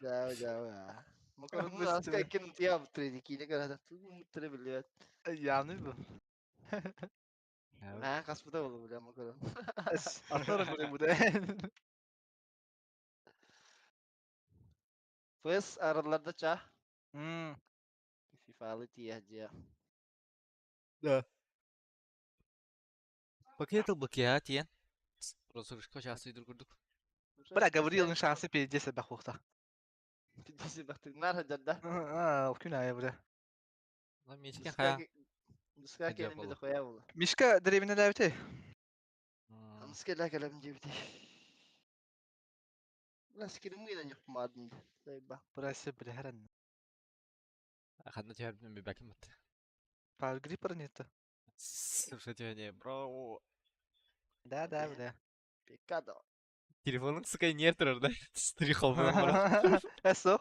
Jao jao ya. Makaronu aska iki nutiya bu kine kar hata tu mutre biliyor. Яны бу. Ha kasbıda oldu bu makaron. Атлар бу бу. Pues aralarda ça. Мм. FIFA'lı tiye ya. Да. Пакет бакия тиен. Розыгрышка часы курдук. Бля, Гавриловның шансы пиздец бах бухта. Пиздец бахтык нар хаджарда. А, күн ай бля. Lan мечкен хая. Дуска kelime de koya bulu. Мишка деревне ләбите. Амска la kalem cebiti. Las kirim giden yok madın. Sayba. Burası бля хәрән. Хадна тебе би бакин бат. Пал гриппер нет. Слушайте, бро. Да, да, бля. Pecado. Телефонun сука не турар да. Стрихол бро. Эсо.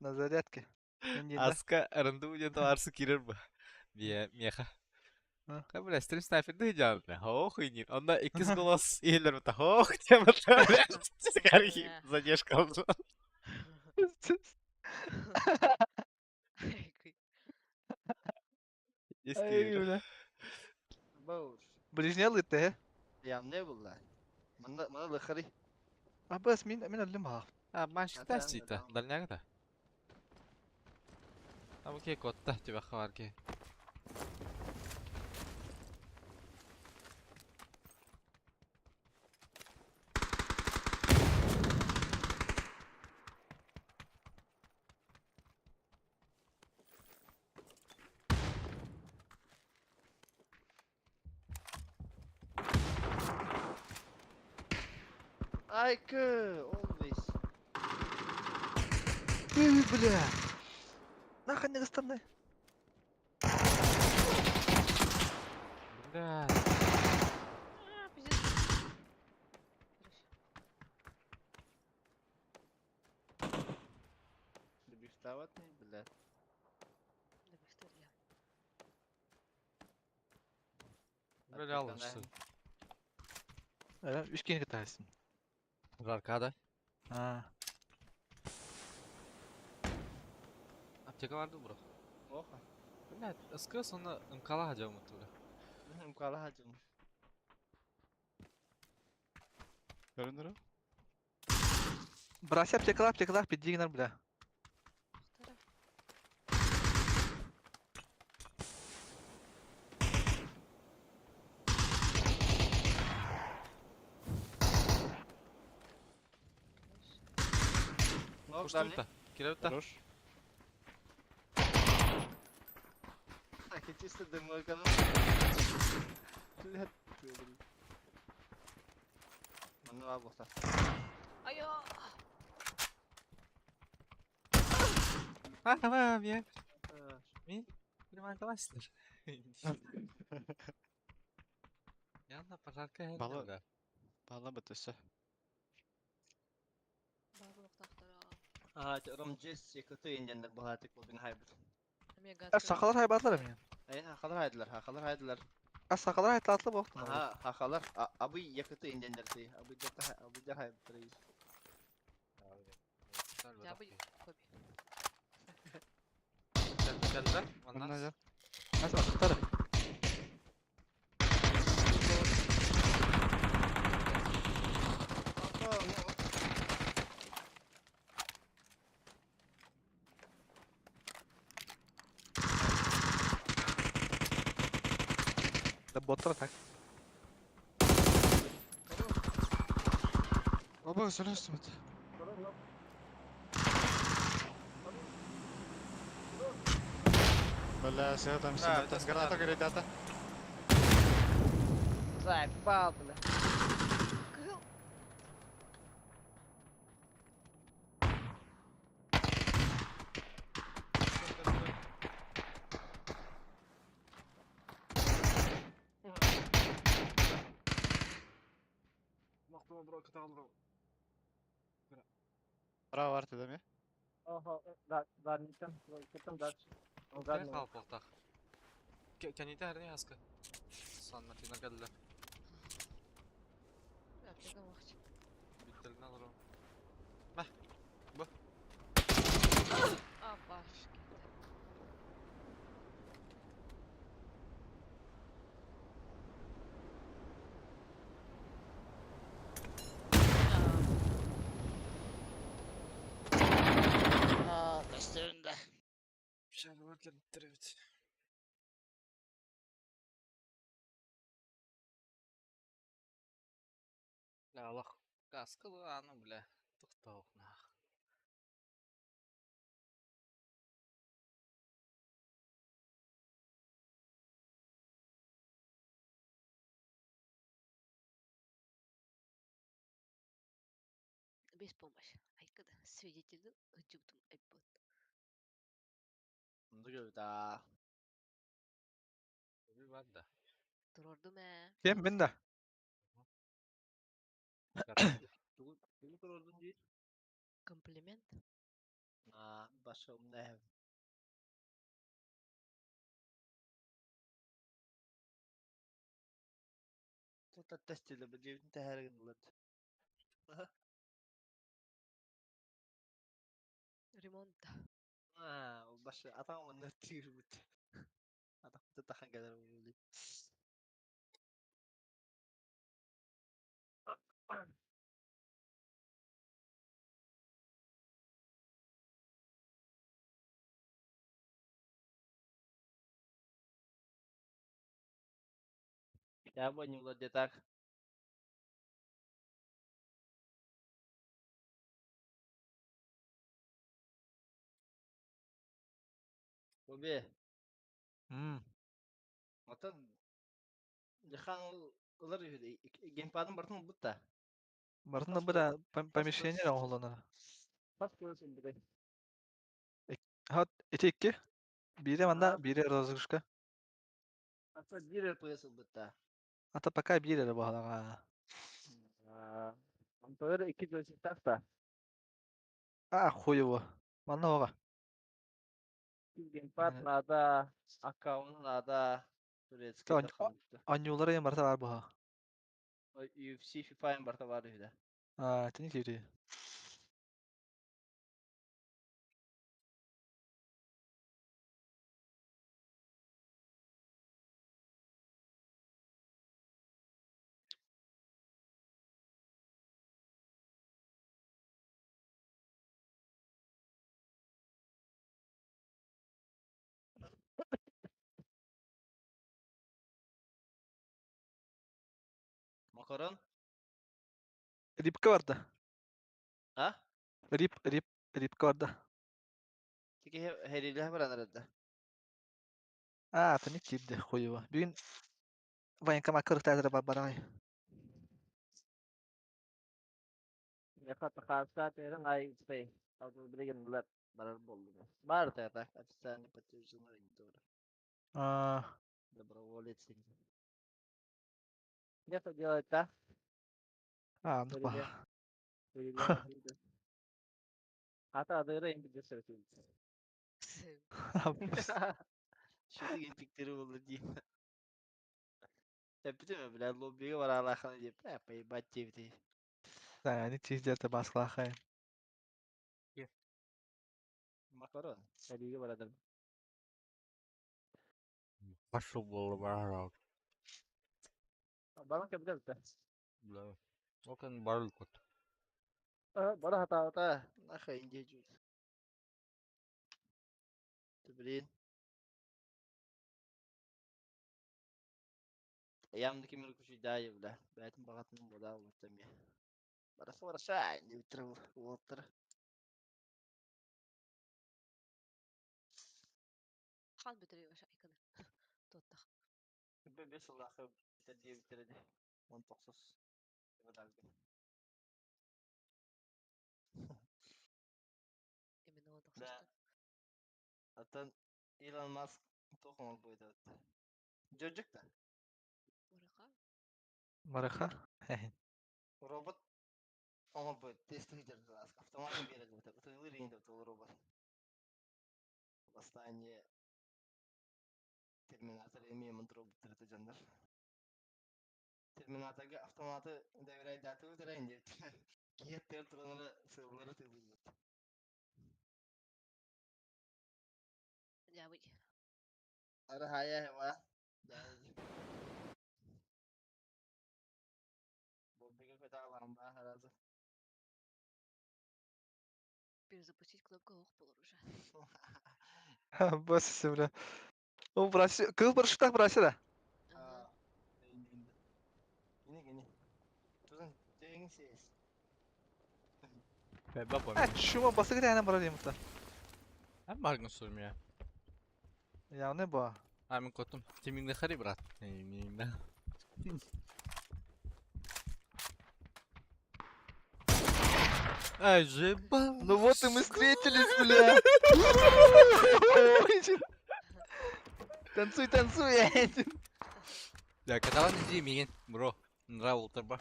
На зарядке. Аска рандум ден товарсы кирер бу. Бия меха. Ка бля, стрим снайпер да идеально. Ох, и не. Онда иккис голос иһиллэр бата. Ох, тема задержка oldu. Ай, бля. Боур. Ближний лыты. Ya ne bunlar? Мында мына лыхари. А бас мин әллем ха. А, машка сита. Дальняга да. А бу котта тебе хаварки. Айкы, always. Эй, бля. Нахуй не гостамны. Бля. А, пиздец. Хорошо. Добивтават не, бля. Да быстро, бля. Бля, алышты. Үч кенге тайсын. Жарка А. Аптека vardı bro. Oha. Бля, СКС оны МКла хажа умутtu бля. Мкала хажым. Көрүндүрү? Брася аптекалар, аптекалар пиддигинер бля. Вторая. Ног дальний. Куштунта. Киребта. Хорош. Так, чисто дымойканы. Бля, Мына бар болса. Айо! А, давай, я. Мен benim arkadaşlar. Yanına пожарка Бала- бала. Хаалла өссө. Баар буолуохтаахтара. Ага, Ромджес якыты индианнар баһаатык болбин хайбыт. Эмиэ Э, газ сахалар хайбаатылар эмиэ. Э, хахалар хайдылар, хахалар хайдылар. А сахалар хайтаатылар буолуохтун Ага, хахалар, абый якыты индианнар ты, абыйдар абыйдар хайбыттар. Дябы Коби. Кэллэ, Манна манна. дьэ. Ас аттар. Да боттар так. Оба сөйлөстүм эт. Бля, сэ там Да, сидит. это Граната сказали. горит, дата. Заебал, бля. Кыһыл! Браво бар дедем я. Ага, да, да, не там, там дальше. Кэ хаалбахтаах. Кэнитэ эрни хаска. Сан Мартина кэллэ. Аптека махч. Бүттерин алырым. Мә. Бу. А, башки. Аа, көстөрүндэ. Şarjlar кэлиттер эбит. Бля, Аллах. Каскалы аны, бля. Тохтоохнаах. Без помощи. Айкада свидетельдин ыжыбдым айбыт. Да. Bir бар да. Турордум ээ. Кем мин да. Тугу турордун дейт? Комплимент. А, баша умная. Тут тестили бу дебин тәһәрген булат. Ремонт. А, ул баша атаң монда тир бит. Атаң тахан кәләр булды. Я бы не владе так. Бобе, Отон Лихан ылар геймпадын бартын бутта. Бартын бу да помещение оҥоһуллана. Пас көрсін бігай. Хат эти икки. Биирэ манна, биирэ розыгрышка. Ата бир РПС бутта. Ата пока биир эрэ буолаҕа. Антойр iki джойстик та. А хуево. Манна оҕа. Геймпад надо, аккаунт надо. Турецкий Анньуулара ең барта бар буха. UFC FIFA барта бар үйді. А, тини кири. Макарон? Рипка барда. А? Рип, рип, рипка барда. Тики хериле бар анарада. А, тини кирди хуево. Бүгүн военкомат кырыктаатыра бар барай. Яка тахаса терен ай спей. Алды билеген булар барар болду. Бар та официально подтверждено тоже. А, Доброволец. Где что делать-то? А, ну Бэрилиэх. Бэрилиэх диир. Ата адыыра импиде сөтүн. Шутик импиктери болду дейм. Тэппитим бля, лоббига бараалаахана диэп, э, поебать диэбити. Да, они чиздерте баскалахай. Макарон, сэлиигэ барадым. Пошел был барал. Балан кэбдэлтэ. Бля. Окон барыл кот. Бара хатаата, нахай индиэ Блин. Аям кимир күчүйдаа бля. Бәтин бағатын бода улуттам я. Бараса бараса, не үтір уоттар. Хан бүтүрүй ваша иконы. Туттах. Бес улахы битер битерди. 19. Бадалгы. Именно он Да. Аттан Илон Маск тоқон бойда. Жожук да. Мараха. Мараха? Робот оңол бойд. Тест хиджер автомат береді. Утылыр енді ол робот. Восстание Терминатор эмиэмин роботтар жандар. Терминаторга автоматы дәврәйдәті өтірәйін деп. Киеттер тұрғанары сыллары тылы. Лявый. Ара хая ва. Боббига көтә ба харазы. Перезапустить кнопка ох болор уже. Бас бля. О, браси, кыл парашютах браси да. Ага. Гине гине. Тузан тегин сес. А, чума басы гидә әнә бара дим та. Hem bargın sorum ya. Я не ба. Amin kotum. Timingde khari брат. Timingde. Ай, жеба. Ну вот и мы встретились, бля. Танцуй, танцуй, Я каталан иди миген, бро. Нравыл ба.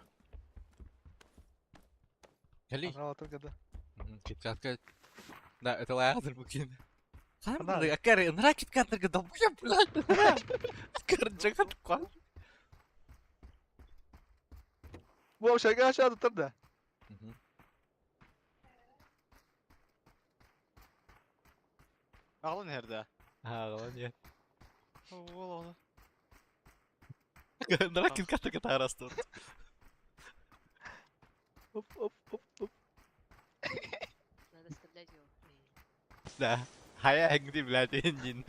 Кали. Пожалуйста, да. Киткатка. Да, это лаятыр букин. Она. Хан, акари, нра киткатырга да буя, блядь. Акари жагат кwan. Во, шага aşağı tutar da. Ağlı nerede? Ha, lan ya. Ол оны. Нра киткатырга тарастыр. Оп, оп, оп, оп. Надо стрелять его. Да. Хая хэгди, блядь, индин.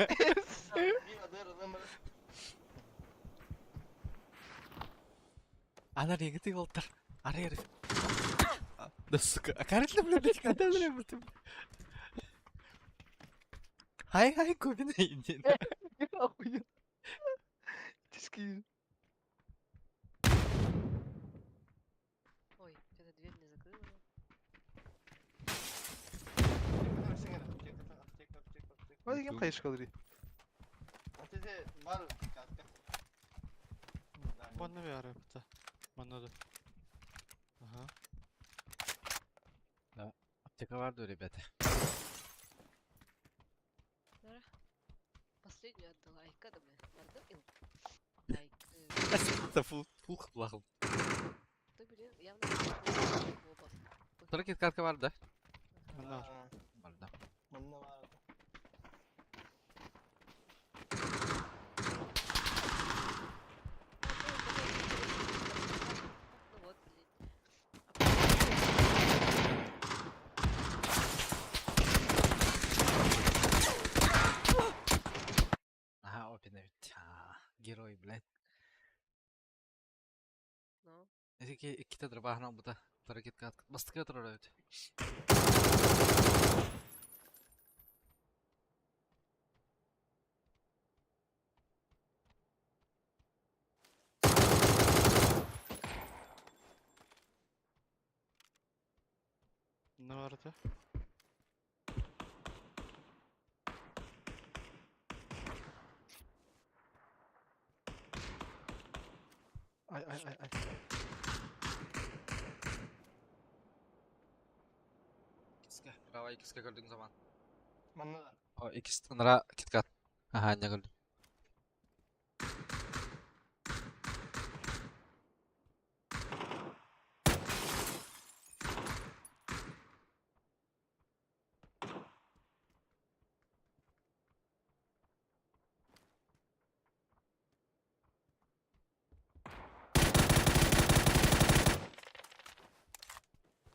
Ана регити болтар. Ары ары. Да сука, акари блядь, когда блядь. Хай хай кубин индин. Охуенно. Тиски. Ой, что-то дверь не закрыла. Hadi gel kayış kalır. Отеде бар катка. Манна bir ara быта. Манна да. Ага. Аптека vardı ребята. Нара. Последнюю отдала. Айка да, бля. Барды ил. Айка. Это фул фул хлахл. Ты, блин, явно оба. Второй киткатка var да? Манна бар. Var да. Манна бар. Ну вот, блин. Ага, опина ведь. Герой, блядь. Ну, Эти икките дробахна бута. Второй киткатка. Бастыкы турар өт. Ne vardı? Ay ay ay ay. Иккискэ, право иккискэ көрдүҥ заман. Манна да. О, иккис ынара киткат. Аха, инньэ көрдүм.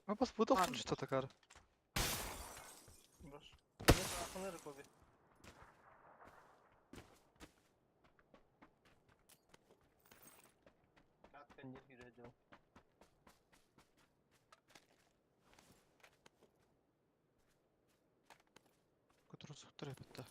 Опас бут охсон что такар. Брош. Нет, ахынары коби. Как не переходил. Көтөр суқтар эбитті.